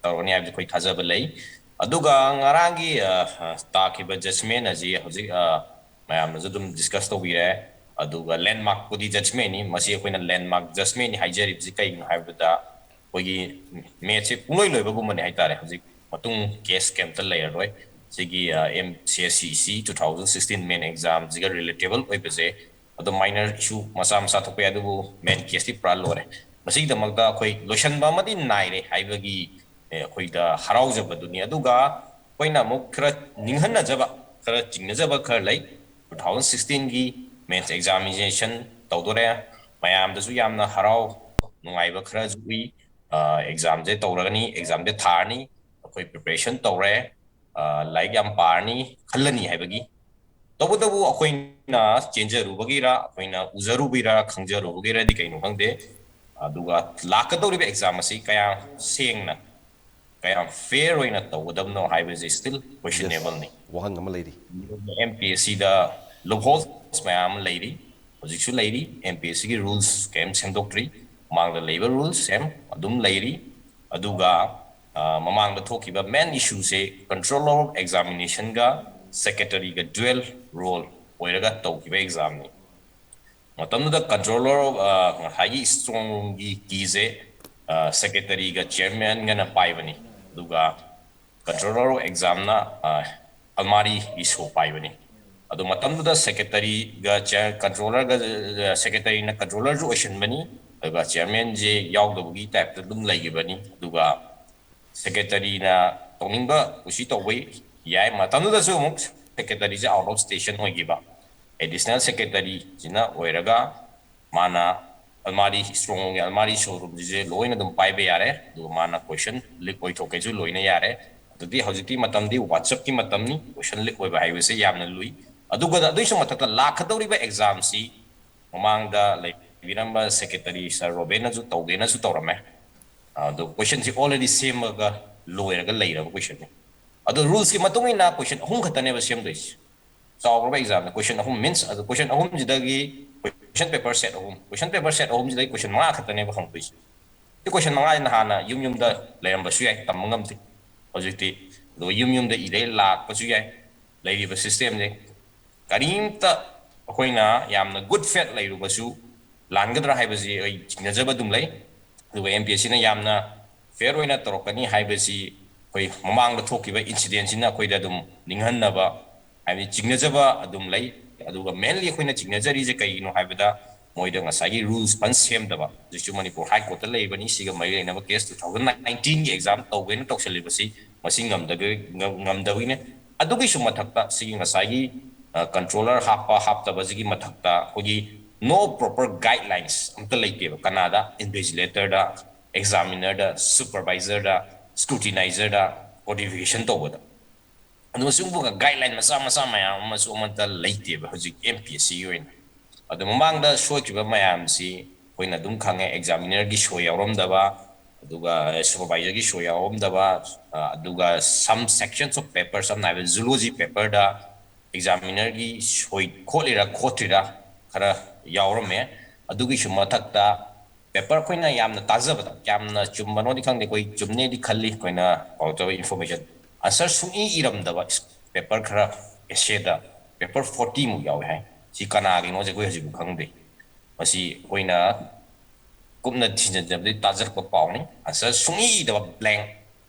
ꯇꯧꯔꯅꯤ ꯍꯥꯏꯕꯁꯤ ꯑꯩꯈꯣꯏ ꯊꯥꯖꯕ ꯂꯩ꯫ ꯑꯗꯨꯒ ꯉꯔꯥꯡꯒꯤ, ꯑ, ꯑ, ꯇꯥꯈꯤꯕ judgment ꯑꯁꯤ ꯍꯧꯖꯤꯛ, ꯑ, ꯃꯌꯥꯝꯅꯁꯨ ꯑꯗꯨꯝ discuss ꯇꯧꯕꯤꯔꯦ꯫ ꯑꯗꯨꯒ landmarkꯄꯨꯗꯤ judgmentꯅꯤ꯫ ꯃꯁꯤ ꯑꯩꯈꯣꯏꯅ landmark judgmentꯅꯤ ꯍꯥꯏꯖꯔꯤꯕꯁꯤ ꯀꯩꯒꯤꯅꯣ ꯍꯥꯏꯕꯗ, ꯑꯩꯈꯣꯏꯒꯤ mathsꯁꯦ ꯄꯨꯡꯂꯣꯏ ꯂꯣꯏꯕꯒꯨꯝꯕꯅꯤ ꯍꯥꯏꯇꯥꯔꯦ꯫ ꯍꯧꯖꯤꯛ ꯃꯇꯨꯡ case ꯀꯩꯝꯇ ꯂꯩꯔꯔꯣꯏ꯫ ꯁꯤꯒꯤ, ꯑ, M C S C two thousand sixteen main examꯁꯤꯒ relatable ꯑꯣꯏꯕꯁꯦ, ꯑꯗꯣ minor issue ꯃꯆꯥ ꯃꯆꯥ ꯊꯣꯛꯄ ꯌꯥꯏ, ꯑꯗꯨꯕꯨ main caseꯇꯤ ꯄꯨꯔꯥ ꯂꯣꯏꯔꯦ꯫ ꯃꯁꯤꯒꯤꯗꯃꯛꯇ ꯑꯩꯈꯣꯏ ꯂꯣꯏꯁꯤꯟꯕ ꯑꯃꯗꯤ ꯅꯥꯏꯔꯦ ꯍꯥꯏꯕꯒꯤ, ꯑꯦ, ꯑꯩꯈꯣꯏꯗ ꯍꯔꯥꯎꯖꯕꯗꯨꯅꯤ꯫ ꯑꯗꯨꯒ ꯑꯩꯈꯣꯏꯅ ꯑꯃꯨꯛ ꯈꯔ ꯅꯤꯡꯍꯟꯅꯖꯕ, ꯈꯔ ꯆꯤꯡꯅꯖꯕ ꯈꯔ ꯂꯩ꯫ Two thousand sixteenꯒꯤ mains examination ꯇꯧꯗꯣꯔꯦ꯫ ꯃꯌꯥꯝꯗꯁꯨ ꯌꯥꯝꯅ ꯍꯔꯥꯎ ꯅꯨꯡꯉꯥꯏꯕ ꯈꯔꯁꯨ ꯎꯏ꯫ ꯑ, examꯁꯦ ꯇꯧꯔꯒꯅꯤ, examꯁꯦ ꯊꯥꯔꯅꯤ, ꯑꯩꯈꯣꯏ preparation ꯇꯧꯔꯦ, ꯑ, ꯂꯥꯏꯔꯤꯛ ꯌꯥꯝ ꯄꯥꯔꯅꯤ ꯈꯜꯂꯅꯤ ꯍꯥꯏꯕꯒꯤ꯫ ꯇꯧꯕꯇꯕꯨ ꯑꯩꯈꯣꯏꯅ ꯆꯦꯟꯖꯔꯨꯕꯒꯤꯔ, ꯑꯩꯈꯣꯏꯅ ꯎꯖꯔꯨꯕꯒꯤꯔ, ꯈꯪꯖꯔꯨꯕꯒꯤꯔꯗꯤ ꯀꯩꯅꯣ ꯈꯪꯗꯦ, ꯑꯗꯨꯒ ꯂꯥꯛꯀꯗꯧꯔꯤꯕ exam ꯑꯁꯤ ꯀꯌꯥꯝ ꯁꯦꯡꯅ, ꯀꯌꯥꯝ fair ꯑꯣꯏꯅ ꯇꯧꯒꯗꯕꯅꯣ ꯍꯥꯏꯕꯁꯤ still questionableꯅꯤ꯫ ꯋꯥꯍꯪ ꯑꯃ ꯂꯩꯔꯤ꯫ M P S Cꯗ loopholes ꯃꯌꯥꯝ ꯑꯃ ꯂꯩꯔꯤ, ꯍꯧꯖꯤꯛꯁꯨ ꯂꯩꯔꯤ꯫ M P S Cꯒꯤ rules ꯀꯔꯤꯝ ꯁꯦꯝꯗꯣꯛꯇ꯭ꯔꯤ, ꯃꯃꯥꯡꯗ ꯂꯩꯕ rules same ꯑꯗꯨꯝ ꯂꯩꯔꯤ꯫ ꯑꯗꯨꯒ, ꯑ, ꯃꯃꯥꯡꯗ ꯊꯣꯛꯈꯤꯕ main issueꯁꯦ Controller of Examinationꯒ Secretaryꯒ dual role ꯑꯣꯏꯔꯒ ꯇꯧꯈꯤꯕ examꯅꯤ꯫ ꯃꯇꯝꯗꯨꯗ Controller of, ꯑ, ꯉꯁꯥꯏꯒꯤ strong roomꯒꯤ keyꯁꯦ, ꯑ, Secretaryꯒ Chairmanꯒꯅ ꯄꯥꯏꯕꯅꯤ, ꯑꯗꯨꯒ Controller of Examꯅ, ꯑ, ꯑꯜꯃꯥꯔꯤꯒꯤ ꯁꯣ ꯄꯥꯏꯕꯅꯤ꯫ ꯑꯗꯣ ꯃꯇꯝꯗꯨꯗ Secretaryꯒ chair-, Controllerꯒ, ꯑ, Secretaryꯅ Controllerꯁꯨ ꯑꯣꯏꯁꯤꯟꯕꯅꯤ, ꯑꯗꯨꯒ Chairmanꯁꯦ ꯌꯥꯎꯗꯕꯒꯤ typeꯇ ꯑꯗꯨꯝ ꯂꯩꯈꯤꯕꯅꯤ꯫ ꯑꯗꯨꯒ Secretaryꯅ ꯇꯧꯅꯤꯡꯕ ꯀꯨꯁꯤ ꯇꯧꯕ ꯌꯥꯏ꯫ ꯃꯇꯝꯗꯨꯗꯁꯨ ꯑꯃꯨꯛ Secretaryꯁꯦ out of station ꯑꯣꯏꯈꯤꯕ, Additional Secretaryꯁꯤꯅ ꯑꯣꯏꯔꯒ ꯃꯥꯅ ꯑꯜꯃꯥꯔꯤ, strong roomꯒꯤ ꯑꯜꯃꯥꯔꯤ showroomꯁꯤꯁꯦ ꯂꯣꯏꯅ ꯑꯗꯨꯝ ꯄꯥꯏꯕ ꯌꯥꯔꯦ, ꯑꯗꯨꯒ ꯃꯥꯅ question leak ꯑꯣꯏꯊꯣꯛꯀꯦꯁꯨ ꯂꯣꯏꯅ ꯌꯥꯔꯦ꯫ ꯑꯗꯨꯗꯤ ꯍꯧꯖꯤꯛꯇꯤ ꯃꯇꯝꯗꯤ WhatsAppꯀꯤ ꯃꯇꯝꯅꯤ, question leak ꯑꯣꯏꯕ ꯍꯥꯏꯕꯁꯦ ꯌꯥꯝꯅ ꯂꯨꯏ꯫ ꯑꯗꯨꯒ ꯑꯗꯨꯒꯤꯁꯨ ꯃꯊꯛꯇ ꯂꯥꯛꯀꯗꯧꯔꯤꯕ examꯁꯤ ꯃꯃꯥꯡꯗ ꯂꯩꯕꯤꯔꯝꯕ Secretary Sir ꯔꯣꯕꯦꯟꯅꯁꯨ ꯇꯧꯒꯦꯅꯁꯨ ꯇꯧꯔꯝꯃꯦ꯫ ꯑꯗꯣ questionꯁꯤ already ꯁꯦꯝꯃꯒ ꯂꯣꯏꯔꯒ ꯂꯩꯔꯕ questionꯅꯤ꯫ ꯑꯗꯣ rulesꯀꯤ ꯃꯇꯨꯡ ꯏꯟꯅ question ꯑꯍꯨꯝ ꯈꯛꯇꯅꯦꯕ ꯁꯦꯝꯗꯣꯏꯁꯦ꯫ ꯆꯥꯎꯈ꯭ꯔꯕ examꯅ question ꯑꯍꯨꯝ means, ꯑꯗꯣ question ꯑꯍꯨꯝꯁꯤꯗꯒꯤ question paper set ꯑꯍꯨꯝ, question paper set ꯑꯍꯨꯝꯁꯤꯗꯒꯤ question ꯃꯉꯥ ꯈꯛꯇꯅꯦꯕ ꯍꯪꯗꯣꯏꯁꯦ꯫ ꯁꯤ ꯀꯣꯏꯁꯟ ꯃꯉꯥꯁꯤꯅ ꯍꯥꯟꯅ ꯌꯨꯝ ꯌꯨꯝꯗ ꯂꯩꯔꯝꯕꯁꯨ ꯌꯥꯏ, ꯇꯝꯕ ꯉꯝꯗꯦ꯫ ꯍꯧꯖꯤꯛꯇꯤ ꯑꯗꯨꯒ ꯌꯨꯝ ꯌꯨꯝꯗ ꯏꯔꯦ ꯂꯥꯛꯄꯁꯨ ꯌꯥꯏ꯫ ꯂꯩꯔꯤꯕ ꯁꯤꯁꯇꯦꯝꯁꯦ ꯀꯔꯤꯝꯇ ꯑꯩꯈꯣꯏꯅ ꯌꯥꯝꯅ ꯒꯨꯗ ꯐꯦꯠ ꯂꯩꯔꯨꯕꯁꯨ ꯂꯥꯟꯒꯗ꯭ꯔꯥ ꯍꯥꯏꯕꯁꯤ ꯑꯩ ꯆꯤꯡꯅꯖꯕ ꯑꯗꯨꯝ ꯂꯩ꯫ ꯑꯗꯨꯒ ꯑꯦꯝ ꯄꯤ ꯑꯦꯁ ꯁꯤꯅ ꯌꯥꯝꯅ ꯐꯦꯌꯔ ꯑꯣꯏꯅ ꯇꯧꯔꯛꯀꯅꯤ ꯍꯥꯏꯕꯁꯤ ꯑꯩꯈꯣꯏ ꯃꯃꯥꯡꯗ ꯊꯣꯛꯈꯤꯕ ꯏꯟꯁꯤꯗꯦꯟꯁꯤꯅ ꯑꯩꯈꯣꯏꯗ ꯑꯗꯨꯝ ꯅꯤꯡꯍꯟꯅꯕ, ꯍꯥꯏꯕꯗꯤ ꯆꯤꯡꯅꯖꯕ ꯑꯗꯨꯝ ꯂꯩ꯫ ꯑꯗꯨꯒ ꯃꯦꯟꯂꯤ ꯑꯩꯈꯣꯏꯅ ꯆꯤꯡꯅꯖꯔꯤꯁꯦ ꯀꯩꯒꯤꯅꯣ ꯍꯥꯏꯕꯗ ꯃꯣꯏꯗ ꯉꯁꯥꯏꯒꯤ ꯔꯨꯜꯁ ꯐꯖꯅ ꯁꯦꯝꯗꯕ꯫ ꯍꯧꯖꯤꯛꯁꯨ ꯃꯅꯤꯄꯨꯔ ꯍꯥꯏ ꯀꯣꯔꯠꯇ ꯂꯩꯔꯤꯕꯅꯤ꯫ ꯁꯤꯒ ꯃꯔꯤ ꯂꯩꯅꯕ ꯀꯦꯁ two thousand nineteenꯒꯤ ꯑꯦꯛꯖꯥꯝ ꯇꯧꯒꯦꯅ ꯇꯧꯁꯜꯂꯤꯕꯁꯤ ꯃꯁꯤ ꯉꯝꯗꯕ-, ꯉꯝ-, ꯉꯝꯗꯕꯒꯤꯅꯦ꯫ ꯑꯗꯨꯒꯤꯁꯨ ꯃꯊꯛꯇ ꯁꯤꯒꯤ ꯉꯁꯥꯏꯒꯤ, ꯑ, ꯀꯟꯇ꯭ꯔꯣꯂꯔ ꯍꯥꯞꯄ ꯍꯥꯞꯇꯕꯁꯤꯒꯤ ꯃꯊꯛꯇ ꯑꯩꯈꯣꯏꯒꯤ no proper guidelines ꯑꯝꯇ ꯂꯩꯇꯦꯕ꯫ ꯀꯅꯥꯗ? ꯏꯟꯚꯤꯖꯤꯂꯦꯇꯔꯗ, ꯑꯦꯛꯖꯥꯃꯤꯅꯔꯗ, ꯁꯨꯄꯔꯚꯥꯏꯖꯔꯗ, ꯁ꯭ꯀ꯭ꯔꯨꯇꯤꯅꯥꯏꯖꯔꯗ, ꯀꯣꯗꯤꯐꯤꯀꯦꯁꯟ ꯇꯧꯕꯗ꯫ ꯑꯗꯨꯒ ꯁꯤꯒꯨꯝꯕ ꯒꯥꯏꯗꯂꯥꯏꯟ ꯃꯆꯥ ꯃꯆꯥ ꯃꯌꯥꯝ ꯑꯃꯁꯨ ꯑꯃꯠꯇ ꯂꯩꯇꯦꯕ ꯍꯧꯖꯤꯛ ꯑꯦꯝ ꯄꯤ ꯑꯦꯁ ꯁꯤꯒꯤ ꯑꯣꯏꯅ꯫ ꯑꯗꯣ ꯃꯃꯥꯡꯗ ꯁꯣꯏꯈꯤꯕ ꯃꯌꯥꯝꯁꯤ ꯑꯩꯈꯣꯏꯅ ꯑꯗꯨꯝ ꯈꯪꯉꯦ, ꯑꯦꯛꯖꯥꯃꯤꯅꯔꯒꯤ ꯁꯣꯏ ꯌꯥꯎꯔꯝꯗꯕ, ꯑꯗꯨꯒ ꯁꯨꯄꯔꯚꯥꯏꯖꯔꯒꯤ ꯁꯣꯏ ꯌꯥꯎꯔꯝꯗꯕ, ꯑ, ꯑꯗꯨꯒ some sections of paper, ꯁꯝꯅ ꯍꯥꯏꯔꯕꯗ ꯖꯨꯂꯣꯖꯤ ꯄꯦꯄꯔꯗ ꯑꯦꯛꯖꯥꯃꯤꯅꯔꯒꯤ ꯁꯣꯏ ꯈꯣꯠꯂꯤꯔꯥ ꯈꯣꯠꯇ꯭ꯔꯤꯔꯥ ꯈꯔ ꯌꯥꯎꯔꯝꯃꯦ꯫ ꯑꯗꯨꯒꯤꯁꯨ ꯃꯊꯛꯇ ꯄꯦꯄꯔ ꯑꯩꯈꯣꯏꯅ ꯌꯥꯝꯅ ꯇꯥꯖꯕꯗ, ꯌꯥꯝꯅ ꯆꯨꯝꯕꯅꯣꯗꯤ ꯈꯪꯗꯦ, ꯑꯩꯈꯣꯏ ꯆꯨꯝꯅꯦꯗꯤ ꯈꯜꯂꯤ, ꯑꯩꯈꯣꯏꯅ ꯄꯥꯎ ꯆꯥꯕ ꯏꯟꯐꯣꯔꯃꯦꯁꯟ, ꯑꯟꯁꯔ ꯁꯨꯡꯏ ꯏꯔꯝꯗꯕ ꯄꯦꯄꯔ ꯈꯔ, ꯑꯦꯁꯦꯗ ꯄꯦꯄꯔ ꯐꯣꯔꯇꯤꯃꯨꯛ ꯌꯥꯎꯋꯦ ꯍꯥꯏ꯫ ꯁꯤ ꯀꯅꯥꯒꯤꯅꯣꯁꯦ ꯑꯩꯈꯣꯏ ꯍꯧꯖꯤꯛꯐꯥꯎ ꯈꯪꯗꯦ꯫ ꯃꯁꯤ ꯑꯩꯈꯣꯏꯅ ꯀꯨꯞꯅ ꯊꯤꯖꯤꯟꯖꯕꯗꯤ ꯇꯥꯖꯔꯛꯄ ꯄꯥꯎꯅꯤ꯫ ꯑꯟꯁꯔ ꯁꯨꯡꯏ ꯏꯗꯕ, ꯕ꯭ꯂꯦꯡ,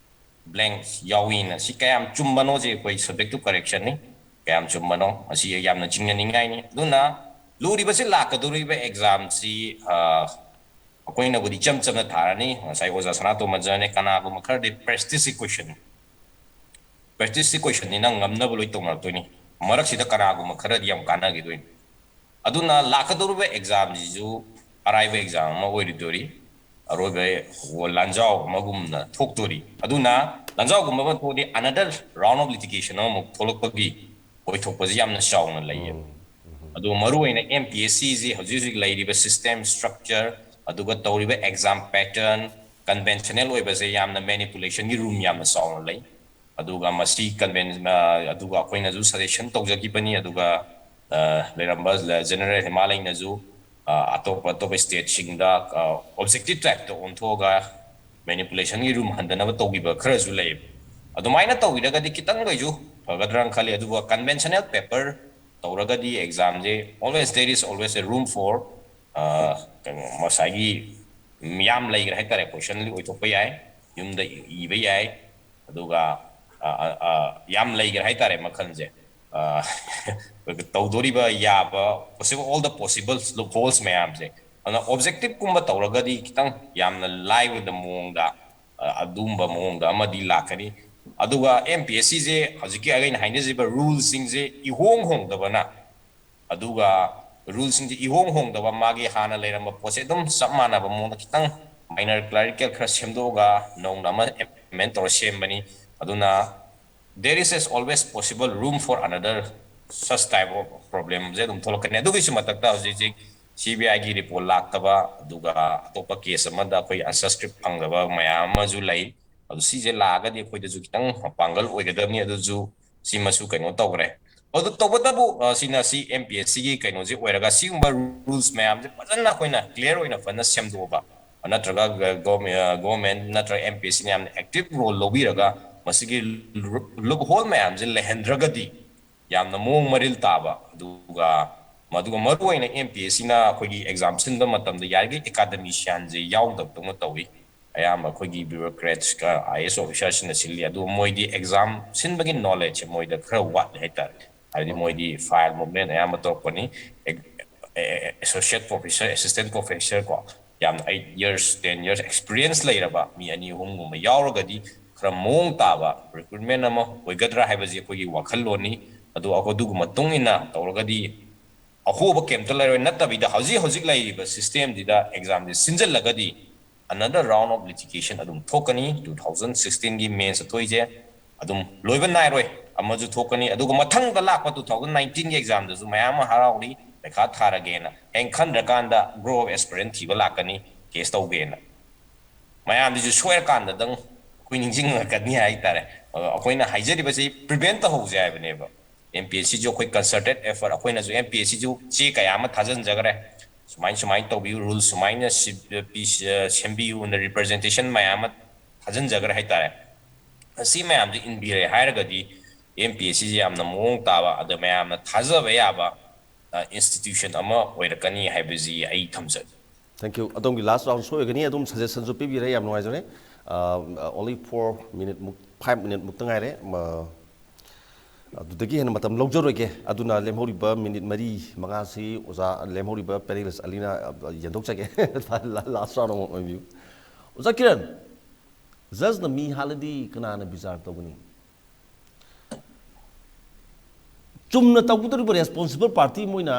ꯕ꯭ꯂꯦꯡ ꯌꯥꯎꯏꯅ꯫ ꯁꯤ ꯀꯌꯥꯝ ꯆꯨꯝꯕꯅꯣꯁꯦ ꯑꯩꯈꯣꯏ subject to correctionꯅꯤ꯫ ꯀꯌꯥꯝ ꯆꯨꯝꯕꯅꯣ, ꯃꯁꯤ ꯌꯥꯝꯅ ꯆꯤꯡꯅꯅꯤꯡꯉꯥꯏꯅꯤ꯫ ꯑꯗꯨꯅ ꯂꯨꯔꯤꯕꯁꯤ, ꯂꯥꯛꯀꯗꯧꯔꯤꯕ ꯑꯦꯛꯖꯥꯝꯁꯤ, ꯑ, ꯑꯩꯈꯣꯏꯅꯕꯨꯗꯤ ꯏꯆꯝ ꯆꯝꯅ ꯊꯥꯔꯅꯤ꯫ ꯉꯁꯥꯏ ꯑꯣꯖꯥ ꯁꯅꯥꯇꯣꯝꯕꯖꯅꯦ, ꯀꯅꯥꯒꯨꯝꯕ ꯈꯔꯗꯤ ꯄ꯭ꯔꯦꯁꯇꯤꯖꯀꯤ ꯀꯣꯏꯁꯟ, ꯄ꯭ꯔꯦꯁꯇꯤꯖꯀꯤ ꯀꯣꯏꯁꯟꯅꯤ, ꯅꯪ ꯉꯝꯅꯕ ꯂꯣꯏ ꯇꯧꯅꯔꯛꯇꯣꯏꯅꯤ꯫ ꯃꯔꯛꯁꯤꯗ ꯀꯅꯥꯒꯨꯝꯕ ꯈꯔꯗꯤ ꯌꯥꯝ ꯀꯥꯟꯅꯈꯤꯗꯣꯏꯅꯤ꯫ ꯑꯗꯨꯅ ꯂꯥꯛꯀꯗꯧꯔꯤꯕ ꯑꯦꯛꯖꯥꯝꯁꯤꯁꯨ ꯑꯔꯥꯏꯕ ꯑꯦꯛꯖꯥꯝ ꯑꯃ ꯑꯣꯏꯔꯣꯏꯗꯣꯔꯤ꯫ ꯑꯔꯣꯏꯕ ꯂꯥꯟꯖꯥꯎ ꯑꯃꯒꯨꯝꯅ ꯊꯣꯛꯇꯣꯔꯤ꯫ ꯑꯗꯨꯅ ꯂꯥꯟꯖꯥꯎꯒꯨꯝꯕ ꯑꯃ ꯊꯣꯛꯑꯗꯤ another round of litigation ꯑꯃꯃꯨꯛ ꯊꯣꯛꯂꯛꯄꯒꯤ ꯑꯣꯏꯊꯣꯛꯄꯁꯤ ꯌꯥꯝꯅ ꯆꯥꯎꯅ ꯂꯩꯌꯦꯕ꯫ ꯑꯗꯨꯒ ꯃꯔꯨꯑꯣꯏꯅ ꯑꯦꯝ ꯄꯤ ꯑꯦꯁ ꯁꯤꯁꯤ ꯍꯧꯖꯤꯛ ꯍꯧꯖꯤꯛ ꯂꯩꯔꯤꯕ system structure, ꯑꯗꯨꯒ ꯇꯧꯔꯤꯕ exam pattern, conventional ꯑꯣꯏꯕꯁꯦ ꯌꯥꯝꯅ manipulationꯒꯤ room ꯌꯥꯝꯅ ꯆꯥꯎꯅ ꯂꯩ꯫ ꯑꯗꯨꯒ ꯃꯁꯤ conven-, ꯑ, ꯑꯗꯨꯒ ꯑꯩꯈꯣꯏꯅꯁꯨ suggestion ꯇꯧꯖꯈꯤꯕꯅꯤ, ꯑꯗꯨꯒ, ꯑ, ꯂꯩꯔꯝꯕ ꯖꯦꯅꯔꯦꯜ ꯍꯦꯃꯥꯂꯩꯅꯁꯨ ꯑꯇꯣꯞꯄ ꯑꯇꯣꯞꯄ ꯁ꯭ꯇꯦꯠꯁꯤꯡꯗ ꯑꯣꯕꯖꯦꯛꯇꯤꯞ ꯇꯥꯏꯞꯇ ꯑꯣꯟꯊꯣꯛꯑꯒ ꯃꯦꯅꯤꯄꯨꯂꯦꯁꯟꯒꯤ ꯔꯨꯝ ꯍꯟꯗꯅꯕ ꯇꯧꯈꯤꯕ ꯈꯔꯁꯨ ꯂꯩꯌꯦꯕ꯫ ꯑꯗꯨꯃꯥꯏꯅ ꯇꯧꯕꯤꯔꯒꯗꯤ ꯈꯤꯇꯪꯗ ꯑꯣꯏꯁꯨ ꯐꯒꯗ꯭ꯔꯥꯅ ꯈꯜꯂꯤ꯫ ꯑꯗꯨꯒ ꯀꯟꯚꯦꯟꯁꯅꯦꯜ ꯄꯦꯄꯔ ꯇꯧꯔꯒꯗꯤ ꯑꯦꯛꯖꯥꯝꯁꯦ always there is always a room for ꯀꯩꯅꯣ ꯉꯁꯥꯏꯒꯤ ꯌꯥꯝ ꯂꯩꯈ꯭ꯔꯦ ꯍꯥꯏꯇꯥꯔꯦ, ꯀꯣꯏꯁꯟ ꯑꯣꯏꯊꯣꯛꯄ ꯌꯥꯏ, ꯌꯨꯝꯗ ꯏꯕ ꯌꯥꯏ, ꯑꯗꯨꯒ ꯌꯥꯝ ꯂꯩꯈ꯭ꯔꯦ ꯍꯥꯏꯇꯥꯔꯦ ꯃꯈꯜꯁꯦ꯫ ꯇꯧꯗꯣꯔꯤꯕ ꯌꯥꯕ possible all the possible loopholes ꯃꯌꯥꯝꯁꯦ꯫ ꯑꯗꯨꯅ ꯑꯣꯕꯖꯦꯛꯇꯤꯞꯀꯨꯝꯕ ꯇꯧꯔꯒꯗꯤ ꯈꯤꯇꯪ ꯌꯥꯝꯅ ꯂꯥꯏꯕꯗ ꯃꯑꯣꯡꯗ ꯑꯗꯨꯒꯨꯝꯕ ꯃꯑꯣꯡꯗ ꯑꯃꯗꯤ ꯂꯥꯛꯀꯅꯤ꯫ ꯑꯗꯨꯒ ꯑꯦꯝ ꯄꯤ ꯑꯦꯁ ꯁꯤꯁꯦ ꯍꯧꯖꯤꯛꯀꯤ ꯑꯩꯅ ꯍꯥꯏꯅꯖꯔꯤꯕ ꯔꯨꯜꯁꯤꯡꯁꯦ ꯏꯍꯣꯡ ꯍꯣꯡꯗꯕꯅ, ꯑꯗꯨꯒ ꯔꯨꯜꯁꯤꯡꯁꯦ ꯏꯍꯣꯡ ꯍꯣꯡꯗꯕ, ꯃꯥꯒꯤ ꯍꯥꯟꯅ ꯂꯩꯔꯝꯕ ꯄꯣꯠꯁꯦ ꯑꯗꯨꯝ ꯆꯞ ꯃꯥꯟꯅꯕ ꯃꯑꯣꯡꯗ ꯈꯤꯇꯪ ꯃꯥꯏꯅꯔ ꯀ꯭ꯂꯥꯔꯤꯀꯦꯜ ꯈꯔ ꯁꯦꯝꯗꯣꯛꯑꯒ ꯅꯧꯅ ꯑꯃ ꯑꯦꯃꯦꯟ ꯇꯧꯔ ꯁꯦꯝꯕꯅꯤ꯫ ꯑꯗꯨꯅ there is as always possible room for another such type of problemꯁꯦ ꯑꯗꯨꯝ ꯊꯣꯛꯂꯛꯀꯅꯤ꯫ ꯑꯗꯨꯒꯤꯁꯨ ꯃꯊꯛꯇ ꯍꯧꯖꯤꯛ ꯍꯧꯖꯤꯛ ꯁꯤ ꯕꯤ ꯑꯥꯏꯒꯤ ꯔꯤꯄꯣꯔꯠ ꯂꯥꯛꯇꯕ, ꯑꯗꯨꯒ ꯑꯇꯣꯞꯄ ꯀꯦꯁ ꯑꯃꯗ ꯑꯩꯈꯣꯏ ꯑꯟꯁꯔ ꯁ꯭ꯀ꯭ꯔꯤꯞ ꯐꯪꯗꯕ ꯃꯌꯥꯝ ꯑꯃꯁꯨ ꯂꯩ꯫ ꯑꯗꯨ ꯁꯤꯁꯦ ꯂꯥꯛꯑꯒꯗꯤ ꯑꯩꯈꯣꯏꯗꯁꯨ ꯈꯤꯇꯪ ꯃꯄꯥꯡꯒꯜ ꯑꯣꯏꯒꯗꯕꯅꯤ꯫ ꯑꯗꯨꯁꯨ ꯁꯤꯃꯁꯨ ꯀꯩꯅꯣ ꯇꯧꯈ꯭ꯔꯦ꯫ ꯑꯗꯨ ꯇꯧꯕꯇꯕꯨ ꯁꯤꯅ ꯁꯤ ꯑꯦꯝ ꯄꯤ ꯑꯦꯁ ꯁꯤꯒꯤ ꯀꯩꯅꯣꯁꯦ ꯑꯣꯏꯔꯒ ꯁꯤꯒꯨꯝꯕ ꯔꯨꯜꯁ ꯃꯌꯥꯝꯁꯦ ꯐꯖꯅ ꯑꯩꯈꯣꯏꯅ ꯀ꯭ꯂꯤꯌꯥꯔ ꯑꯣꯏꯅ ꯐꯖꯅ ꯁꯦꯝꯗꯣꯛꯑꯕ, ꯅꯠꯇ꯭ꯔꯒ ꯒꯣꯔꯃꯦꯟ ꯅꯠꯇ꯭ꯔꯒ ꯑꯦꯝ ꯄꯤ ꯑꯦꯁ ꯁꯤꯅ ꯌꯥꯝꯅ ꯑꯦꯛꯇꯤꯞ ꯔꯣꯜ ꯂꯧꯕꯤꯔꯒ ꯃꯁꯤꯒꯤ ꯂꯨꯞ ꯍꯣꯜ ꯃꯌꯥꯝꯁꯦ ꯂꯩꯍꯟꯗ꯭ꯔꯒꯗꯤ ꯌꯥꯝꯅ ꯃꯑꯣꯡ ꯃꯔꯤꯜ ꯇꯥꯕ, ꯑꯗꯨꯒ ꯃꯗꯨꯒ ꯃꯔꯨꯑꯣꯏꯅ ꯑꯦꯝ ꯄꯤ ꯑꯦꯁ ꯁꯤꯅ ꯑꯩꯈꯣꯏꯒꯤ ꯑꯦꯛꯖꯥꯝ ꯁꯤꯟꯕ ꯃꯇꯝꯗ ꯌꯥꯔꯤꯈꯩ ꯑꯦꯀꯥꯗꯃꯤꯁꯤꯌꯥꯟꯁꯦ ꯌꯥꯎꯗꯕꯗꯧꯅ ꯇꯧꯏ꯫ ꯑꯌꯥꯝꯕ ꯑꯩꯈꯣꯏꯒꯤ ꯕ꯭ꯌꯨꯔꯣꯀ꯭ꯔꯦꯠꯁꯀ ꯑꯥꯏ ꯑꯦꯁ ꯑꯣꯐꯤꯁꯥꯔꯁꯤꯡꯅ ꯁꯤꯜꯂꯤ꯫ ꯑꯗꯨ ꯃꯣꯏꯗꯤ ꯑꯦꯛꯖꯥꯝ ꯁꯤꯟꯕꯒꯤ ꯅꯣꯂꯦꯖꯁꯦ ꯃꯣꯏꯗ ꯈꯔ ꯋꯥꯠꯂꯦ ꯍꯥꯏꯇꯥꯔꯦ꯫ ꯍꯥꯏꯕꯗꯤ ꯃꯣꯏꯗꯤ ꯐꯥꯏꯜ ꯃꯨꯞꯃꯦꯟ ꯑꯌꯥꯝꯕ ꯇꯧꯔꯛꯄꯅꯤ꯫ ꯑꯦꯁꯣꯁꯤꯌꯦꯠ ꯄ꯭ꯔꯣꯐꯦꯁꯔ, ꯑꯦꯁꯤꯁꯇꯦꯟ ꯄ꯭ꯔꯣꯐꯦꯁꯔ ꯀꯣ, ꯌꯥꯝꯅ eight years, ten years experience ꯂꯩꯔꯕ ꯃꯤ ꯑꯅꯤ ꯑꯍꯨꯝꯒꯨꯝꯕ ꯌꯥꯎꯔꯒꯗꯤ ꯈꯔ ꯃꯑꯣꯡ ꯇꯥꯕ ꯔꯤꯀ꯭ꯔꯨꯠꯃꯦꯟ ꯑꯃ ꯑꯣꯏꯒꯗ꯭ꯔꯥ ꯍꯥꯏꯕꯁꯤ ꯑꯩꯈꯣꯏꯒꯤ ꯋꯥꯈꯜꯂꯣꯟꯅꯤ꯫ ꯑꯗꯨ ꯑꯗꯨꯒꯤ ꯃꯇꯨꯡ ꯏꯟꯅ ꯇꯧꯔꯒꯗꯤ ꯑꯍꯣꯕ ꯀꯩꯝꯇ ꯂꯩꯔꯣꯏ꯫ ꯅꯠꯇꯕꯤꯗ ꯍꯧꯖꯤꯛ ꯍꯧꯖꯤꯛ ꯂꯩꯔꯤꯕ ꯁꯤꯁꯇꯦꯝꯁꯤꯗ ꯑꯦꯛꯖꯥꯝꯁꯦ ꯁꯤꯟꯖꯜꯂꯒꯗꯤ another round of litigation ꯑꯗꯨꯝ ꯊꯣꯛꯀꯅꯤ꯫ ꯇꯨ ꯊꯥꯎꯖꯟ ꯁꯤꯛꯁꯇꯤꯟꯒꯤ ꯃꯦꯟꯁꯇ ꯊꯣꯛꯏꯁꯦ ꯑꯗꯨꯝ ꯂꯣꯏꯕ ꯅꯥꯏꯔꯣꯏ, ꯑꯃꯁꯨ ꯊꯣꯛꯀꯅꯤ꯫ ꯑꯗꯨꯒ ꯃꯊꯪꯗ ꯂꯥꯛꯄ ꯇꯨ ꯊꯥꯎꯖꯟ ꯅꯥꯏꯟꯇꯤꯟꯒꯤ ꯑꯦꯛꯖꯥꯝꯗꯁꯨ ꯃꯌꯥꯝ ꯑꯃ ꯍꯔꯥꯎꯔꯤ, ꯄꯩꯈꯥ ꯊꯥꯔꯒꯦꯅ꯫ ꯍꯌꯦꯡ ꯈꯟꯗ꯭ꯔꯀꯥꯟꯗ ꯒ꯭ꯔꯣ ꯑꯣꯐ ꯑꯦꯁꯄꯤꯔꯦꯟ ꯊꯤꯕ ꯂꯥꯛꯀꯅꯤ, ꯀꯦꯁ ꯇꯧꯒꯦꯅ꯫ ꯃꯌꯥꯝꯁꯤꯁꯨ ꯁꯣꯏꯔꯀꯥꯟꯗꯗꯪ ꯑꯩꯈꯣꯏ ꯅꯤꯡꯁꯤꯡꯉꯛꯀꯅꯤ ꯍꯥꯏꯇꯥꯔꯦ꯫ ꯑꯗꯣ ꯑꯩꯈꯣꯏꯅ ꯍꯥꯏꯖꯔꯤꯕꯁꯤ ꯄ꯭ꯔꯤꯚꯦꯟ ꯇꯧꯍꯧꯁꯦ ꯍꯥꯏꯕꯅꯦꯕ꯫ ꯑꯦꯝ ꯄꯤ ꯑꯦꯁ ꯁꯤꯁꯨ ꯑꯩꯈꯣꯏ ꯀꯟꯁꯔꯇꯦꯠ ꯑꯦꯐꯔꯠ, ꯑꯩꯈꯣꯏꯅꯁꯨ ꯑꯦꯝ ꯄꯤ ꯑꯦꯁ ꯁꯤꯁꯨ ꯆꯦ ꯀꯌꯥ ꯑꯃ ꯊꯥꯖꯤꯟꯖꯈ꯭ꯔꯦ꯫ ꯁꯨꯃꯥꯏꯅ ꯁꯨꯃꯥꯏꯅ ꯇꯧꯕꯤꯌꯨ, ꯔꯨꯜ ꯁꯨꯃꯥꯏꯅ ꯁꯤ- ꯄꯤ- ꯑ, ꯁꯦꯝꯕꯤꯌꯨꯅ ꯔꯤꯄ꯭ꯔꯖꯦꯟꯇꯦꯁꯟ ꯃꯌꯥꯝ ꯑꯃ ꯊꯥꯖꯤꯟꯖꯈ꯭ꯔꯦ ꯍꯥꯏꯇꯥꯔꯦ꯫ ꯑꯁꯤ ꯃꯌꯥꯝꯁꯦ ꯏꯟꯕꯤꯔꯦ ꯍꯥꯏꯔꯒꯗꯤ ꯑꯦꯝ ꯄꯤ ꯑꯦꯁ ꯁꯤꯁꯦ ꯌꯥꯝꯅ ꯃꯑꯣꯡ ꯇꯥꯕ, ꯑꯗ ꯃꯌꯥꯝꯅ ꯊꯥꯖꯕ ꯌꯥꯕ ꯏꯟꯁꯇꯤꯇ꯭ꯌꯨꯁꯟ ꯑꯃ ꯑꯣꯏꯔꯛꯀꯅꯤ ꯍꯥꯏꯕꯁꯤ ꯑꯩ ꯊꯝꯖꯒꯦ꯫ Thank you. ꯑꯗꯣꯝꯒꯤ last round ꯁꯣꯏꯒꯅꯤ, ꯑꯗꯨꯝ ꯁꯖꯦꯁꯟꯁꯨ ꯄꯤꯕꯤꯔꯦ, ꯌꯥꯝ ꯅꯨꯡꯉꯥꯏꯖꯔꯦ꯫ ꯑ, only four minute ꯃꯨꯛ, five minute ꯃꯨꯛꯇ ꯉꯥꯏꯔꯦ꯫ ꯃ-, ꯑꯗꯨꯗꯒꯤ ꯍꯦꯟꯅ ꯃꯇꯝ ꯂꯧꯖꯔꯣꯏꯒꯦ꯫ ꯑꯗꯨꯅ ꯂꯦꯝꯍꯧꯔꯤꯕ ꯃꯤꯅꯤꯠ ꯃꯔꯤ ꯃꯉꯥꯁꯤ ꯑꯣꯖꯥ, ꯂꯦꯝꯍꯧꯔꯤꯕ ꯄꯦꯅꯦꯂꯤꯁ ꯑꯂꯤꯅ, ꯑ, ꯌꯦꯟꯊꯣꯛꯆꯒꯦ꯫ ꯂꯥꯁ ꯔꯥꯎꯟ ꯑꯃ ꯑꯣꯏꯕꯤꯌꯨ꯫ ꯑꯣꯖꯥ ꯀꯤꯔꯟ, ꯖꯖꯅ ꯃꯤ ꯍꯥꯠꯂꯗꯤ ꯀꯅꯥꯅ ꯕꯤꯆꯥꯔ ꯇꯧꯒꯅꯤ? ꯆꯨꯝꯅ ꯇꯧꯒꯗꯧꯔꯤꯕ ꯔꯦꯁꯄꯣꯟꯁꯤꯕꯜ ꯄꯥꯔꯇꯤ ꯃꯣꯏꯅ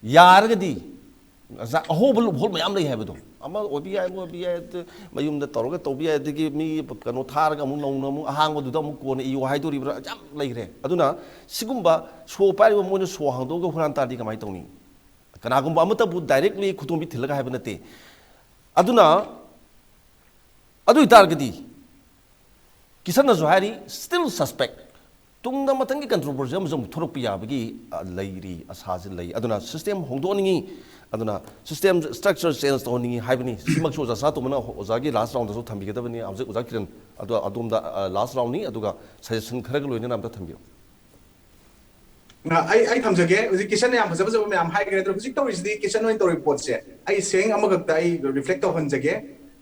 ꯌꯥꯔꯒꯗꯤ, ꯉꯁꯥꯏ ꯑꯍꯣꯕ ꯂꯨꯞꯍꯣꯜ ꯃꯌꯥꯝ ꯂꯩ ꯍꯥꯏꯕꯗꯣ, ꯑꯃ ꯑꯣꯏꯕ ꯌꯥꯏ, ꯑꯃ ꯑꯣꯏꯕ ꯌꯥꯏ, ꯑꯗꯨ ꯃꯌꯨꯝꯗ ꯇꯧꯔꯒ ꯇꯧꯕ ꯌꯥꯏ, ꯑꯗꯒꯤ ꯃꯤ ꯀꯩꯅꯣ ꯊꯥꯔꯒ ꯑꯃꯨꯛ ꯅꯧꯅ ꯑꯃꯨꯛ ꯑꯍꯥꯡꯕꯗꯨꯗ ꯑꯃꯨꯛ ꯀꯣꯟꯅ ꯏꯌꯣ ꯍꯥꯏꯗꯣꯔꯤꯕ꯭ꯔꯥ, ꯌꯥꯝ ꯂꯩꯈ꯭ꯔꯦ꯫ ꯑꯗꯨꯅ ꯁꯤꯒꯨꯝꯕ ꯁꯣ ꯄꯥꯏꯔꯤꯕ ꯃꯣꯏꯅ ꯁꯣ ꯍꯥꯡꯗꯣꯛꯑꯒ ꯍꯨꯔꯥꯟ ꯇꯥꯔꯗꯤ ꯀꯃꯥꯏꯅ ꯇꯧꯅꯤ? ꯀꯅꯥꯒꯨꯝꯕ ꯑꯃꯠꯇꯕꯨ ꯗꯥꯏꯔꯦꯛꯂꯤ ꯈꯨꯗꯣꯝꯕꯤ ꯊꯤꯜꯂꯒ ꯍꯥꯏꯕ ꯅꯠꯇꯦ꯫ ꯑꯗꯨꯅ ꯑꯗꯨ ꯑꯣꯏꯇꯥꯔꯒꯗꯤ ꯀꯤꯁꯟꯅꯁꯨ ꯍꯥꯏꯔꯤ, still suspect, ꯇꯨꯡꯗ ꯃꯊꯪꯒꯤ ꯀꯟꯇ꯭ꯔꯣꯚꯔꯁꯤ ꯑꯃꯁꯨ ꯑꯃꯨꯛ ꯊꯣꯛꯂꯛꯄ ꯌꯥꯕꯒꯤ, ꯑ, ꯂꯩꯔꯤ, ꯑꯁꯥꯁꯤ ꯂꯩ꯫ ꯑꯗꯨꯅ ꯁꯤꯁꯇꯦꯝ ꯍꯣꯡꯗꯣꯛꯍꯟꯅꯤꯡꯉꯤ, ꯑꯗꯨꯅ ꯁꯤꯁꯇꯦꯝ ꯁ꯭ꯇ꯭ꯔꯛꯆꯔ ꯆꯦꯟꯖ ꯇꯧꯍꯟꯅꯤꯡꯉꯤ ꯍꯥꯏꯕꯅꯤ꯫ ꯁꯤꯃꯛꯁꯨ ꯑꯣꯖꯥ ꯁꯥꯇꯣꯝꯕꯅ ꯑꯣꯖꯥꯒꯤ ꯂꯥꯁ ꯔꯥꯎꯟꯗꯁꯨ ꯊꯝꯕꯤꯒꯗꯕꯅꯤ꯫ ꯍꯧꯖꯤꯛ ꯑꯣꯖꯥ ꯀꯤꯔꯟ, ꯑꯗꯣ ꯑꯗꯣꯝꯗ, ꯑ, ꯂꯥꯁ ꯔꯥꯎꯟꯅꯤ, ꯑꯗꯨꯒ ꯁꯖꯦꯁꯟ ꯈꯔꯒ ꯂꯣꯏꯅꯅ ꯑꯝꯇ ꯊꯝꯕꯤꯌꯨ꯫ ꯑ, ꯑꯩ ꯑꯩ ꯊꯝꯖꯒꯦ꯫ ꯍꯧꯖꯤꯛ ꯀꯤꯁꯟꯅ ꯌꯥꯝ ꯐꯖ ꯐꯖꯕ ꯃꯌꯥꯝ ꯍꯥꯏꯈ꯭ꯔꯦ, ꯑꯗꯣ ꯍꯧꯖꯤꯛ ꯇꯧꯔꯤꯁꯤꯗꯤ, ꯀꯤꯁꯟ ꯍꯣꯏꯅ ꯇꯧꯔꯤꯕ ꯄꯣꯠꯁꯦ ꯑꯩ ꯁꯦꯡ ꯑꯃꯈꯛꯇ ꯑꯩ reflect ꯇꯧꯍꯟꯖꯒꯦ꯫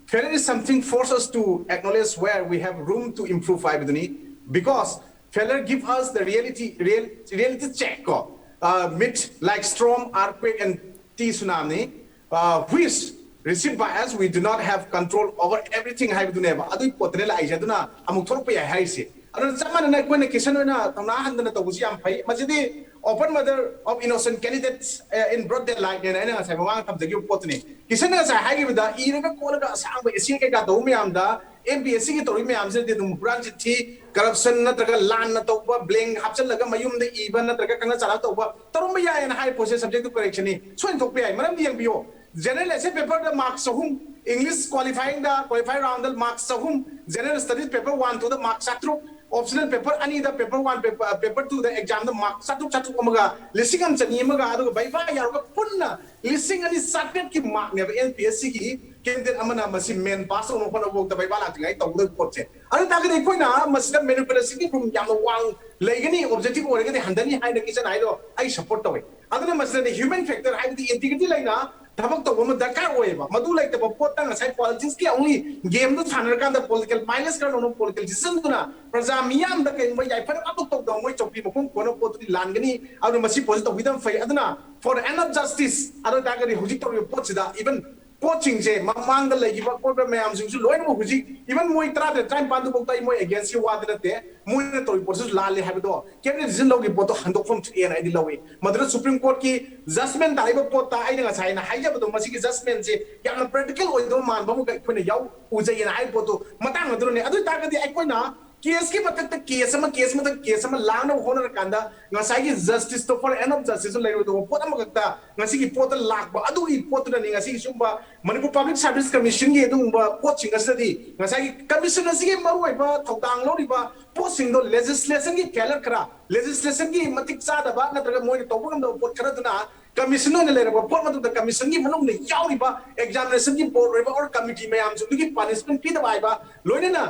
Failure is something force us to acknowledge where we have room to improve ꯍꯥꯏꯕꯗꯨꯅꯤ꯫ Because failure give us the reality, real, reality check ꯀꯣ, uh, meet like storm, earthquake and the tsunami, uh, which receive by us, we do not have control over everything ꯍꯥꯏꯕꯗꯨꯅꯦꯕ꯫ ꯑꯗꯨꯒꯤ ꯄꯣꯠꯇꯅꯦ ꯂꯥꯛꯏꯁꯦ꯫ ꯑꯗꯨꯅ ꯑꯃꯨꯛ ꯊꯣꯛꯂꯛꯄ ꯌꯥꯏ ꯍꯥꯏꯔꯤꯁꯦ꯫ ꯑꯗꯨꯅ ꯆꯞ ꯃꯥꯟꯅꯅ ꯑꯩꯈꯣꯏꯅ ꯀꯤꯁꯟ ꯑꯣꯏꯅ ꯊꯧꯅꯥ ꯍꯟꯗꯅ ꯇꯧꯕꯁꯤ ꯌꯥꯝ ꯐꯩ꯫ ꯃꯁꯤꯗꯤ open murder of innocent candidates, uh, in broad daylight ꯅꯦꯅ ꯑꯩꯅ ꯉꯁꯥꯏ ꯃꯃꯥꯡꯗ ꯊꯝꯖꯈꯤꯕ ꯄꯣꯠꯇꯨꯅꯤ꯫ ꯀꯤꯁꯟꯅ ꯉꯁꯥꯏ ꯍꯥꯏꯈꯤꯕꯗ ꯏꯔꯒ ꯈꯣꯠꯂꯒ ꯑꯁꯥꯡꯕ essay ꯀꯩꯀꯥ ꯇꯧꯕ ꯃꯌꯥꯝꯗ ꯑꯦꯝ ꯄꯤ ꯑꯦꯁ ꯁꯤꯒꯤ ꯇꯧꯔꯤ ꯃꯌꯥꯝꯁꯤꯗꯤ ꯑꯗꯨꯝ ꯍꯨꯔꯥꯟ ꯆꯤꯟꯊꯤ, corruption ꯅꯠꯇ꯭ꯔꯒ ꯂꯥꯟꯅ ꯇꯧꯕ, blank ꯍꯥꯞꯆꯤꯜꯂꯒ ꯃꯌꯨꯝꯗ ꯏꯕ ꯅꯠꯇ꯭ꯔꯒ ꯀꯪꯉ ꯆꯥꯔ ꯇꯧꯕ ꯇꯧꯔꯝꯕ ꯌꯥꯏꯌꯦꯅ ꯍꯥꯏ ꯄꯣꯠꯁꯦ subject to correction ꯅꯤ꯫ ꯁꯣꯏꯅ ꯊꯣꯛꯄ ꯌꯥꯏ꯫ ꯃꯔꯝꯗꯤ ꯌꯦꯡꯕꯤꯌꯣ, general essay paper ꯗ marks ꯆꯍꯨꯝ, English qualifying ꯗ, qualify round ꯗ marks ꯆꯍꯨꯝ, general studies paper one two ꯗ marks ꯆꯥꯇ꯭ꯔꯨꯛ, optional paper ꯑꯅꯤꯗ, paper one, paper, paper twoꯗ examꯗ mark ꯆꯥꯇ꯭ꯔꯨꯛ, ꯆꯥꯇ꯭ꯔꯨꯛ ꯑꯃꯒ ꯂꯤꯁꯤꯡ ꯑꯃ ꯆꯅꯤ ꯑꯃꯒ, ꯑꯗꯨꯒ viva ꯌꯥꯎꯔꯒ ꯄꯨꯟꯅ ꯂꯤꯁꯤꯡ ꯑꯅꯤ ꯆꯥꯇ꯭ꯔꯦꯠꯀꯤ markꯅꯦꯕ N P S Cꯒꯤ candidate ꯑꯃꯅ ꯃꯁꯤ main pass ꯇꯧꯅꯕ ꯍꯣꯠꯅꯕꯐꯥꯎꯗ viva ꯂꯥꯛꯇ꯭ꯔꯤꯉꯩ ꯇꯧꯒꯗꯕ ꯄꯣꯠꯁꯦ꯫ ꯑꯗꯨ ꯇꯥꯔꯒꯗꯤ ꯑꯩꯈꯣꯏꯅ ꯃꯁꯤꯗ manipulationꯒꯤ room ꯌꯥꯝꯅ ꯋꯥꯡ ꯂꯩꯒꯅꯤ, objective ꯑꯣꯏꯔꯒꯗꯤ ꯍꯟꯊꯅꯤ ꯍꯥꯏꯅ ꯀꯤꯆꯟ ꯍꯥꯏꯗꯣ ꯑꯩ support ꯇꯧꯋꯦ꯫ ꯑꯗꯨꯅ ꯃꯁꯤꯗꯗꯤ human factor ꯍꯥꯏꯕꯗꯤ integrity ꯂꯩꯅ ꯊꯕꯛ ꯇꯧꯕ ꯑꯃ ꯗꯔꯀꯥꯔ ꯑꯣꯏꯌꯦꯕ꯫ ꯃꯗꯨ ꯂꯩꯇꯕ ꯄꯣꯠꯇ ꯉꯁꯥꯏ politicsꯀꯤ only gameꯗꯨ ꯁꯥꯟꯅꯔꯀꯥꯟꯗ political mileage ꯈꯔ ꯂꯧꯅ, political decisionꯗꯨꯅ ꯄ꯭ꯔꯖꯥ ꯃꯤꯌꯥꯝꯗ ꯀꯩꯒꯨꯝꯕ ꯌꯥꯏꯐꯅꯕ ꯑꯃ ꯇꯧꯗꯕ ꯃꯣꯏ ꯆꯧꯀ꯭ꯔꯤ ꯃꯈꯣꯡ ꯀꯣꯟꯅ ꯄꯣꯠꯇꯨꯗꯤ ꯂꯥꯟꯒꯅꯤ꯫ ꯑꯗꯨꯅ ꯃꯁꯤ ꯄꯣꯠꯁꯤ ꯇꯧꯕꯤꯗꯕ ꯐꯩ꯫ ꯑꯗꯨꯅ for the end of justice, ꯑꯗꯨ ꯑꯣꯏꯇꯥꯔꯒꯗꯤ ꯍꯧꯖꯤꯛ ꯇꯧꯔꯤꯕ ꯄꯣꯠꯁꯤꯗ even ꯄꯣꯠꯁꯤꯡꯁꯦ ꯃꯃꯥꯡꯗ ꯂꯩꯈꯤꯕ ꯑꯀꯣꯏꯕ ꯃꯌꯥꯝꯁꯤꯡꯁꯨ ꯂꯣꯏꯅꯃꯛ ꯍꯧꯖꯤꯛ even ꯃꯣꯏ ꯇꯔꯥꯇꯔꯦꯠ, ꯇꯔꯥꯅꯤꯄꯥꯟꯗꯨꯐꯥꯎꯗ ꯑꯩ ꯃꯣꯏ againstꯀꯤ ꯋꯥꯗꯤ ꯅꯠꯇꯦ, ꯃꯣꯏꯅ ꯇꯧꯔꯤꯕ ꯄꯣꯠꯁꯤꯁꯨ ꯂꯥꯜꯂꯦ ꯍꯥꯏꯕꯗꯣ cabinet decision ꯂꯧꯈꯤꯕ ꯄꯣꯠꯇꯣ ꯍꯟꯗꯣꯛꯐꯝ ꯊꯣꯛꯑꯦꯅ ꯑꯩꯗꯤ ꯂꯧꯏ꯫ ꯃꯗꯨꯗ Supreme Courtꯀꯤ judgment ꯇꯥꯔꯛꯏꯕ ꯄꯣꯠꯇ ꯑꯩꯅ ꯉꯁꯥꯏ ꯑꯩꯅ ꯍꯥꯏꯖꯕꯗꯣ ꯃꯁꯤꯒꯤ judgmentꯁꯦ ꯌꯥꯝꯅ practical ꯑꯣꯏꯗꯕ ꯃꯥꯟꯕ ꯑꯃꯒ ꯑꯩꯈꯣꯏꯅ ꯌꯥꯎ ꯎꯖꯩꯌꯦꯅ ꯍꯥꯏꯕ ꯄꯣꯠꯇꯣ ꯃꯇꯥꯡ ꯑꯗꯨꯅꯅꯦ꯫ ꯑꯗꯨ ꯑꯣꯏꯇꯥꯔꯒꯗꯤ ꯑꯩꯈꯣꯏꯅ caseꯀꯤ ꯃꯊꯛꯇ case ꯑꯃ, case ꯃꯊꯛꯇ case ꯑꯃ ꯂꯥꯡꯅꯕ ꯍꯣꯠꯅꯔꯀꯥꯟꯗ ꯉꯁꯥꯏꯒꯤ justiceꯇꯣ, for end of justiceꯇꯣ ꯂꯩꯔꯣꯏꯗꯕ ꯄꯣꯠ ꯑꯃꯈꯛꯇ ꯉꯁꯤꯒꯤ ꯄꯣꯠꯇ ꯂꯥꯛꯄ ꯑꯗꯨꯒꯤ ꯄꯣꯠꯇꯨꯅꯅꯤ ꯉꯁꯤꯒꯤ ꯁꯤꯒꯨꯝꯕ Manipur Public Service Commissionꯒꯤ ꯑꯗꯨꯒꯨꯝꯕ ꯄꯣꯠꯁꯤꯡ ꯑꯁꯤꯗꯗꯤ ꯉꯁꯥꯏꯒꯤ commission ꯑꯁꯤꯒꯤ ꯃꯔꯨꯑꯣꯏꯕ ꯊꯧꯗꯥꯡ ꯂꯧꯔꯤꯕ ꯄꯣꯠꯁꯤꯡꯗꯣ legislationꯒꯤ failure ꯈꯔ, legislationꯒꯤ ꯃꯇꯤꯛ ꯆꯥꯗꯕ ꯅꯠꯇ꯭ꯔꯒ ꯃꯣꯏꯅ ꯇꯧꯕ ꯉꯝꯗꯕ ꯄꯣꯠ ꯈꯔꯗꯨꯅ commission ꯑꯣꯏꯅ ꯂꯩꯔꯕ ꯄꯣꯠ ꯃꯇꯝꯗ commissionꯒꯤ ꯃꯅꯨꯡꯗ ꯌꯥꯎꯔꯤꯕ examinationꯒꯤ board ꯑꯣꯏꯕ or committee ꯃꯌꯥꯝꯁꯤꯡꯗꯨꯒꯤ punishment ꯄꯤꯗꯕ ꯍꯥꯏꯕ, ꯂꯣꯏꯅꯅ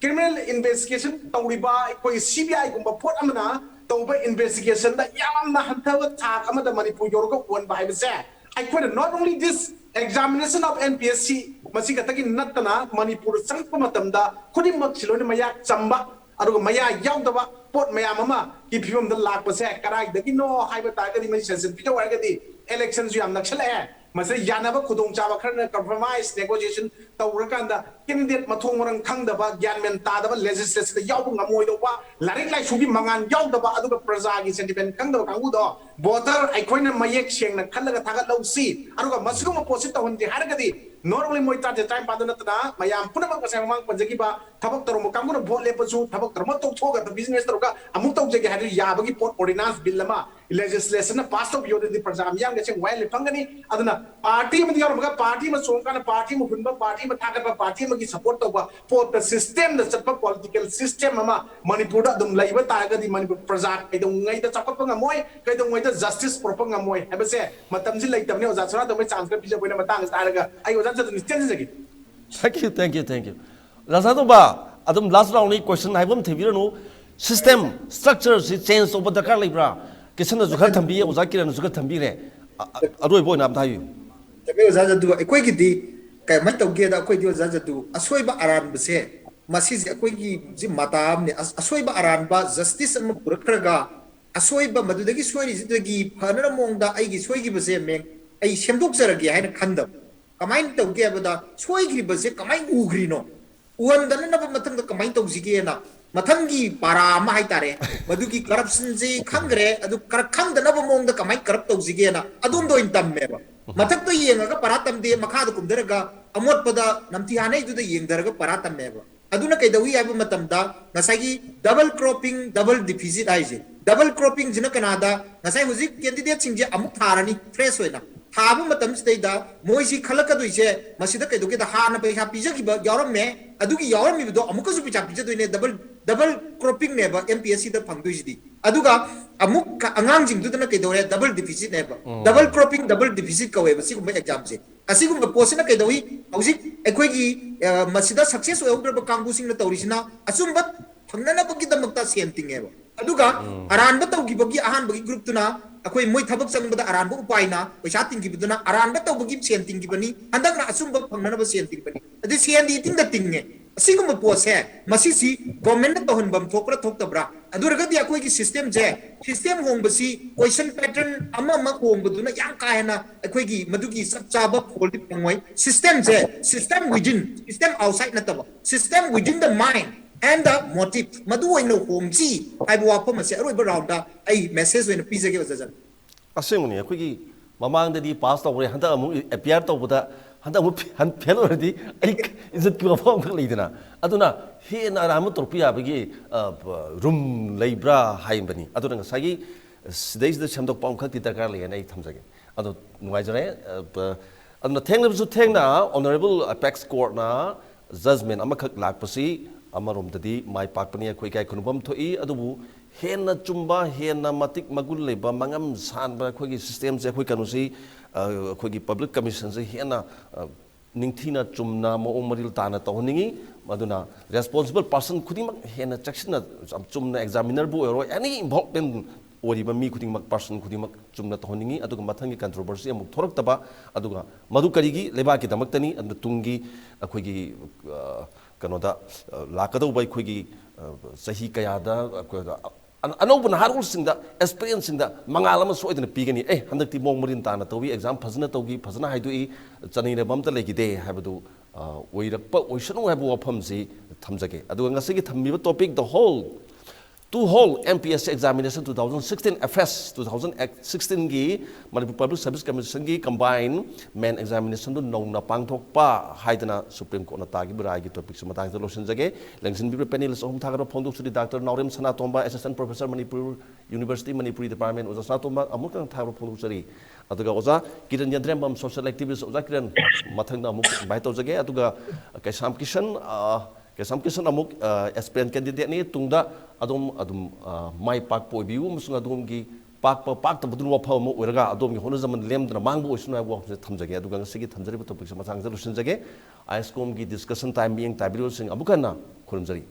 criminal investigation ꯇꯧꯔꯤꯕ ꯑꯩꯈꯣꯏ C B Iꯒꯨꯝꯕ ꯄꯣꯠ ꯑꯃꯅ ꯇꯧꯕ investigationꯗ ꯌꯥꯝꯅ ꯍꯟꯊꯕ ꯊꯥꯛ ꯑꯃꯗ ꯃꯅꯤꯄꯨꯔ ꯌꯧꯔꯒ ꯑꯣꯟꯕ ꯍꯥꯏꯕꯁꯦ ꯑꯩꯈꯣꯏꯅ not only this examination of N P S C ꯃꯁꯤ ꯈꯛꯇꯒꯤ ꯅꯠꯇꯅ ꯃꯅꯤꯄꯨꯔꯗ ꯆꯪꯂꯛꯄ ꯃꯇꯝꯗ ꯈꯨꯗꯤꯡꯃꯛꯁꯤ ꯂꯣꯏꯅ ꯃꯌꯥ ꯆꯝꯕ ꯑꯗꯨꯒ ꯃꯌꯥ ꯌꯥꯎꯗꯕ ꯄꯣꯠ ꯃꯌꯥꯝ ꯑꯃꯒꯤ ꯐꯤꯕꯝꯗ ꯂꯥꯛꯄꯁꯦ ꯀꯗꯥꯏꯗꯒꯤꯅꯣ ꯍꯥꯏꯕ ꯇꯥꯔꯒꯗꯤ ꯃꯁꯤ ꯁꯦꯟꯁꯟ ꯄꯤꯖꯧ ꯍꯥꯏꯔꯒꯗꯤ electionꯁꯨ ꯌꯥꯝ ꯅꯛꯁꯜꯂꯛꯑꯦ꯫ ꯃꯁꯤꯗ ꯌꯥꯅꯕ ꯈꯨꯗꯣꯡꯆꯥꯕ ꯈꯔꯅ compromise, negotiation ꯇꯧꯔꯀꯥꯟꯗ candidate ꯃꯊꯣꯡ ꯃꯔꯝ ꯈꯪꯗꯕ, ꯒ꯭ꯌꯥꯟ ꯃꯦꯟ ꯇꯥꯗꯕ legislationꯗ ꯌꯥꯎꯕ ꯉꯝꯃꯣꯏꯗꯧꯕ, ꯂꯥꯏꯔꯤꯛ ꯂꯥꯏꯁꯨꯒꯤ ꯃꯉꯥꯜ ꯌꯥꯎꯗꯕ, ꯑꯗꯨꯒ ꯄ꯭ꯔꯖꯥꯒꯤ sentiment ꯈꯪꯗꯕ ꯀꯥꯡꯕꯨꯗꯣ voter ꯑꯩꯈꯣꯏꯅ ꯃꯌꯦꯛ ꯁꯦꯡꯅ ꯈꯜꯂꯒ ꯊꯥꯒꯠꯍꯧꯁꯤ꯫ ꯑꯗꯨꯒ ꯃꯁꯤꯒꯨꯝꯕ ꯄꯣꯠꯁꯤ ꯇꯧꯍꯟꯗꯦ ꯍꯥꯏꯔꯒꯗꯤ Not only ꯃꯣꯏ ꯇꯔꯥꯇꯔꯦꯠ ꯇꯔꯥꯅꯤꯄꯥꯟꯗ ꯅꯠꯇꯅ ꯃꯌꯥꯝ ꯄꯨꯝꯅꯃꯛ ꯉꯁꯥꯏ ꯃꯃꯥꯡ ꯄꯟꯖꯈꯤꯕ ꯊꯕꯛ ꯇꯧꯔꯝꯕ ꯀꯥꯡꯕꯨꯅ ꯚꯣꯠ ꯂꯦꯞꯄꯁꯨ ꯊꯕꯛ ꯇꯧꯔꯝꯕ ꯇꯣꯛꯊꯣꯛꯑꯒ business ꯇꯧꯔꯒ ꯑꯃꯨꯛ ꯇꯧꯖꯒꯦ ꯍꯥꯏꯔꯁꯨ ꯌꯥꯕꯒꯤ ꯄꯣꯠ, ordinance bill ꯑꯃ, legislation ꯅ pass ꯇꯧꯕꯤꯌꯣ, ꯑꯗꯨꯗꯤ ꯄ꯭ꯔꯖꯥ ꯃꯤꯌꯥꯝꯒꯁꯦ ꯋꯥꯌꯦꯜ ꯐꯪꯒꯅꯤ꯫ ꯑꯗꯨꯅ party ꯑꯃꯗ ꯌꯥꯎꯔꯝꯃꯒ party ꯑꯃ ꯆꯣꯡꯉꯀꯥꯟꯗ party ꯑꯃ ꯍꯨꯟꯕ, party ꯑꯃ ꯊꯥꯒꯠꯄ, party ꯑꯃꯒꯤ support ꯇꯧꯕ ꯄꯣꯠꯇ system ꯗ ꯆꯠꯄ political system ꯑꯃ ꯃꯅꯤꯄꯨꯔꯗ ꯑꯗꯨꯝ ꯂꯩꯕ ꯇꯥꯔꯒꯗꯤ ꯃꯅꯤꯄꯨꯔ ꯄ꯭ꯔꯖꯥ ꯀꯩꯗꯧꯉꯩꯗ ꯆꯥꯎꯈꯠꯄ ꯉꯝꯃꯣꯏ, ꯀꯩꯗꯧꯉꯩꯗ justice ꯄꯨꯔꯛꯄ ꯉꯝꯃꯣꯏ ꯍꯥꯏꯕꯁꯦ ꯃꯇꯝꯁꯤ ꯂꯩꯇꯕꯅꯤ꯫ ꯑꯣꯖꯥ ꯁꯅꯥꯇꯣꯝꯕꯒꯤ chance ꯈꯔ ꯄꯤꯖꯕ ꯑꯣꯏꯅ ꯃꯇꯥꯡ ꯑꯁꯤꯗ ꯍꯥꯏꯔꯒ ꯑꯩ ꯑꯣꯖꯥ Chandra ꯇꯦꯟꯖꯒꯦ꯫ Thank you, thank you, thank you. ꯑꯣꯖꯥ ꯁꯅꯥꯇꯣꯝꯕ, ꯑꯗꯨꯝ last round ꯅꯤ, question ꯍꯥꯏꯕ ꯑꯃ ꯊꯝꯕꯤꯔꯅꯨ꯫ System, structure ꯁꯤ change ꯇꯧꯕ ꯗꯔꯀꯥꯔ ꯂꯩꯕ꯭ꯔꯥ? Question ꯅꯁꯨ ꯈꯔ ꯊꯝꯕꯤꯌꯦ, ꯑꯣꯖꯥ ꯀꯤꯔꯟꯅꯁꯨ ꯈꯔ ꯊꯝꯕꯤꯔꯦ꯫ ꯑ-, ꯑ-, ꯑꯔꯣꯏꯕ ꯑꯣꯏꯅ ꯑꯝꯇ ꯍꯥꯏꯕꯤꯌꯨ꯫ ꯆꯨꯝꯃꯦ ꯑꯣꯖꯥ ꯖꯗꯨ, ꯑꯩꯈꯣꯏꯒꯤꯗꯤ ꯀꯃꯥꯏꯅ ꯇꯧꯒꯦꯗ, ꯑꯩꯈꯣꯏꯗꯤ ꯑꯣꯖꯥ ꯖꯗꯨ ꯑꯁꯣꯏꯕ ꯑꯔꯥꯟꯕꯁꯦ, ꯃꯁꯤꯁꯦ ꯑꯩꯈꯣꯏꯒꯤ ꯍꯧꯖꯤꯛ ꯃꯇꯥ ꯑꯃꯅꯦ꯫ ꯑꯁ-, ꯑꯁꯣꯏꯕ ꯑꯔꯥꯟꯕ justice ꯑꯃ ꯄꯨꯔꯛꯈ꯭ꯔꯒ ꯑꯁꯣꯏꯕ ꯃꯗꯨꯗꯒꯤ ꯁꯣꯏꯔꯤꯁꯤꯗꯒꯤ ꯐꯅꯅ ꯃꯑꯣꯡꯗ ꯑꯩꯒꯤ ꯁꯣꯏꯈꯤꯕꯁꯦ ꯃꯦꯡ ꯑꯩ ꯁꯦꯝꯗꯣꯛꯆꯔꯒꯦ ꯍꯥꯏꯅ ꯈꯟꯗꯕ꯫ ꯀꯃꯥꯏꯅ ꯇꯧꯒꯦ ꯍꯥꯏꯕꯗ ꯁꯣꯏꯈ꯭ꯔꯤꯕꯁꯦ ꯀꯃꯥꯏꯅ ꯎꯈ꯭ꯔꯤꯅꯣ, ꯎꯍꯟꯗꯅꯅꯕ ꯃꯊꯪꯗ ꯀꯃꯥꯏꯅ ꯇꯧꯁꯤꯒꯦꯅ ꯃꯊꯪꯒꯤ ꯄꯥꯔꯥ ꯑꯃ ꯍꯥꯏꯇꯥꯔꯦ꯫ ꯃꯗꯨꯒꯤ corruption ꯁꯤ ꯈꯪꯈ꯭ꯔꯦ, ꯑꯗꯨ ꯀꯔ-, ꯈꯪꯗꯅꯕ ꯃꯑꯣꯡꯗ ꯀꯃꯥꯏꯅ corrupt ꯇꯧꯁꯤꯒꯦꯅ ꯑꯗꯣꯝꯗ ꯑꯣꯏꯅ ꯇꯝꯃꯦꯕ꯫ ꯃꯊꯛꯇ ꯌꯦꯡꯉꯒ ꯄꯥꯔꯥ ꯇꯝꯗꯦ, ꯃꯈꯥꯗ ꯀꯨꯝꯊꯔꯒ ꯑꯃꯣꯠꯄꯗ ꯅꯝꯊꯤ ꯍꯥꯅꯩꯗꯨꯗ ꯌꯦꯡꯊꯔꯒ ꯄꯥꯔꯥ ꯇꯝꯃꯦꯕ꯫ ꯑꯗꯨꯅ ꯀꯩꯗꯧꯏ ꯍꯥꯏꯕ ꯃꯇꯝꯗ ꯉꯁꯥꯏꯒꯤ double cropping, double deficit ꯍꯥꯏꯁꯦ꯫ Double cropping ꯁꯤꯅ ꯀꯅꯥꯗ? ꯉꯁꯥꯏ ꯍꯧꯖꯤꯛ candidate ꯁꯤꯡꯁꯦ ꯑꯃꯨꯛ ꯊꯥꯔꯅꯤ fresh ꯑꯣꯏꯅ꯫ ꯊꯥꯕ ꯃꯇꯝꯁꯤꯗꯩꯗ ꯃꯣꯏꯁꯤ ꯈꯜꯂꯛꯀꯗꯣꯏꯁꯦ ꯃꯁꯤꯗ ꯀꯩꯗꯧꯒꯦꯗ, ꯍꯥꯟꯅ ꯄꯩꯁꯥ ꯄꯤꯖꯈꯤꯕ ꯌꯥꯎꯔꯝꯃꯦ, ꯑꯗꯨꯒꯤ ꯌꯥꯎꯔꯝꯃꯤꯕꯗꯣ ꯑꯃꯨꯛꯀꯁꯨ ꯄꯩꯁꯥ ꯄꯤꯖꯗꯣꯏꯅꯦ꯫ Double, double cropping ꯅꯦꯕ M P S C ꯗ ꯐꯪꯗꯣꯏꯁꯤꯗꯤ꯫ ꯑꯗꯨꯒ ꯑꯃꯨꯛ ꯀ-, ꯑꯉꯥꯡꯁꯤꯡꯗꯨꯗꯅ ꯀꯩꯗꯧꯔꯦ? Double deficit ꯅꯦꯕ꯫ Double cropping, double deficit ꯀꯧꯋꯦꯕ ꯁꯤꯒꯨꯝꯕ exam ꯁꯦ꯫ ꯑꯁꯤꯒꯨꯝꯕ ꯄꯣꯠꯁꯤꯅ ꯀꯩꯗꯧꯏ? ꯍꯧꯖꯤꯛ ꯑꯩꯈꯣꯏꯒꯤ, ꯑ, ꯃꯁꯤꯗ success ꯑꯣꯏꯍꯧꯗ꯭ꯔꯕ ꯀꯥꯡꯕꯨꯁꯤꯡꯅ ꯇꯧꯔꯤꯁꯤꯅ ꯑꯆꯨꯝꯕ ꯐꯪꯅꯅꯕꯒꯤꯗꯃꯛꯇ ꯁꯦꯟ ꯇꯤꯡꯉꯦꯕ꯫ ꯑꯗꯨꯒ ꯑꯔꯥꯟꯕ ꯇꯧꯈꯤꯕꯒꯤ ꯑꯍꯥꯟꯕꯒꯤ group ꯇꯨꯅ ꯑꯩꯈꯣꯏ ꯃꯣꯏ ꯊꯕꯛ ꯆꯪꯕꯗ ꯑꯔꯥꯟꯕ ꯎꯄꯥꯏꯅ ꯄꯩꯁꯥ ꯇꯤꯡꯈꯤꯕꯗꯨꯅ ꯑꯔꯥꯟꯕ ꯇꯧꯕꯒꯤ ꯁꯦꯟ ꯇꯤꯡꯈꯤꯕꯅꯤ, ꯍꯟꯗꯛꯅ ꯑꯆꯨꯝꯕ ꯐꯪꯅꯅꯕ ꯁꯦꯟ ꯇꯤꯡꯕꯅꯤ꯫ ꯑꯗꯨ ꯁꯦꯟꯗꯤ ꯏꯇꯤꯡꯗ ꯇꯤꯡꯉꯦ꯫ ꯑꯁꯤꯒꯨꯝꯕ ꯄꯣꯠꯁꯦ ꯃꯁꯤꯁꯤ government ꯅ ꯇꯧꯍꯟꯐꯝ ꯊꯣꯛꯄ꯭ꯔꯥ ꯊꯣꯛꯇꯕ꯭ꯔꯥ? ꯑꯗꯨ ꯑꯣꯏꯔꯒꯗꯤ ꯑꯩꯈꯣꯏꯒꯤ system ꯁꯦ, system ꯍꯣꯡꯕꯁꯤ question pattern ꯑꯃ ꯑꯃ ꯍꯣꯡꯕꯗꯨꯅ ꯌꯥꯝ ꯀꯥ ꯍꯦꯟꯅ ꯑꯩꯈꯣꯏꯒꯤ ꯃꯗꯨꯒꯤ ꯆꯞ ꯆꯥꯕ ꯐꯣꯜꯗꯤ ꯐꯪꯉꯣꯏ꯫ System ꯁꯦ system within, system outside ꯅꯠꯇꯕ, system within the mind and the motive, ꯃꯗꯨ ꯑꯣꯏꯅ ꯍꯣꯡꯁꯤ ꯍꯥꯏꯕ ꯋꯥꯐꯝ ꯑꯁꯦ ꯑꯔꯣꯏꯕ round ꯗ ꯑꯩ message ꯑꯣꯏꯅ ꯄꯤꯖꯒꯦ ꯑꯣꯖꯥ ꯖꯟ꯫ ꯑꯁꯦꯡꯕꯅꯤ, ꯑꯩꯈꯣꯏꯒꯤ ꯃꯃꯥꯡꯗꯗꯤ pass ꯇꯧꯈ꯭ꯔꯦ, ꯍꯟꯗꯛ ꯑꯃꯨꯛ appear ꯇꯧꯕꯗ ꯍꯟꯗꯛ ꯑꯃꯨꯛ ꯐꯦ- ꯍꯟ- ꯐꯦꯜ ꯑꯣꯏꯔꯗꯤ ꯑꯩ ꯏꯖꯠꯀꯤ ꯋꯥꯐꯝ ꯑꯃꯈꯛ ꯂꯩꯗꯅ꯫ ꯑꯗꯨꯅ ꯍꯦꯟꯅ ꯑꯔꯥꯟꯕ ꯇꯧꯔꯛꯄ ꯌꯥꯕꯒꯤ ꯔꯨꯝ ꯂꯩꯕ꯭ꯔꯥ ꯍꯥꯏꯕꯅꯤ꯫ ꯑꯗꯨꯅ ꯉꯁꯥꯏꯒꯤ ꯁꯤꯗꯩꯁꯤꯗ ꯁꯦꯝꯗꯣꯛꯄ ꯑꯃꯈꯛꯇꯤ ꯗꯔꯀꯥꯔ ꯂꯩꯌꯦꯅ ꯑꯩ ꯊꯝꯖꯒꯦ꯫ ꯑꯗꯣ ꯅꯨꯡꯉꯥꯏꯖꯔꯦ꯫ ꯑ, ꯄ-, ꯑꯗꯨꯅ ꯊꯦꯡꯂꯕꯁꯨ ꯊꯦꯡꯅ Honourable Apex Courtꯅ judgment ꯑꯃꯈꯛ ꯂꯥꯛꯄꯁꯤ ꯑꯃꯔꯣꯝꯗꯗꯤ ꯃꯥꯏ ꯄꯥꯛꯄꯅꯤ, ꯑꯩꯈꯣꯏ ꯏꯀꯥꯏ ꯈꯨꯝꯅꯐꯝ ꯊꯣꯛꯏ꯫ ꯑꯗꯨꯕꯨ ꯍꯦꯟꯅ ꯆꯨꯝꯕ, ꯍꯦꯟꯅ ꯃꯇꯤꯛ ꯃꯒꯨꯟ ꯂꯩꯕ, ꯃꯉꯝ ꯁꯥꯟꯕ ꯑꯩꯈꯣꯏꯒꯤ systemꯁꯦ, ꯑꯩꯈꯣꯏ ꯀꯩꯅꯣꯁꯤ, ꯑ, ꯑꯩꯈꯣꯏꯒꯤ public commissionꯁꯤ ꯍꯦꯟꯅ, ꯑ, ꯅꯤꯡꯊꯤꯅ ꯆꯨꯝꯅ ꯃꯑꯣꯡ ꯃꯔꯤꯜ ꯇꯥꯅ ꯇꯧꯍꯟꯅꯤꯡꯉꯤ꯫ ꯑꯗꯨꯅ responsible person ꯈꯨꯗꯤꯡꯃꯛ ꯍꯦꯟꯅ ꯆꯦꯛꯁꯤꯟꯅ, ꯌꯥꯝ ꯆꯨꯝꯅ examinerꯕꯨ ꯑꯣꯏꯔꯣ, any involvement ꯑꯣꯏꯔꯤꯕ ꯃꯤ ꯈꯨꯗꯤꯡꯃꯛ, person ꯈꯨꯗꯤꯡꯃꯛ ꯆꯨꯝꯅ ꯇꯧꯍꯟꯅꯤꯡꯉꯤ꯫ ꯑꯗꯨꯒ ꯃꯊꯪꯒꯤ controversy ꯑꯃꯨꯛ ꯊꯣꯔꯛꯇꯕ, ꯑꯗꯨꯒ ꯃꯗꯨ ꯀꯔꯤꯒꯤ ꯂꯩꯕꯥꯛꯀꯤꯗꯃꯛꯇꯅꯤ, ꯑꯗꯨꯅ ꯇꯨꯡꯒꯤ ꯑꯩꯈꯣꯏꯒꯤ, ꯑ, ꯀꯩꯅꯣꯗ, ꯑ, ꯂꯥꯛꯀꯗꯧꯕ ꯑꯩꯈꯣꯏꯒꯤ, ꯑ, ꯆꯍꯤ ꯀꯌꯥꯗ ꯑꯩꯈꯣꯏꯗ ꯑ-, ꯑꯅꯧꯕ ꯅꯍꯥꯔꯣꯜꯁꯤꯡꯗ, aspirantꯁꯤꯡꯗ ꯃꯉꯥꯜ ꯑꯃ ꯁꯣꯏꯗꯅ ꯄꯤꯒꯅꯤ꯫ ꯑꯦ, ꯍꯟꯗꯛꯇꯤ ꯃꯑꯣꯡ ꯃꯔꯤꯟ ꯇꯥꯅ ꯇꯧꯏ, exam ꯐꯖꯅ ꯇꯧꯈꯤ, ꯐꯖꯅ ꯍꯥꯏꯗꯣꯛꯏ, ꯆꯅꯩꯅꯕ ꯑꯝꯇ ꯂꯩꯈꯤꯗꯦ ꯍꯥꯏꯕꯗꯨ, ꯑ, ꯑꯣꯏꯔꯛꯄ ꯑꯣꯏꯁꯅꯨ ꯍꯥꯏꯕ ꯋꯥꯐꯝꯁꯤ ꯊꯝꯖꯒꯦ꯫ ꯑꯗꯨꯒ ꯉꯁꯤꯒꯤ ꯊꯝꯃꯤꯕ topic, the whole to hold M P S C examination two thousand sixteen, F S two thousand sixteenꯒꯤ Manipur Public Service Commissionꯒꯤ combined main examinationꯗꯨ ꯅꯧꯅ ꯄꯥꯡꯊꯣꯛꯄ ꯍꯥꯏꯗꯅ Supreme Courtꯅ ꯇꯥꯈꯤꯕ ꯔꯥꯏꯒꯤ topicꯁꯤ ꯃꯇꯥꯡꯁꯤꯗ ꯂꯣꯏꯁꯤꯟꯖꯒꯦ꯫ ꯂꯦꯡꯁꯤꯟꯕꯤꯕ panelist ꯑꯍꯨꯝ ꯊꯥꯒꯠꯄ ꯐꯣꯡꯗꯣꯛꯆꯔꯤ꯫ Doctor ꯅꯥꯎꯔꯦꯝ ꯁꯅꯥꯇꯣꯝꯕ, Assistant Professor, Manipur University, Manipuri Department, ꯑꯣꯖꯥ ꯁꯅꯥꯇꯣꯝꯕ ꯑꯃꯨꯛꯇꯪ ꯊꯥꯒꯠꯄ ꯐꯣꯡꯗꯣꯛꯆꯔꯤ꯫ ꯑꯗꯨꯒ ꯑꯣꯖꯥ ꯀꯤꯔꯟ ꯌꯦꯟꯗ꯭ꯔꯦꯝꯕꯝ, social activist꯫ ꯑꯣꯖꯥ ꯀꯤꯔꯟ, ꯃꯊꯪꯗ ꯑꯃꯨꯛ invite ꯇꯧꯖꯒꯦ꯫ ꯑꯗꯨꯒ ꯀꯩꯁꯥꯝ ꯀꯤꯁꯟ, ꯑ, ꯀꯩꯁꯥꯝ ꯀꯤꯁꯟ ꯑꯃꯨꯛ, ꯑ, aspirant candidateꯅꯤ꯫ ꯇꯨꯡꯗ ꯑꯗꯣꯝ ꯑꯗꯨꯝ, ꯑ, ꯃꯥꯏ ꯄꯥꯛꯄ ꯑꯣꯏꯕꯤꯌꯨ ꯑꯃꯁꯨꯡ ꯑꯗꯣꯝꯒꯤ ꯄꯥꯛꯄ ꯄꯥꯛꯇꯕꯗꯨꯅ ꯋꯥꯐꯝ ꯑꯃ ꯑꯣꯏꯔꯒ ꯑꯗꯣꯝꯒꯤ ꯍꯣꯠꯅꯖꯃꯟ ꯂꯦꯝꯗꯅ ꯃꯥꯡꯕ ꯑꯣꯏꯁꯅꯨ ꯍꯥꯏꯕ ꯋꯥꯐꯝꯁꯦ ꯊꯝꯖꯒꯦ꯫ ꯑꯗꯨꯒ ꯉꯁꯤꯒꯤ ꯊꯝꯖꯔꯤꯕ topicꯁꯦ ꯃꯇꯥꯡꯁꯤꯗ ꯂꯣꯏꯁꯤꯟꯖꯒꯦ꯫ ꯑꯥꯏ ꯑꯦꯁ ꯀꯣꯝꯒꯤ discussion time ꯃꯤꯠꯌꯦꯡ ꯇꯥꯕꯤꯔꯤꯕꯁꯤꯡ ꯑꯃꯨꯛ ꯍꯟꯅ ꯈꯨꯔꯨꯝꯖꯔꯤ꯫